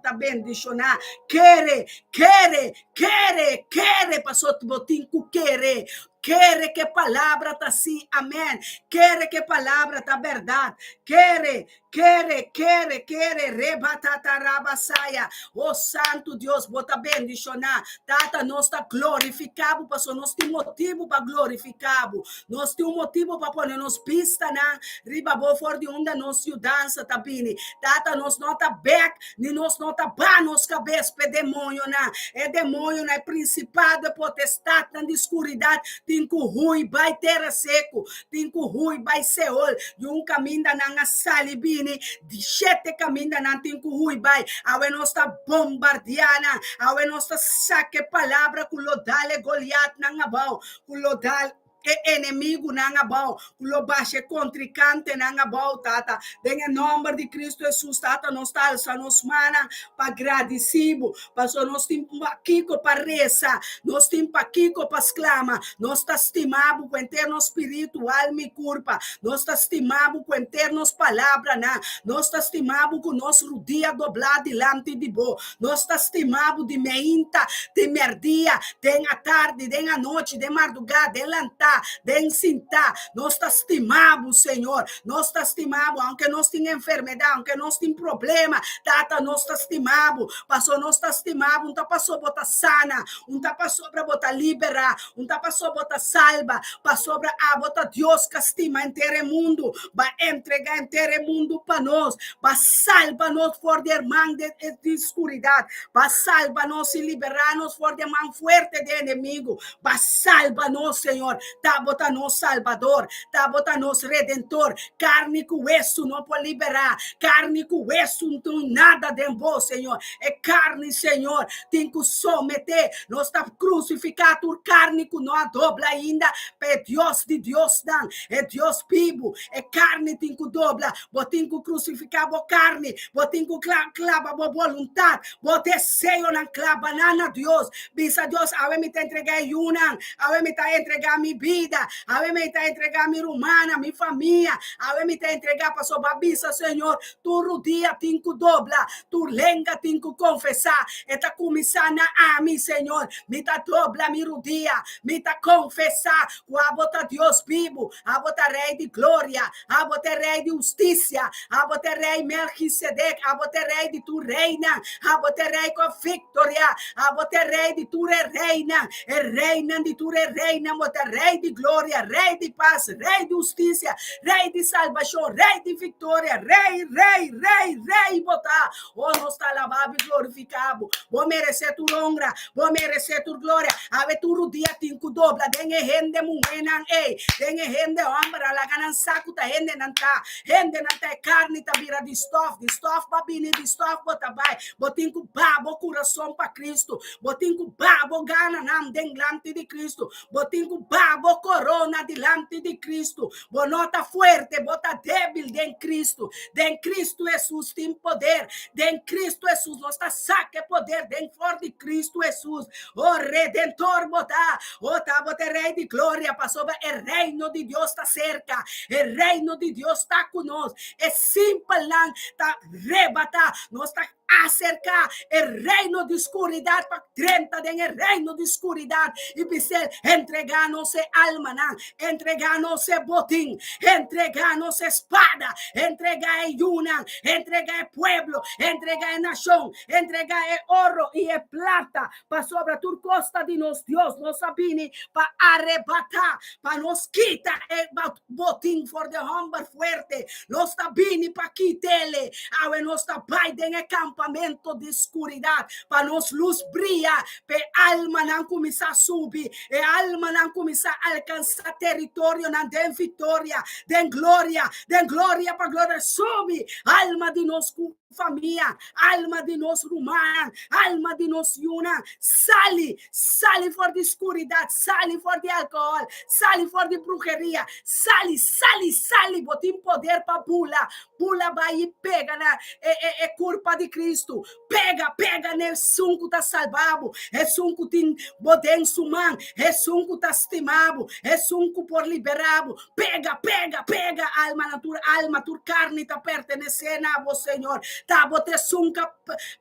ta bendishoná. Kere, kere, kere, kere, paso bo tin ku kere. Kere ku e palabra ta sí, amèn. Kere ku e palabra ta bèrdat. Kere, kere, kere, kere, rebatatarabasaya. O Santu Dios, bo ta bendishoná. Tata, nos ta glorifiká bo, paso nos tin motibu pa glorifiká bo. Nos tin un motibu pa pone nos bistanan riba bo for di unda nos yudansa ta bini. Tata, nos no ta bek, ni nos no ta baha nos kabes p'e demoñonan. E demoñonan, e prinsipado, e potestatnan di skuridat tin ku hui bai tera seku, tin ku hui bai Seol. Di un kaminda nan a sali bini, di shete kaminda nan tin ku hui bai. Awe nos ta bombardiá nan, awe nos ta saka e palabra ku lo dal e Goliatnan abou, ku lo dal e enemigunan abou, ku lo basha e kontrikantenan abou, Tata. Den e nòmber di Kristu Hesus, Tata, nos ta alsa nos mannan pa gradisí Bo, pasobra nos tin pakiko pa resa, nos tin pakiko pa sklama. Nos ta stima Bo ku henter nos spiritu, alma i kurpa. Nos ta stima Bo ku henter nos palabranan. Nos ta stima Bo ku nos rudia doblá dilanti di Bo. Nos ta stima Bo di meinta, di merdia, den atardi, den anochi, den mardugá, den lantá, den sintá. Nos ta stima Bo, Señor. Nos ta stima Bo, aunke nos tin enfermedad, aunke nos tin problema. Tata, nos ta stima Bo, pasobra nos ta stima Bo, un ta pasobra Bo ta sana, un ta pasobra Bo ta liberá, un ta pasobra Bo ta salba, pasobra Abo ta Dios ka stima henter e mundu. Ba entregá henter e mundu pa nos. Ba salba nos for di e man di skuridat. Ba salba nos i liberá nos for di e man fuerte di e enemigu. Ba salba nos, Señor. Ta bo ta nos Salbador. Ta bo ta nos Redentor. Karni ku wesu no por liberá. Karni ku wesu no tin nada den bo, Señor. E karni, Señor, tin ku someté. Nos ta krusifiká tur karni ku no a dobla ainda pa e Dios di diosnan, e Dios bibu. E karni tin ku dobla. Bo tin ku krusifiká bo karni. Bo tin ku klaba bo boluntat, bo deseonan, klaba nan na Dios. Bisa Dios, Awe mi ta entregá e yunan. Awe mi ta entregá mi bida. bida, awe mi ta entregá mi rumannan, mi famia, awe mi ta entregá pasobra bo a bisa, Señor, tur rudia tin ku dobla, tur lenga tin ku konfesá. E ta kuminsá na ami, Señor. Mi ta dobla mi rudia, mi ta konfesá ku abo ta Dios bibu, abo ta Rei di gloria, abo ta e Rei di hustisia, abo ta e Rei Melchisedek, abo ta e Rei di tur reinan, abo ta e Rei ku a viktoriá, abo ta e Rei di tur e reinan, e reinan di tur e reinan, bo ta Rei di gloria, Rei di pas, Rei di hustisia, Rei di salbashon, Rei di viktoria, Rei, Rei, Rei, Rei bo ta. O nos ta alabá bo i glorifiká bo. Bo meresé tur honra, bo meresé tur gloria. Awe tur dia tin ku dobla den e hende muhénan ei, den e hende hòmbernan. Laga nan sa ku ta hendenan ta. Hendenan ta e karni ta bira di stòf, di stòf bo a bini, di stòf bo ta bai. Bo tin ku baha bo kurason pa Kristu. Bo tin ku baha bo gananan den lamti di Kristu. Bo tin ku baha bo korona dilanti di Kristu. Bo no ta fuerte, bo ta débil den Kristu. Den Kristu Hesus tin poder. Den Kristu Hesus nos ta saka e poder den for di Kristu Hesus. O Redentor bo ta. O ta bo ta e Rei di Gloria, pasobra e Reino di Dios ta serka. E Reino di Dios ta ku nos. E simpelnan ta rebata. Nos ta Aserká e reino di skuridat pa drenta den e reino di skuridat i bis'el, Entregá nos e almanan, entregá nos e botin, entregá nos e spada, entregá e yunan, entregá e pueblo, entregá e nashon, entregá e oro i e plata, pasobra tur kos ta di nos Dios. Nos a bini pa arebatá, pa nos kita e botin for di e hòmber fuerte. Nos ta bini pa kit'el. Awe nos ta bai den e kampamento di skuridat pa nos lus bria, pa e almanan kuminsá subi, e almanan kuminsá alkansá teritorionan den viktoria, den gloria, den gloria pa gloria. Subi, alma di nos ku famia, alma di nos rumannan, alma di nos yunan, sali, sali for di skuridat, sali for di alkohòl, sali for di bruheria, sali, sali, sali, bo tin poder pa bula, bula bai i pega na e, e, e kurpa di Kristu, pega, pega na esun ku ta salba bo, esun ku tin bo den su man, esun ku ta stima bo, esun ku por libera bo, Pega, pega, pega, almanan, tur alma, tur karni ta pertenesé na bo, Señor. Ta bo ta esun ka,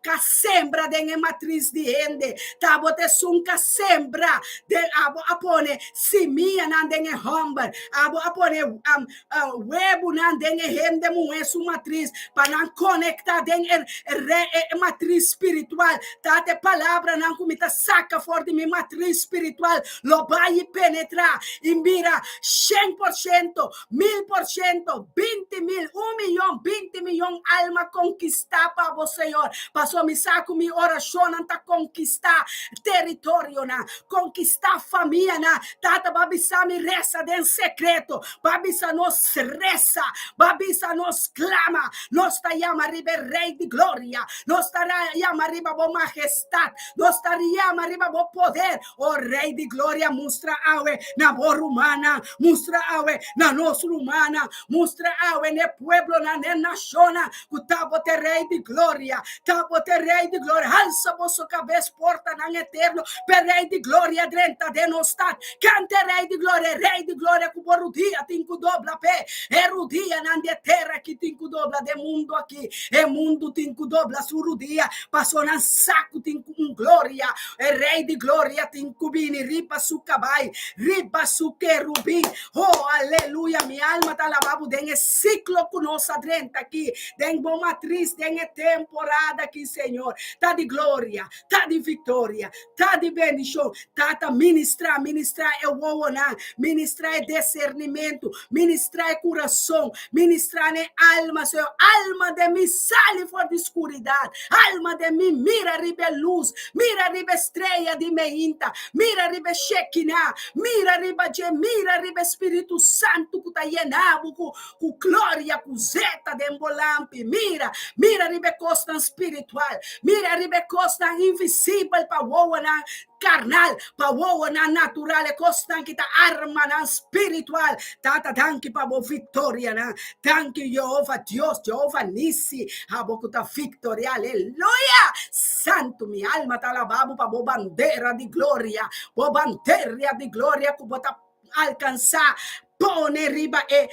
ka sembra den e matris di hende. Ta bo ta esun ka sembra den, abo a pone simianan den e hòmber. Abo a pone um, uh, webunan den e hende muhé su matris, pa nan konektá den e, re, e, e matris spiritual. Ta te palabranan ku mi ta saka for di mi matris spiritual lo bai i penetrá i mira 100%, 1000%, 20.000, un miyon, 20 miyon alma konkistá pa bo, Señor. Pasobra mi sa ku mi orashonnan ta konkistá teritorionan, konkistá famianan. Tata, bo a bisa mi resa den sekreto, bo a bisa nos resa, bo a bisa nos klama. Nos ta yama riba e Rei di Gloria, nos ta yama riba bo mahestat, nos ta yama riba bo poder. O Rei di Gloria, mustra awe na bo rumannan, mustra awe na nos rumannan, mustra awe na e pueblonan, na e nashonnan, ku ta bo ta e Rei di Gloria, ta bo ta e Rei di Gloria. Halsa boso kabes, portanan eterno, pa e Rei di Gloria drenta den nos stat. Kanta e Rei di Gloria, e Rei di Gloria ku bo rudia tin ku dobla p'e, e rudianan di e tera aki tin ku dobla den mundu aki, e mundu tin ku dobla su rudia, pasobra nan sa ku tin ku un gloria. E Rei di Gloria tin ku bini riba su kabai, riba su kerubin. Oh, aleluya! Mi alma ta alabá bo den e siklo ku nos a drenta aki, den bo matris, den e temporada aki, Señor. Ta di gloria, ta di viktoria, ta di bendishon. Tata, ministrá, ministrá e wowonan, ministrá e desernimentu, ministrá e kurason, ministrá na e alma, Señor. Alma den mi, sali for di skuridat. Alma den mi, mira riba e lus, mira riba e strea di meinta, mira riba e Shekinah, mira riba dje, mira riba e Spiritu Santu ku ta yena bo ku ku gloria, ku zeta den bo lampi. Mira, mira riba e kosnan spiritual, mira riba e kosnan invisibel pa wowonan karnal, pa wowonan natural, e kosnan ki ta armanan spiritual. Tata, danki pa bo viktorianan. Danki, Jehova Dios, Jehova Nissi, abo ku ta viktoria. Aleluya! Santu, mi alma ta alabá bo pa bo bandera di gloria, bo bandera di gloria ku bo ta. alkansá pone riba e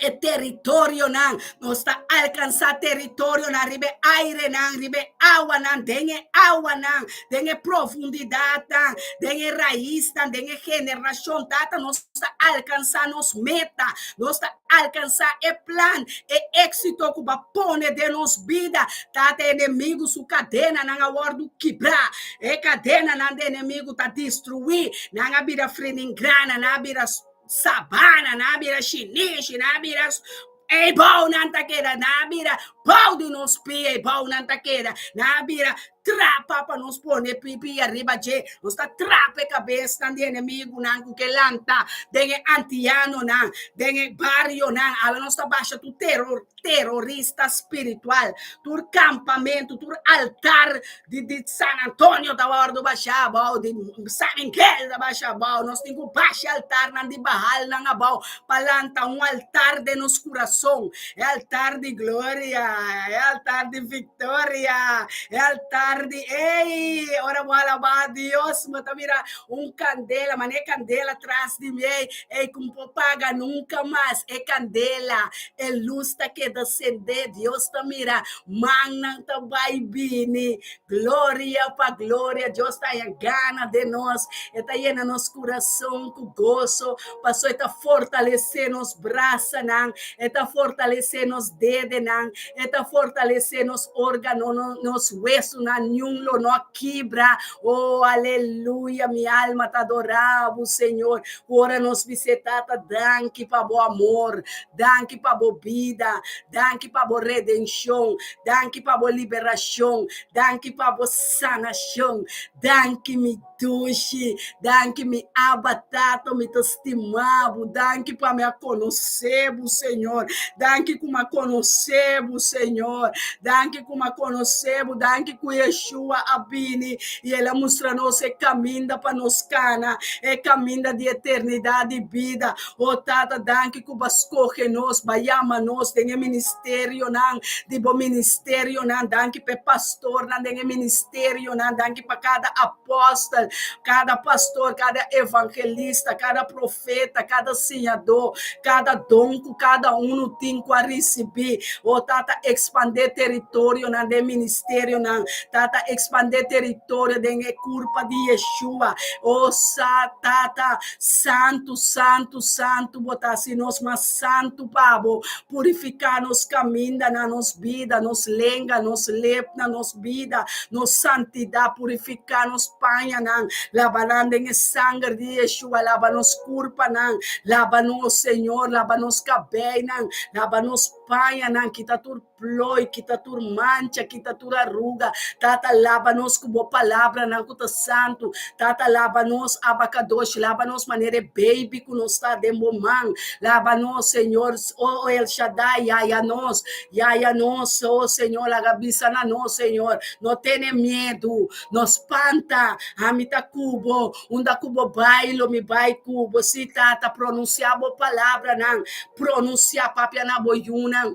e teritorionan. Nos ta alkansá teritorionan riba e airenan, riba e awanan, den e awanan, den e profundidatnan, den e raisnan, den e generashon. Tata, nos ta alkansá nos meta, nos ta alkansá e plan, e éksito ku bo a pone den nos bida. Tata, e enemigu su kadenanan a wòrdu kibrá, e kadenanan di enemigu ta destruí, nan a bira friningrana, nan a bira Sabana, nan a bira shinishi, nan a bira ei bou nan ta keda, nan a bira bou di nos pia, ei bou nan ta keda, nan a bira trapa pa nos pone pia riba dje. Nos ta trapa e kabesnan di enemigunan ku ke lanta den e antianonan, den e barionan. Awe nos ta basha tur teror, terorista spiritual, tur kampamentu, tur altar di di San Antonio ta wòrdu bashá abou, di San Miguel ta basha abou. Nos tin ku basha altarnan di Bahalnan abou pa lanta un altar den nos kurason, e altar di gloria, e altar di viktoria, e altar di ey, ora bo alabá Dios bo ta mira un kandela, manera e kandela tras di mi ey, ey ku no por paga nunka mas, e kandela, e lus ta keda sendé, Dios ta mira Mannan ta bai bini, gloria pa gloria. Dios ta haña gana den nos. E ta yena nos kurason ku goso, paso e ta fortalesé nos brasanan, e ta fortalesé nos dedenan, e ta fortalesé nos órganonan, nos wesunan, niun lo no a kibra. Oh, aleluya! Mi alma ta adorá bo, Señor. Ora nos bis'é, Tata, danki pa bo amor, danki pa bo bida, Danki pa bo redenshon. Danki pa bo liberashon. Danki pa bo sanashon. Danki mi dushi. Danki mi Abba Tato, mi ta stima bo. Danki pa mi a konosé bo, Señor. Danki ku mi a konosé bo, Señor. Danki ku mi a konosé bo. Danki ku Yeshua a bini i el a mustra nos e kaminda pa nos kana, e kaminda di eternidat di bida. O Tata, danki ku bo a skohe nos, bo a yama nos den e ministerionan di bo ministerionan. Danki pa e pastornan den e ministerionan. Danki pa kada apòstel, kada pastor, kada evangelista, kada profeta, kada siñadó, kada don ku kada unu tin ku a risibí. O Tata, ekspandé teritorionan den ministerionan. Tata, ekspandé teritorio den e kurpa di Yeshua. O sa, Tata, Santu, santu, santu bo ta hasi nos mas santu pa bo. Purifiká nos kamindanan, nos bida, nos lenga, nos lepnan, nos bida, nos santidat. Purifiká nos pañanan, laba nan den e sanger di Yeshua. Laba nos kurpanan, laba nos, Señor, laba nos kabeinan, laba nos pañanan, kita tur Plooi, kita tur mancha, kita tur aruga. Tata, laba nos ku bo palabranan ku ta santu. Tata, laba nos, Abba Kadosh, laba nos manera e baby ku nos ta den bo man. Laba nos, Señor, o El Shaddai, yaya nos, yaya nos, o Señor, laga bisa na nos, Señor, no tene miedu, no spanta, ami ta ku bo, unda ku bo bai, lo mi bai ku bo. Sí, Tata, pronunsiá bo palabranan, pronunsiá, papia na bo yunan.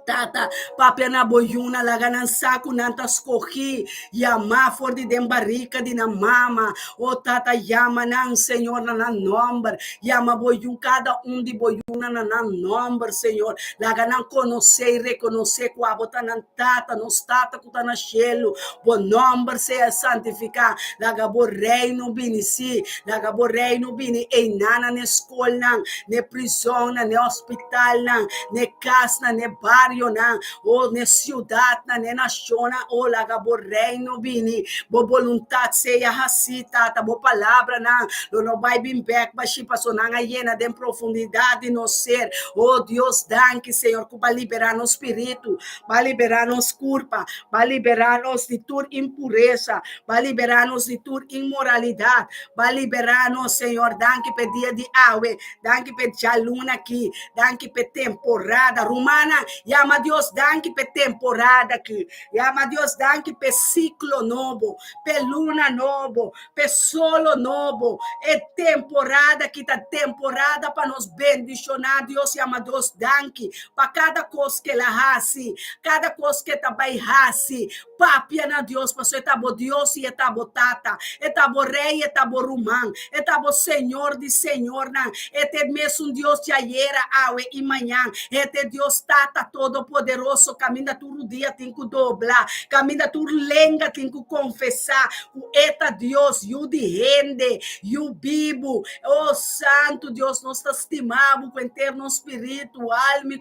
Tata, papia na bo yunan, laga nan sa ku nan ta skohí, yamá for di den barika di nan mama. O Tata, yama nan, Señor, na nan nòmber. Yama bo yu, kada un di bo yunan na nan nòmber, Señor. Laga nan konosé i rekonosé ku abo ta nan Tata, nos Tata ku ta na shelu. Bo nòmber sea santifiká. Laga bo Reino bini, sí, laga bo Reino bini einan na e skolnan, na e prizonnan, na e hospitalnan, na e kasnan, na e barionan, o na e siudatnan, na e nashonnan. O laga bo Reino bini. Bo boluntat sea hasí, Tata. Bo palabranan lo no bai bin bèk bashí, pasobra nan a yena den profundidat di nos ser. O Dios, danki, Señor, ku bo a liberá nos spiritu, bo a liberá nos kurpa, bo a liberá nos di tur impuresa, bo a liberá nos di tur inmoralidat, bo a liberá nos, Señor. Danki pa e dia di awe. Danki pa e djaluna aki. Danki pa e temporada. Rumannan, yama. Yama Dios danki p'e temporada aki. Yama Dios danki p'e siklo nobo, p'e luna nobo, p'e solo nobo. E temporada aki ta temporada pa nos bendishoná Dios. Yama Dios danki pa kada kos ku el a hasi, kada kos ku e ta bai hasi. Papia na Dios, pasobra e ta bo Dios i e ta bo Tata. E ta bo Rei, e ta bo Ruman. E ta bo Señor di señornan. E ta e mesun Dios di ayera, awe i mañan. E ta e Dios Tata Todopoderoso, kaminda tur rudia tin ku dobla, kaminda tur lenga tin ku konfesá ku e ta Dios, Yu di hende, Yu bibu. O Santu Dios, nos ta stima bo ku henter nos spiritu, alma i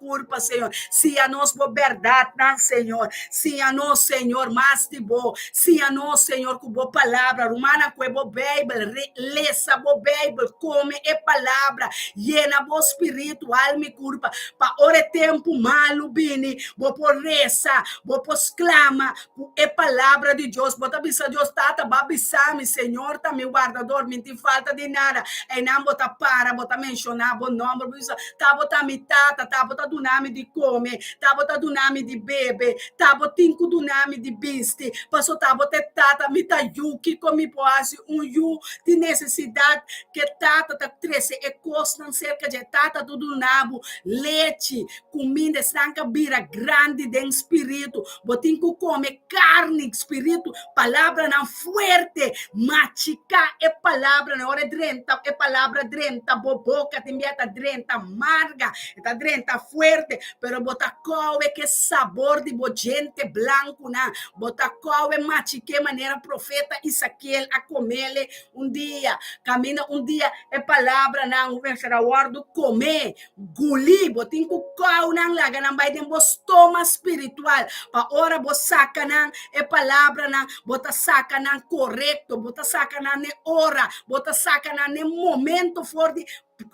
kurpa, Señor. Siña nos bo bèrdatnan, Señor. Siña nos, Señor, mas di bo. Siña nos, Señor, ku bo palabra. Rumannan, kue bo Beibel, lesa bo Beibel, kome e palabra, yena bo spiritu, alma i kurpa, pa ora e tempu malu bini, bo por resa, bo por sklama ku e palabra di Dios. Bo ta bisa Dios, Tata, bo a bisa mi, Señor ta mi wardador, mi n'tin falta di nada. Einan bo ta para, bo ta menshoná bo nòmber, bo bisa, Ta bo ta mi tata, ta bo ta duna mi di kome, ta bo ta duna mi di bebe, ta bo tin ku duna mi di bisti, paso ta bo ta e tata, mi ta yu, kiko mi por hasi? Un yu tin nesesidat ku e tata ta trese e kosnan serka dje, e tata ta duna bo lechi, kuminda, esnan ka bira grandi den spiritu, bo tin ku kome karni, spiritu, palabranan fuerte, machiká e palabranan, ora e drenta, e palabra drenta bo boka, tin bia ta drenta marga, e ta drenta fuerte, pero bo ta kowe ku e sabor di bo djente blankunan, bo ta kowe machiké manera profeta Isakiel a komele un dia, kaminda un dia e palabranan mester a wòrdu komé, Guli, bo tin ku kou nan laga nan bai den bo stoma spiritual, pa ora bo saka nan e palabranan, bo ta saka nan korekto, bo ta saka nan n'e ora, bo ta saka nan n'e momento for di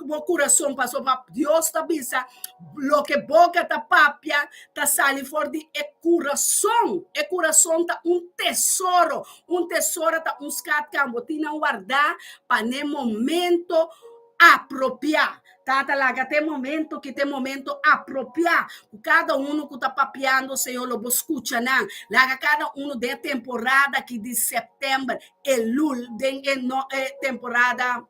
bo kurason, pasobra Dios ta bisa loke boka ta papia ta sali for di e kurason. E kurason ta un tesoro, un tesoro ta un skatkamber, bo tin nan wardá pa n'e momento apropiá. Tata, laga te momento ki te momento apropiá ku kada uno ku ta papiando, Señor, lo bo skucha nan. Laga kada uno den e temporada aki di sèptèmber, Elul, den e no e temporada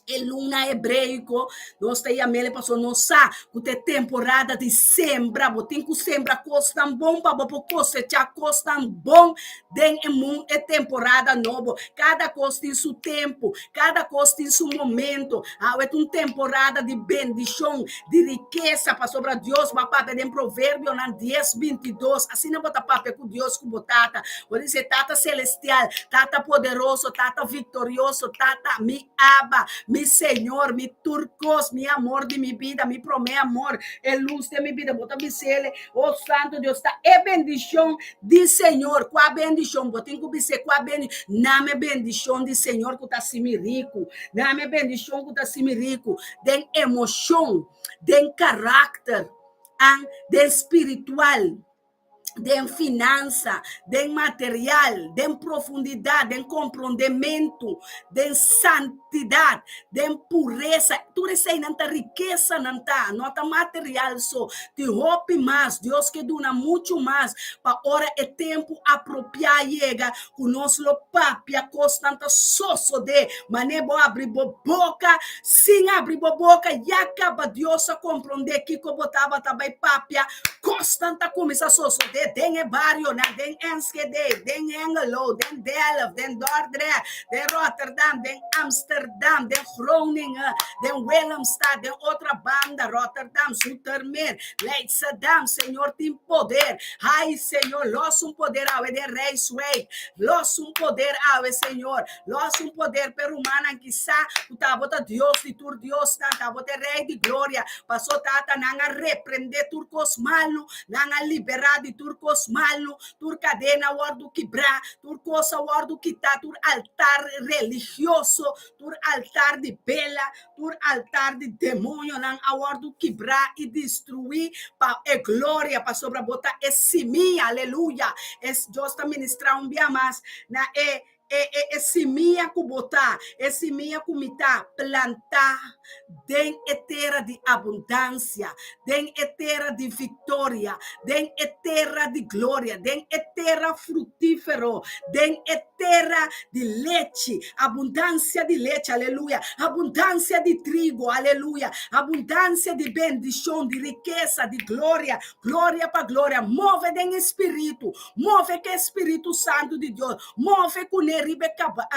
e luna hebreiko, nos ta yam'el pasobra nos sa ku ta e temporada di sembra. Bo tin ku sembra kosnan bon pa bo por kosechá kosnan bon den e mun e temporada nobo. Kada kos tin su tempu. Kada kos tin su momento. Awe ta un temporada di bendishon, di rikesa, pasobra Dios bo a papia den Proverbionan dies, bintidos. Asina bo ta papia ku Dios, ku bo Tata. Bo ta dise, Tata Selestial, Tata poderoso, Tata viktorioso, Tata, mi Abba, mi Señor, mi tur kos, mi amor di mi bida, mi promé amor, e lus den mi bida. Bo ta bis'El, O Santo Dios, ta e bendishon di Señor. Kua bendishon? Bo tin ku bis'é kua bendi. Name e bendishon di Señor ku ta hasi mi riku. Name e bendishon ku ta hasi mi riku den emoshon, den karakter, an den spiritual, den finansa, den material, den profundidat, den komprondementu, den santidat, den puresa. Tur eseinan ta rikesanan ta, no ta material so. Tin hopi mas, Dios ke duna muchu mas pa ora e tempu apropiá yega ku nos lo papia kosnan ta sosodé. Manera bo abri bo boka, sin abri bo boka ya kaba Dios a komprondé kiko bo tabata bai papia. Kosnan ta kuminsá sosodé den e barionan, den Enschede, den Hengelo, den Delft, den Dordrecht, den Rotterdam, den Amsterdam, den Groningen, den Willemstad, den Otrabanda, Rotterdam, Zoetermeer, Leidschendam, Señor tin poder. Ai, Señor, los un poder awe den Rijswijk. Los un poder awe, Señor. Los un poder p'e rumannan kisá ku ta bo ta Dios di tur diosnan, ta bo ta e Rei di gloria. Pasó, Tata, nan a reprendé tur kos malu, nan a liberá di tur kos malu, tur kadena a wòrdu kibrá, tur kos a wòrdu kitá, tur altar religioso, Tur altar di bela, tur altar di demonionan a wòrdu kibrá i destruí pa e gloria, pasobra bo ta e simia, aleluya. Es Dios ta ministrá un bia mas na e E, e, e simia ku bo ta, e simia ku mi ta, plantá den e tera di abundansia, den e tera di viktoria, den e tera di gloria, den e tera fruktífero, den e tera di lechi, abundansia di lechi, aleluya, abundansia di trigo, aleluya, abundansia di bendishon, di rikesa, di gloria, gloria pa gloria. Move den spiritu, move ku Spiritu Santu di Dios, move kuné riba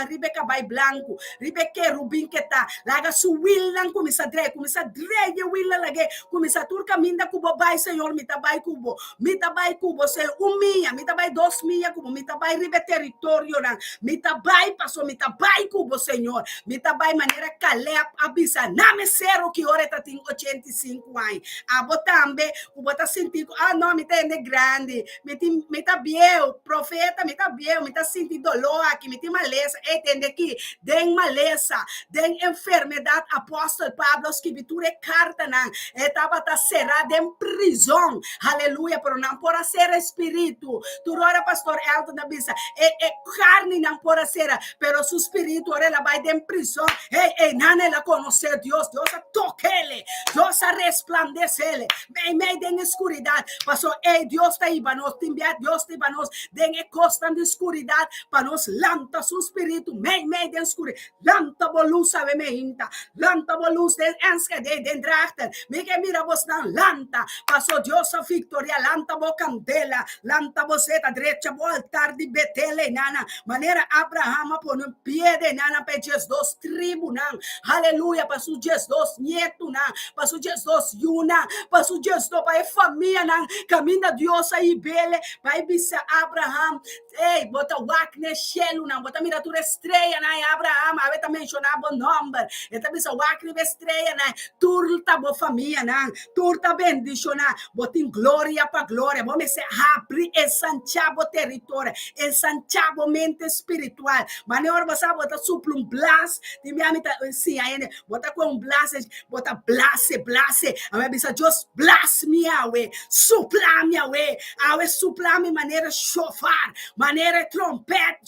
riba kabai blanku, riba kerubin ku ta, laga su wielnan kuminsá drei, kuminsá drei e wielnan lag'é, kuminsá tur kaminda ku bo bai, Señor, mi ta bai ku bo, mi ta bai ku bo, Señor, un mia, mi ta bai dos mia ku bo, mi ta bai riba teritorionan, mi ta bai paso, mi ta bai ku bo, Señor, mi ta bai manera Caleb a bisa, na mi seru ki ora e tin 85 aña. Abo tambe, ku bo ta sinti ku, ah no, mi ta hende grandi, mi tin, mi ta bieu, profeta, mi ta bieu, mi ta sinti doló aki, mi tin malesa, ei tende aki, den malesa, den enfermedat, apòstel Pablo a skibi tur e kartanan, e tabata será den prizòn, aleluya, pero nan por a sera spiritu. Tur ora pastor Elton a bisa, e, e karni nan por a sera, pero su spiritu ora el a bai den prizòn, ei, ei, nan el a konosé Dios, Dios a tok'é, Dios a resplandesé, mei mei den skuridat, paso ei Dios ta hiba nos, tin bia Dios ta hiba nos den e kosnan di skuridat, pa nos lanta su spiritu, mei mei den skuridat, lanta bo lus awe meinta, lanta bo lus den Enschede, den Drachten, mi ke mira bosnan lanta, paso Dios a viktoria, lanta bo kandela, lanta bo zeta, drecha bo altar di Betel nana, manera Abraham a pone un piedra nana pa 12 tribunan, aleluya, pa su 12 nietunan, pa su 12 yunan, pa su 12 pa e famianan, kaminda Dios a hib'é, bai bisa Abraham, ei, bo ta wak na shelunan, bo ta mira tur streanan, Abraham, awe ta menshoná bo nòmber, e ta bisa wak riba streanan, tur ta bo famianan, tur ta bendishoná, bo tin gloria pa gloria, bo mester habri ensanchá bo teritorio, ensanchá bo mente spiritual. Manera ora bo sa bo ta supla un blas, tin bia mi ta siña hende, bo ta ku un blas, bo ta blase, blase, ami a bisa Dios blas mi awe, supla mi awe, awe supla mi manera shofar, manera trompet,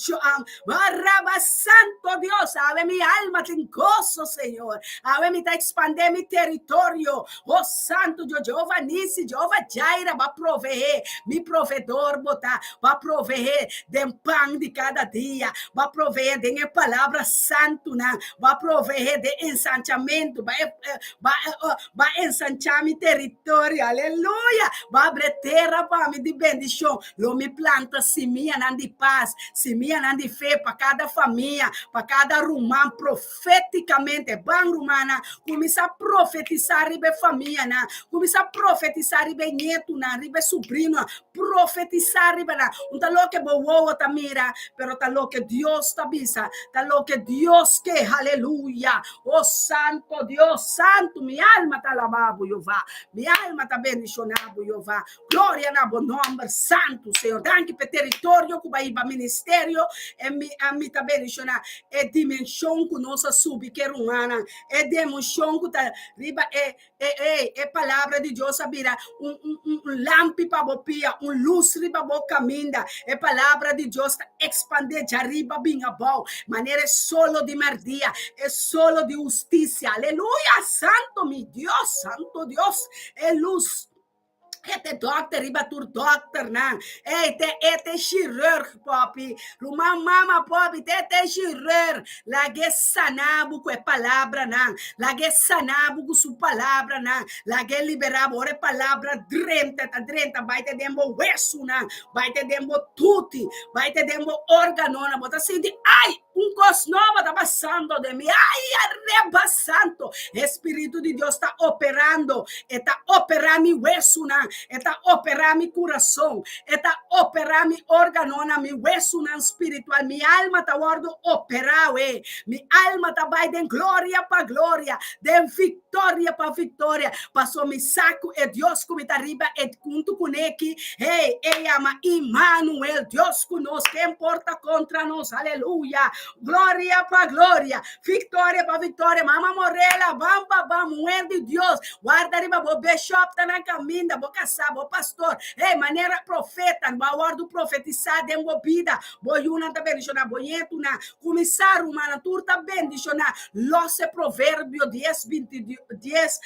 Baraba Santo Dios, awe mi alma tin goso, Señor. Awe mi ta ekspandé mi teritorio. Oh Santo Dios, Jehová Nisi, Jehová Jireh, bo a proveé. Mi proveedor bo ta, bo a proveé den pan di kada dia, bo a proveé den e palabra santu nan, bo a proveé den ensanchamentu, bo a bo a ensanchá mi teritorio. Aleluya! Bo a habri tera pa mi di bendishon. Lo mi planta simianan di pas, simianan di fe pa kada famia, pa kada ruman profétikamente. Ban rumannan, kuminsá profetisá riba e famianan, kuminsá profetisá riba e nietunan, riba e subrinonan, profetisá riba nan. No ta loke bo wowo ta mira, pero ta loke Dios ta bisa, ta loke Dios ke. Aleluya! Oh Santo Dios, Santu, mi alma ta alabá bo, Jehová. Mi alma ta bendishoná bo, Jehová. Gloria na bo nòmber santu, Señor. Danki pa e teritorio ku bo a hiba ministerio. E mi a mi ta bendishoná e dimenshon ku nos a subi ke rumannan. E dimenshon ku ta riba e e e e palabra di Dios a bira un un un un lampi pa bo pia, un lus riba bo kaminda. E palabra di Dios ta ekspandé djariba bin abou, manera e solo di mèrdia, e solo di hustisia. Aleluya! Santu mi Dios, Santu Dios, e lus. E ta dòkter riba tur dòkternan. Ei, te e te chirurg, papi. Ruman mama, papi, te te chirurg. Lag'é sana bo ku e palabranan. Lag'é sana bo ku su palabranan. Lag'é liberá bo. Ora e palabra drenta, ta drenta, bai te den bo wesunan, bai te den bo tuti, bai te den bo órganonan. Bo ta sinti, ai! Un kos nobo ta pasando den mi. Ai, areba santo! E Spiritu di Dios ta operando. E ta operá mi wesunan. E ta operá mi kurason. E ta operá mi órganonan, mi wesunan spiritual. Mi alma ta wòrdu operá awe. Mi alma ta bai den gloria pa gloria, den viktoria pa viktoria. Pasobra mi sa ku e Dios ku mi ta riba e huntu kuné aki, Hey, e yama Immanuel, Dios ku nos, ken por ta kontra nos? Aleluya! Gloria pa gloria, viktoria pa viktoria. Mama Morela, ban pa ban, muher di Dios, warda riba bo bishop ta na kaminda, bo. kasá, bo pastor, hey, manera profeta, bo a wòrdu profetisá den bo bida, bo yunan ta bendishoná, bo ñetunan, kuminsá rumannan, tur ta bendishoná. Lòs e Proverbio dies, binti, dies,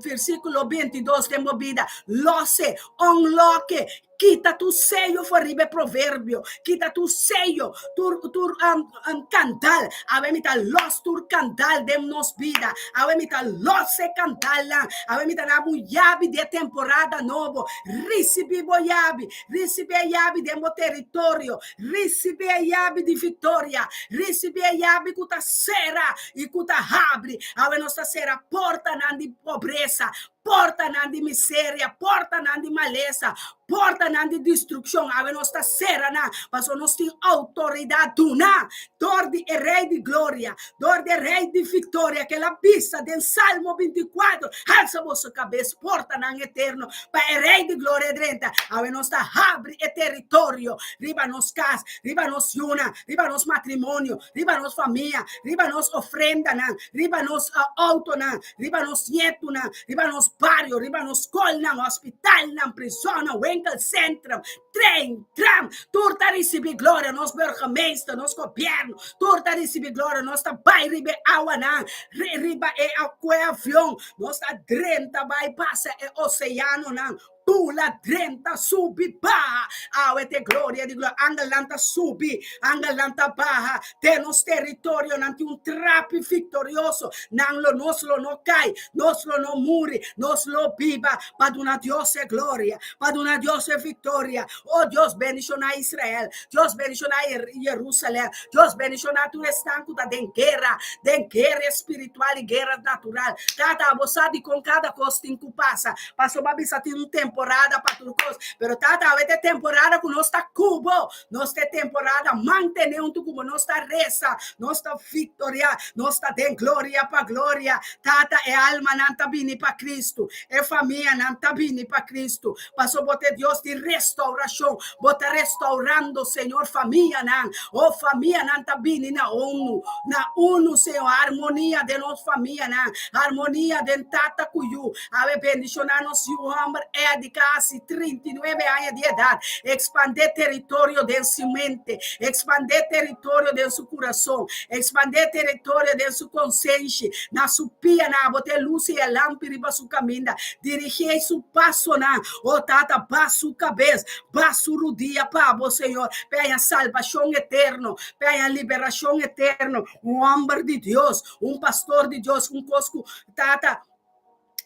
versíkulo bintidos den bo bida. Lòs e, unlock e, Kita tur seyo for riba e proverbio. Kita tur seyo, tur tur um, um, kandal. Awe mi ta los tur kandal den nos bida. Awe mi ta los e kandalnan. Awe mi ta na bo yabi di e temporada nobo. Risibi bo yabi. Risibi e yabi den bo teritorio. Risibi e yabi di viktoria. Risibi e yabi ku ta sera i ku ta habri. Awe nos ta sera portanan di pobresa, Portanan di miseria, portanan di malesa, portanan di destrukshon, awe nos ta sera nan, pasobra nos tin outoridat duna dor di e Rei di Gloria, dor di e Rei di Viktoria, ku el a bisa den Salmo binti kuater, Halsa boso kabes, portanan eterno, pa e Rei di Gloria drenta. Awe nos ta habri e teritorio riba nos kas, riba nos yunan, riba nos matrimonio, riba nos famia, riba nos ofrendanan, riba nos outonan, riba nos nietunan, riba nos bario, riba nos skolnan, hospitalnan, prisonnan, winkelcentrum, trein, tram, tur ta risibí gloria, nos burgemeester, nos gobierno, tur ta risibí gloria, nos ta bai riba e awanan, riba e kue avion, nos ta drenta bai pasa e oseanonan, Bula, drenta, subi, baha. Awe te gloria di gloria. Angelnan ta subi, angelnan ta baha. Den nos teritorionan tin un trapi viktorioso. Nan lo nos lo no kai, nos lo no muri, nos lo biba pa duna Dios e gloria, pa duna Dios e viktoria. O Dios, bendishoná Israel. Dios, bendishoná Jerusalem. Dios, bendishoná tur esnan ku ta den guera, den guera espiritual i guera natural. Tata, abo sa dikon kada kos tin ku pasa. Pasobra bisa tin un temporada pa tur kos. Pero tata, awe ta e temporada ku nos ta kubo. Nos ta e temporada mantené huntu ku bo. Nos ta resa, nos ta viktoriá, nos ta den gloria pa gloria. Tata, e almanan ta bini pa Kristu. E famianan ta bini pa Kristu. Pasobra bo ta e Dios di restourashon. Bo ta restaurando, Señor, famianan. Oh, famianan ta bini na unu, na unu, Señor. Harmonia den nos famianan. Harmonia den tata ku yu. Awe bendishoná nos yu hòmber Eddie, kasi 39 aña di edat. Ekspandé teritorio den su mente. Ekspandé teritorio den su kurason. Ekspandé teritorio den su konsenshi. Na su pianan, abo ta e lus i e lampi riba su kaminda. Dirigí su pasonan. O Tata, ba su kabes, ba su rudia pa bo, Señor, p'e haña salbashon eterno, p'e haña liberashon eterno. Un hòmber di Dios, un pastor di Dios, un kos ku Tata,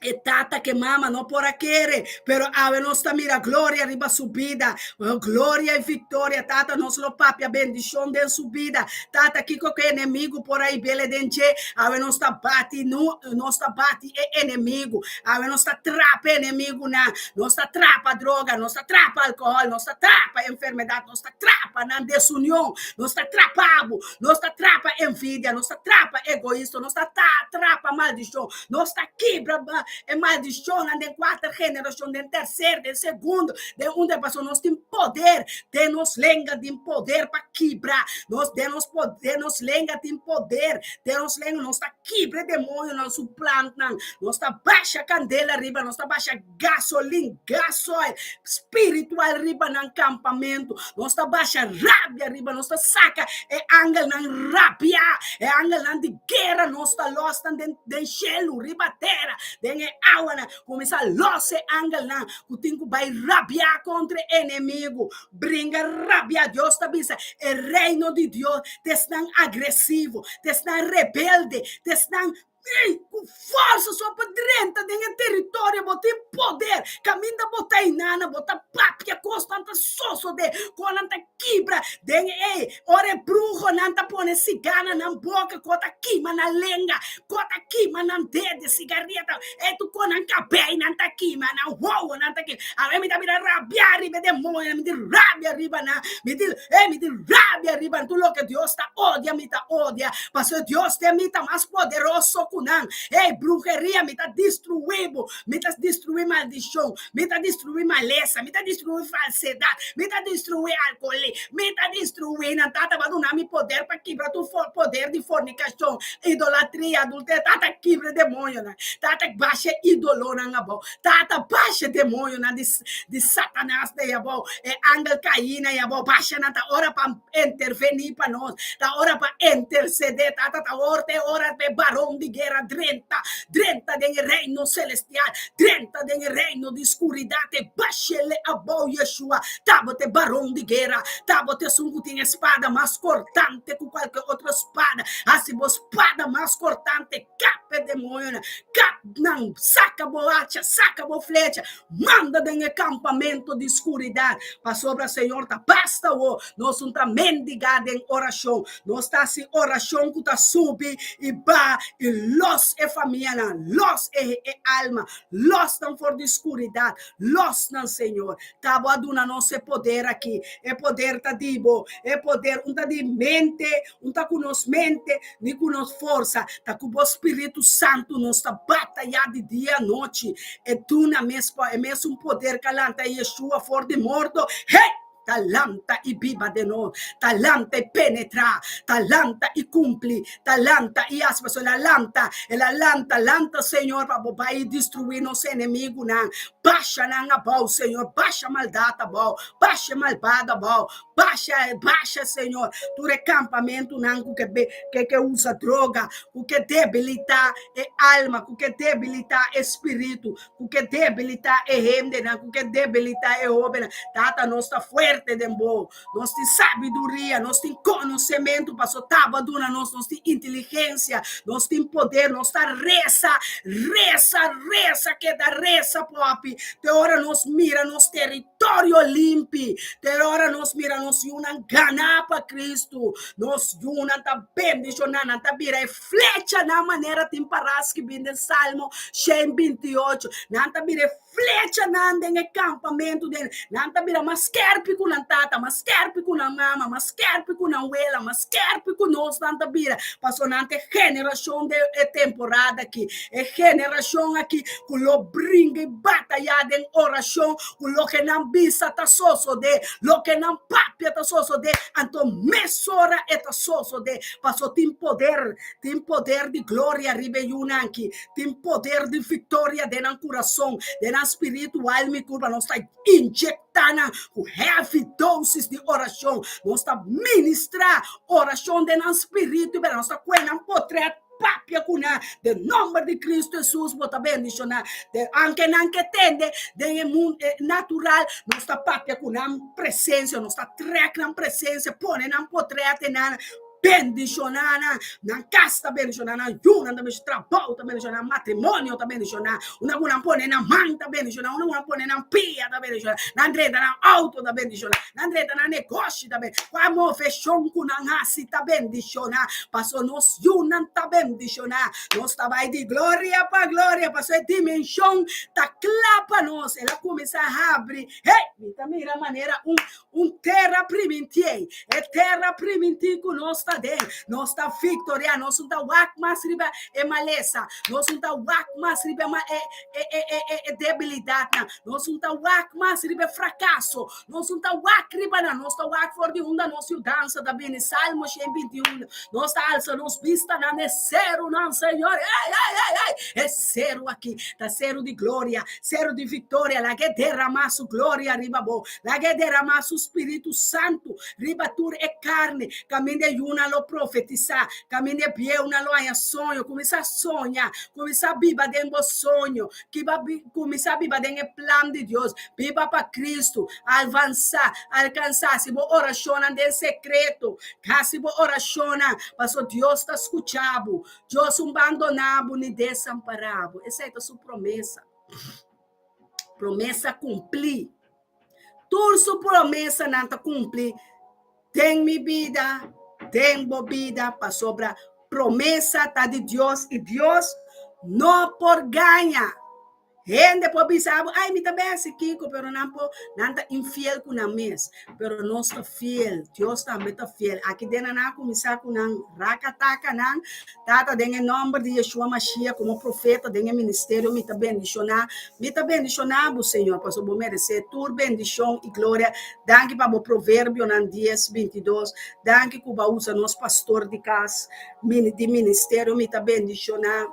e tata ke mama no por a kere, pero awe nos ta mira gloria riba su bida, gloria i viktoria. Tata, nos lo papia bendishon den su bida. Tata, kiko ku e enemigu por a hib'el den dje, awe nos ta bati, nos ta bati e enemigu. Awe nos ta trapa e enemigunan. Nos ta trapa droga, nos ta trapa alkohòl, nos ta trapa enfermedat, nos ta trapa nan desunion, nos ta trapa bo, nos ta trapa envidia, nos ta trapa egoisto, nos ta trapa maldishon, nos ta kibra e maldishonnan den kuater generashon, den terser, den segundo, den un, pasobra nos tin poder den nos lenga, tin poder pa kibra, nos den nos den nos lenga tin poder, den nos lenga nos ta Kibra e demonionan su plannan. Nos ta basha kandela riba, nos ta basha gasolin, gasoil spiritual riba nan kampamentu. Nos ta basha rabia riba, nos ta saka e angelnan rabia, e angelnan di guera, nos ta los nan den, den shelu, riba tera, den e awanan. Kuminsá los e angelnan ku tin ku bai rabia kontra e enemigu. Bringa rabia, Dios ta bisa, e reino di Dios ta esnan agresivo, ta esnan rebelde, ta esnan ei ku forsa so pa drenta den e teritorio. Bo tin poder, kaminda bo ta inana, bo ta papia kosnan ta sosode, konan ta kibra den ei. Ora e bruhonan ta pone sigá na nan boka, ko ta kima nan lenga, ko ta kima nan dede, sigarieta, E tu kon nan kabei nan ta kima, nan wowo nan ta kima. Awe mi ta bira rabia riba e demonionan, mi tin rabia riba nan, mi tin, e mi tin rabia riba nan. Tur loke Dios ta odia, mi ta odia, pasobra Dios den mi ta mas poderoso ku nan. Ey, bruheria, mi ta destruí bo, mi ta destruí. maldishon, mi ta destruí malesa, mi ta destruí falsedat, mi ta destruí alkohol, mi ta destruí nan. Tata, bo a duna mi poder pa kibra tur poder di fornikashon, idolatria, adulterio. Tata, kibra e demoñonan. Tata, basha e idolonan abou. Tata, basha e demoñonan di di Satanas ei abou, e angel kaínan ei abou. Basha nan. Ta ora pa intervení pa nos. Ta ora pa intersedé. Tata, ta ora ta e ora pa e baron di guera drenta, drenta den e reino selestial, drenta den e reino di skuridat e bash'el abou. Yeshua, tabata e baron di guera. Tabata esun ku tin e spada mas kortante ku kualke otro spada. Hasi bo spada mas kortante, kap e demoñonan, kap nan, saka bo hacha, saka bo flecha, Manda den e kampamento di skuridat, pasobra Señor ta basta awor. Nos un ta mendigá den orashon. Nos ta hasi orashon ku ta subi i baha i los e famianan, los e e alma, los nan for di skuridat, los nan, Señor. Ta bo a duna nos e poder aki. E poder ta di bo. E poder un ta di mente, un ta ku nos mente, ni ku nos forsa, ta ku bo Spiritu Santu nos ta batayá di dia anochi. E duna mes pa e mesun poder ka lanta Yeshua for di morto, hey! Ta lanta i biba den nos, ta lanta i penetrá, ta lanta i kumpli, ta lanta i hasi. Pasobra el a lanta, el a lanta, lanta Señor pa bo bai i destruí nos enemigunan. Basha nan abou, Señor, basha maldat abou, basha e malbado abou, Basha, basha, Señor, tur e kampamentunan ku ke ke ke usa droga, ku ke debilitá e alma, ku ke debilitá e spiritu, ku ke debilitá e hendenan, ku ke debilitá e hóbennan. Tata, nos ta fuerte den bo. Nos tin sabiduria, nos tin konosementu, pasobra ta bo a duna nos, nos tin inteligensia, nos tin poder, nos ta resa, resa, resa, keda resa, Papi, te ora nos mira nos teritorio. Torio limpi. Te ora nos mira nos yunan ganá pa Cristo, nos yunan ta bendishoná, nan ta bira e flechanan manera tin pará skibí den Salmo 128. Nan ta bira e flechanan den e kampamentu den, nan ta bira mas skerpi ku nan tata, mas skerpi ku nan mama, mas skerpi ku nan wela, mas skerpi ku nos nan ta bira, pasobra nan ta e generashon den e temporada aki, e generashon aki ku lo bringa i batayá den orashon ku loke nan bisa ta sosodé, loke nan papia ta sosodé, anto mesora e ta sosodé, paso tin poder, tin poder di gloria riba e yunan aki, tin poder di viktoria den nan kurason, den nan spiritu, alma i kurpa. Nos ta injektá nan ku heavy dosis di orashon, nos ta ministrá orashon den nan spiritu, nos ta kue nan potret Papia ku nan den nomber di Cristo Jesus, bo ta bendiciona. De anke nan ke tende den e mundo natural, nos ta papia ku nan presencia, nos ta trek nan presencia, pone nan potret den nan, bendiciona nan, nan cas ta bendiciona, nan yunan ta bendiciona, trabou ta bendiciona, matrimonio ta bendiciona, una ku nan pone nan man ta bendiciona, una ku nan pone nan pia ta bendiciona, nan drenta nan auto ta bendiciona, nan drenta nan negoshi ta bendiciona, kua moveshon ku nan hasi ta bendiciona. Paso nos yunan ta bendishoná. Nos ta bai di gloria pa gloria, paso e dimenshon ta kla pa nos. El a kuminsá habri. Hey! Mi ta mira manera un un tera primintí. E tera primintí ku nos ta den. Nos ta viktoriá. Nos no ta wak mas riba e malesa. Nos no ta wak mas riba e e e e e e debilidatnan. Nos no ta wak mas riba e frakaso. Nos no ta wak riba nan, nos ta wak for di unda nos yudansa ta bini. Salmo 121. Nos ta alsa nos bistanan e serunan, Señor. Ei, ei, ei, ei! E seru aki ta seru di gloria, seru di viktoria. Laga e derramá su gloria riba bo. Laga e derramá su Spiritu Santu riba tur e karni. Kaminda e yunan lo profetisá, kaminda e bieunan lo haña soño. Kuminsá soña, kuminsá biba den bo soño. Kiba kuminsá biba den e plan di Dios, biba pa Kristu, alvansá, alkansá, hasi bo orashonnan den sekreto, hasi bo orashonnan, pasobra Dios ta skucha bo. Dios un bandoná bo ni desampará bo. Esei ta su promesa. Promesa kumplí. Tur su promesanan ta kumplí den mi bida, den bo bida, pasobra promesa ta di Dios i Dios no por gaña. Hende por bisa bo, ay, mi ta besi kiko, pero nan por, nan ta infiel ku nan mes. Pero nos ta fiel, Dios tambe ta fiel. Aki den nan a kuminsá ku nan rakataka nan. Tata, den e nòmber di Yeshua Mashiach, komo profeta den e ministerio mi ta bendishoná. Mi ta bendishoná bo, Señor, pasobra bo meresé tur bendishon i gloria. Danki pa bo Proverbionan dies, bintidos. Danki ku bo a usa nos pastor di kas, di ministerio. Mi ta bendishoná.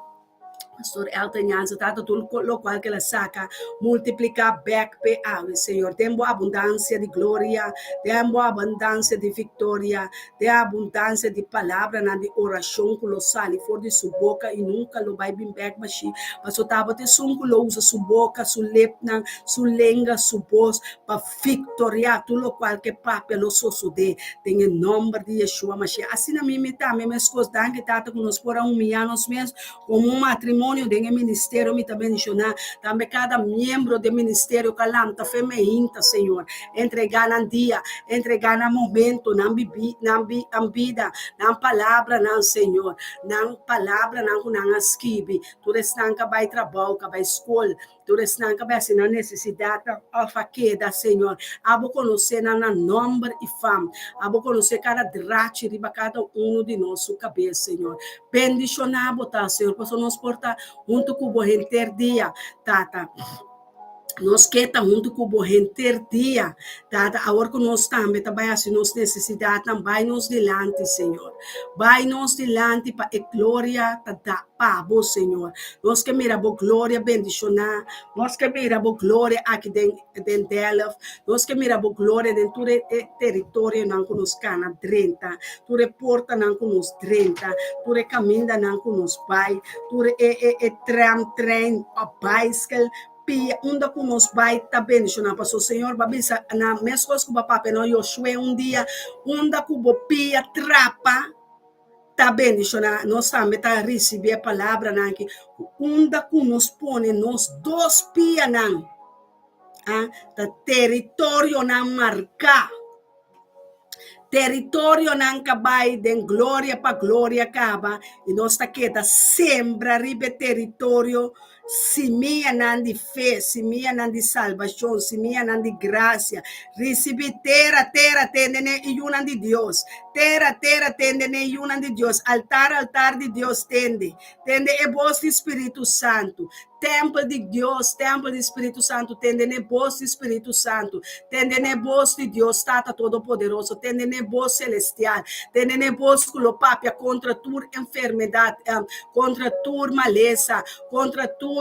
Pastor Elton Jansen, Tata, tur locual que el a saca, multiplica bek p'e awe, Señor. Den bo abundancia di gloria, den bo abundancia di victoria, den abundancia di palabranan di oracion cu lo sali for di su boca y nunca lo bay bin bek bashi. Pasobra tabata esun cu lo usa su boca, su lepnan, su lenga, su bos pa victoria tur locual ke papia lo sosode den e nomber di Yeshua Mashiach. Asina mi mi tambe mescos danki Tata cu nos por a humiya nos mes como un matrimonio den e ministerio mi ta bendiciona tambe cada miembro den ministerio cu a lanta fe meinta Señor entrega nan dia entrega nan momento nan bibi nan bida nan palabranan Señor nan palabranan cu nan a skibi tur esnan cu a bay trabao cu a bay scol Tur esnan ka besi nan nesesidatnan òf a keda, Señor, abo konosé nan na nòmber i fam. Abo konosé kada drachi riba kada unu di nos su kabes, Señor. Bendishoná bo ta, Señor, pasobra nos por ta huntu ku bo henter dia, Tata. Nos ke ta huntu ku bo henter dia, Tata. Awor ku nos tambe ta bai hasi nos nesesidatnan, bai nos dilanti, Señor. Bai nos dilanti pa e gloria ta da. Pa bo, Señor. Nos ke mira bo gloria bendishoná. Nos ke mira bo gloria aki den den Delft. Nos ke mira bo gloria den tur e e teritorionan ku nos kana drenta, tur e portanan ku nos drenta, tur e kamindanan ku nos bai, tur e e e tram, trein òf baiskel, pia unda ku nos bai ta bendishoná. Pasobra Señor bo a bisa na meskos ku bo a papia na Josué un dia, unda ku bo pia trapa, ta bendishoná, nos tambe ta risibí e palabranan aki, ku unda ku nos pone nos dos pianan, ah, ta teritorionan marká, teritorionan ka bai den gloria pa gloria kaba, i nos ta keda sembra riba e teritorio Simianan di fe, simianan di salbashon, simianan di grasia, risibí tera, tera, tende n'e yunan di Dios, tera, tera, tende n'e yunan di Dios, altar, altar di Dios, tende, tende e bos di Spiritu Santu, tèmpel di Dios, tèmpel di Spiritu Santu, tende n'e bos di Spiritu Santu, tende n'e bos di Dios Tata Todopoderoso, tende n'e bos selestial, tende n'e bos ku lo papia kontra tur enfermedat, kontra tur malesa, kontra tur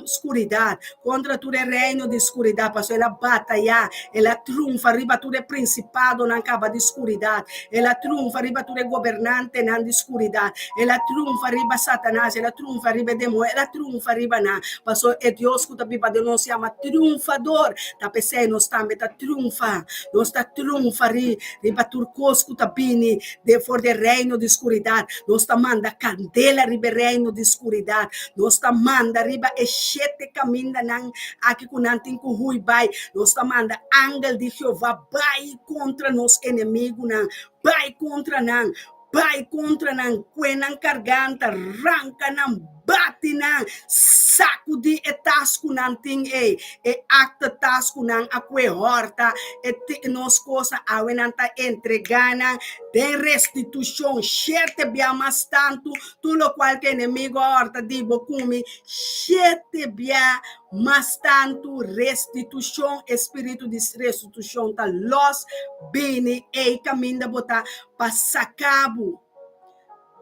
skuridat, kontra tur e reino di skuridat, pasobra el a batayá, el a triunfa riba tur e prinsipadonan kaba di skuridat, el a triunfa riba tur e gobernantenan di skuridat, el a triunfa riba Satanas, el a triunfa riba e demoño, el a triunfa riba nan, pasobra e Dios ku ta biba den nos yama triunfador, ta p'esei nos tambe ta triunfa, nos ta triunfa riba tur kos ku ta bini den for di e reino di skuridat. Nos ta manda kandela riba e reino di skuridat. Nos ta manda riba e shete kamindanan aki ku nan tin ku hui bai. Nos ta manda angel di Jehová bai kontra nos enemigunan, bai kontra nan, bai kontra nan, kue nan karganta, ranka nan, bati nan, sakudí e tas ku nan tin ei, e akte tas ku nan a kue hòrta, e nos kosnan awe nan ta entregá nan den restitushon shete bia mas tantu, tur lokual ku enemigu a hòrta di bo ku mi, shete bia mas tantu restitushon, e spiritu di restitushon ta lòs bini ei kaminda bo ta pa saka bo.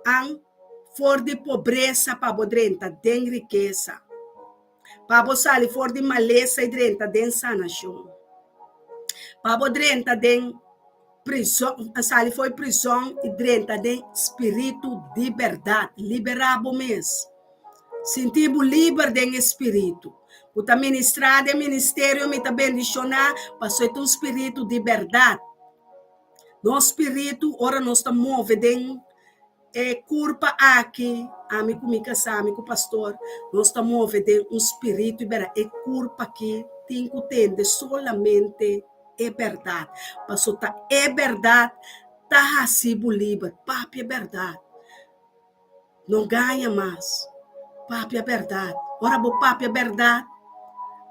An for di pobresa pa bo drenta den rikesa, pa bo sali for di malesa i drenta den sanashon, pa bo drenta den prison, sali for di prison i drenta den spiritu di bèrdat. Liberá bo mes. Sinti bo liber den e spiritu. Ku ta ministrá den ministerio mi ta bendishoná pasobra e ta un spiritu di bèrdat. Nos spiritu ora nos ta move den e kurpa aki, ami ku mi kasá, ami ku pastor, nos ta move den un spiritu i bera e kurpa aki tin ku tende solamente e bèrdat. Pasobra ta e bèrdat ta hasi bo liber. Papia bèrdat. No gaña mas. Papia bèrdat. Ora bo papia bèrdat.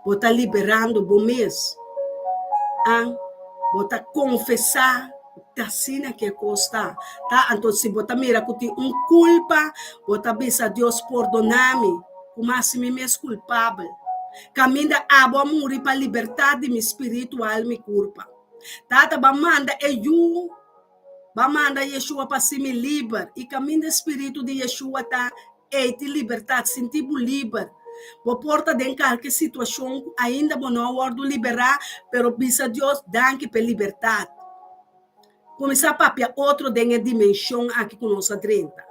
Bo ta liberando bo mes. An, bo ta konfesá ta asina ku e kos ta. Ta, anto si bo ta mira ku tin un kulpa, bo ta bisa Dios pordoná mi, ku mi hasi mi mes kulpabel. Kaminda abo a muri pa libertat di mi spiritu, alma i kurpa. Tata, bo a manda e Yu. Bo a manda Yeshua pa hasi mi liber, i kaminda e spiritu di Yeshua ta, ei tin libertat. Sinti bo liber. Bo por ta den kalke situashon ku ainda bo no a wòrdu liberá, pero bisa Dios danki pa e libertat. Kuminsá papia otro den e dimenshon aki ku nos a drenta.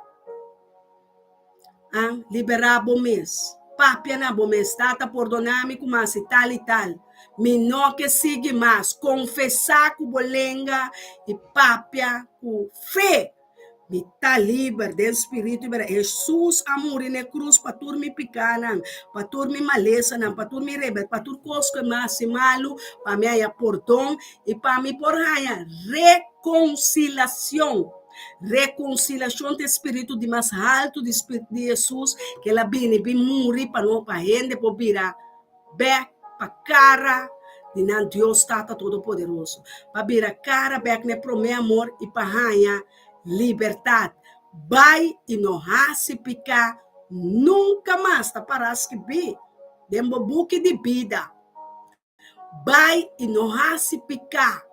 A Liberá bo mes. Papia na bo mes, Tata, pordoná mi ku mi hasi tal i tal. Mi no ke sigui mas. Konfesá ku bo lenga i papia ku fe. Mi ta liber den spiritu i bèrdat. Hesus a muri na e krus pa tur mi pikánan, pa tur mi malesanan, pa tur mi rebel, pa tur kos ku mi hasi malu, pa mi haña pordon i pa mi por haña rekonsilasion. Rekonsiliashon ta e spiritu di mas haltu di di Hesus ku el a bini bin muri pa no pa hende por bira bèk pa kara di nan Dios Tata Todopoderoso, pa bira kara bèk na e promé amor i pa haña libertat. Bai i no hasi piká nunka mas, ta pará skibí den bo buki di bida. Bai i no hasi piká,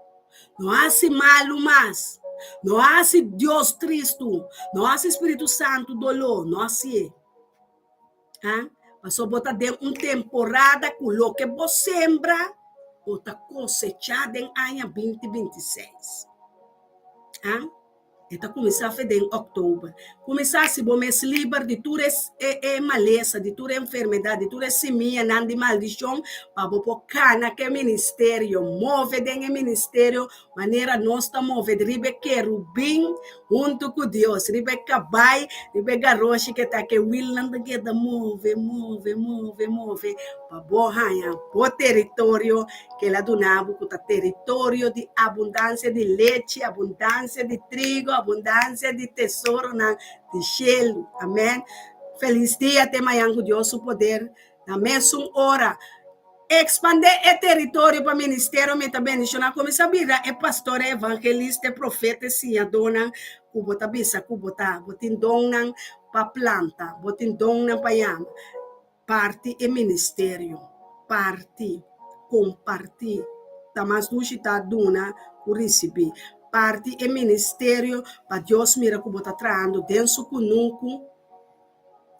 no hasi malu mas, no hasi Dios tristu, no hasi Spiritu Santu doló, no hasié. Ha? Pasobra bo ta den un temporada ku loke bo sembra, bo ta kosechá den aña binti 26. Ha? E ta kuminsá fe den òktober. Kuminsá hasi bo mes liber di tur e e malesa, di tur e enfermedat, di tur e simianan di maldishon, pa bo por kana ku e ministerio, move den e ministerio manera nos ta move riba e kerubin huntu ku Dios, riba e kabai, riba e garoshi ke ta ku e wilnan ta keda move, move, move, move, pa bo haña bo teritorio ku el a duna bo ku ta teritorio di abundansia di lechi, abundansia di trigo, abundansia di tesoronan di shelu. Amèn. Felis dia te mañan ku Dios su poder na mesun ora. Ekspandé e teritorio pa ministerio mi ta bendishoná. Kuminsá bira e pastor, e evangelista, e profeta, e siñadónan ku bo ta bisa ku bo ta. Bo tin donnan pa planta, bo tin donnan pa yama. Parti e ministerio. Parti. Kompartí. Ta mas dushi ta duna ku risibí. Parti e ministerio pa Dios mira ku bo ta trahando den su kunuku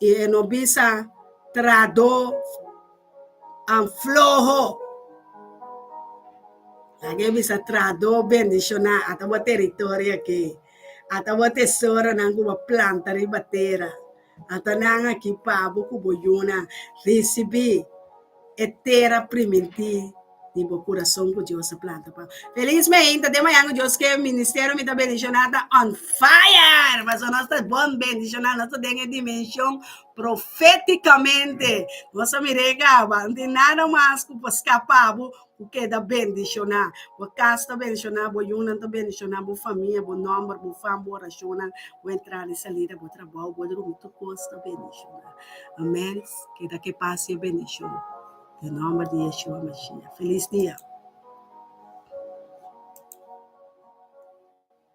i e no bisa trahadó floho. Laga e bisa trahadó bendishoná. Ata bo teritorio aki. Ata bo tesoronan ku bo planta riba tera. Ata nan aki pa bo ku bo yunan risibí e tera primintí di bo kurason ku Dios a planta pa bo. Felis meinta den mañan ku Dios ke ministerio mi ta bendishoná ta on fire! Pasobra nos ta bon bendishoná, nos ta den e dimenshon profétikamente. Nos a mir'é kaba, no tin nada mas ku por skapa bo ku keda bendishoná. Bo kas ta bendishoná, bo yunan ta bendishoná, bo famia, bo nòmber, bo fam, bo orashonnan, bo entrada i salida, bo trabou, bo drumi, tur kos ta bendishoná. Amèn. Keda ku e pas i e bendishon. Den nòmber di Yeshua Mashiach. Felis dia.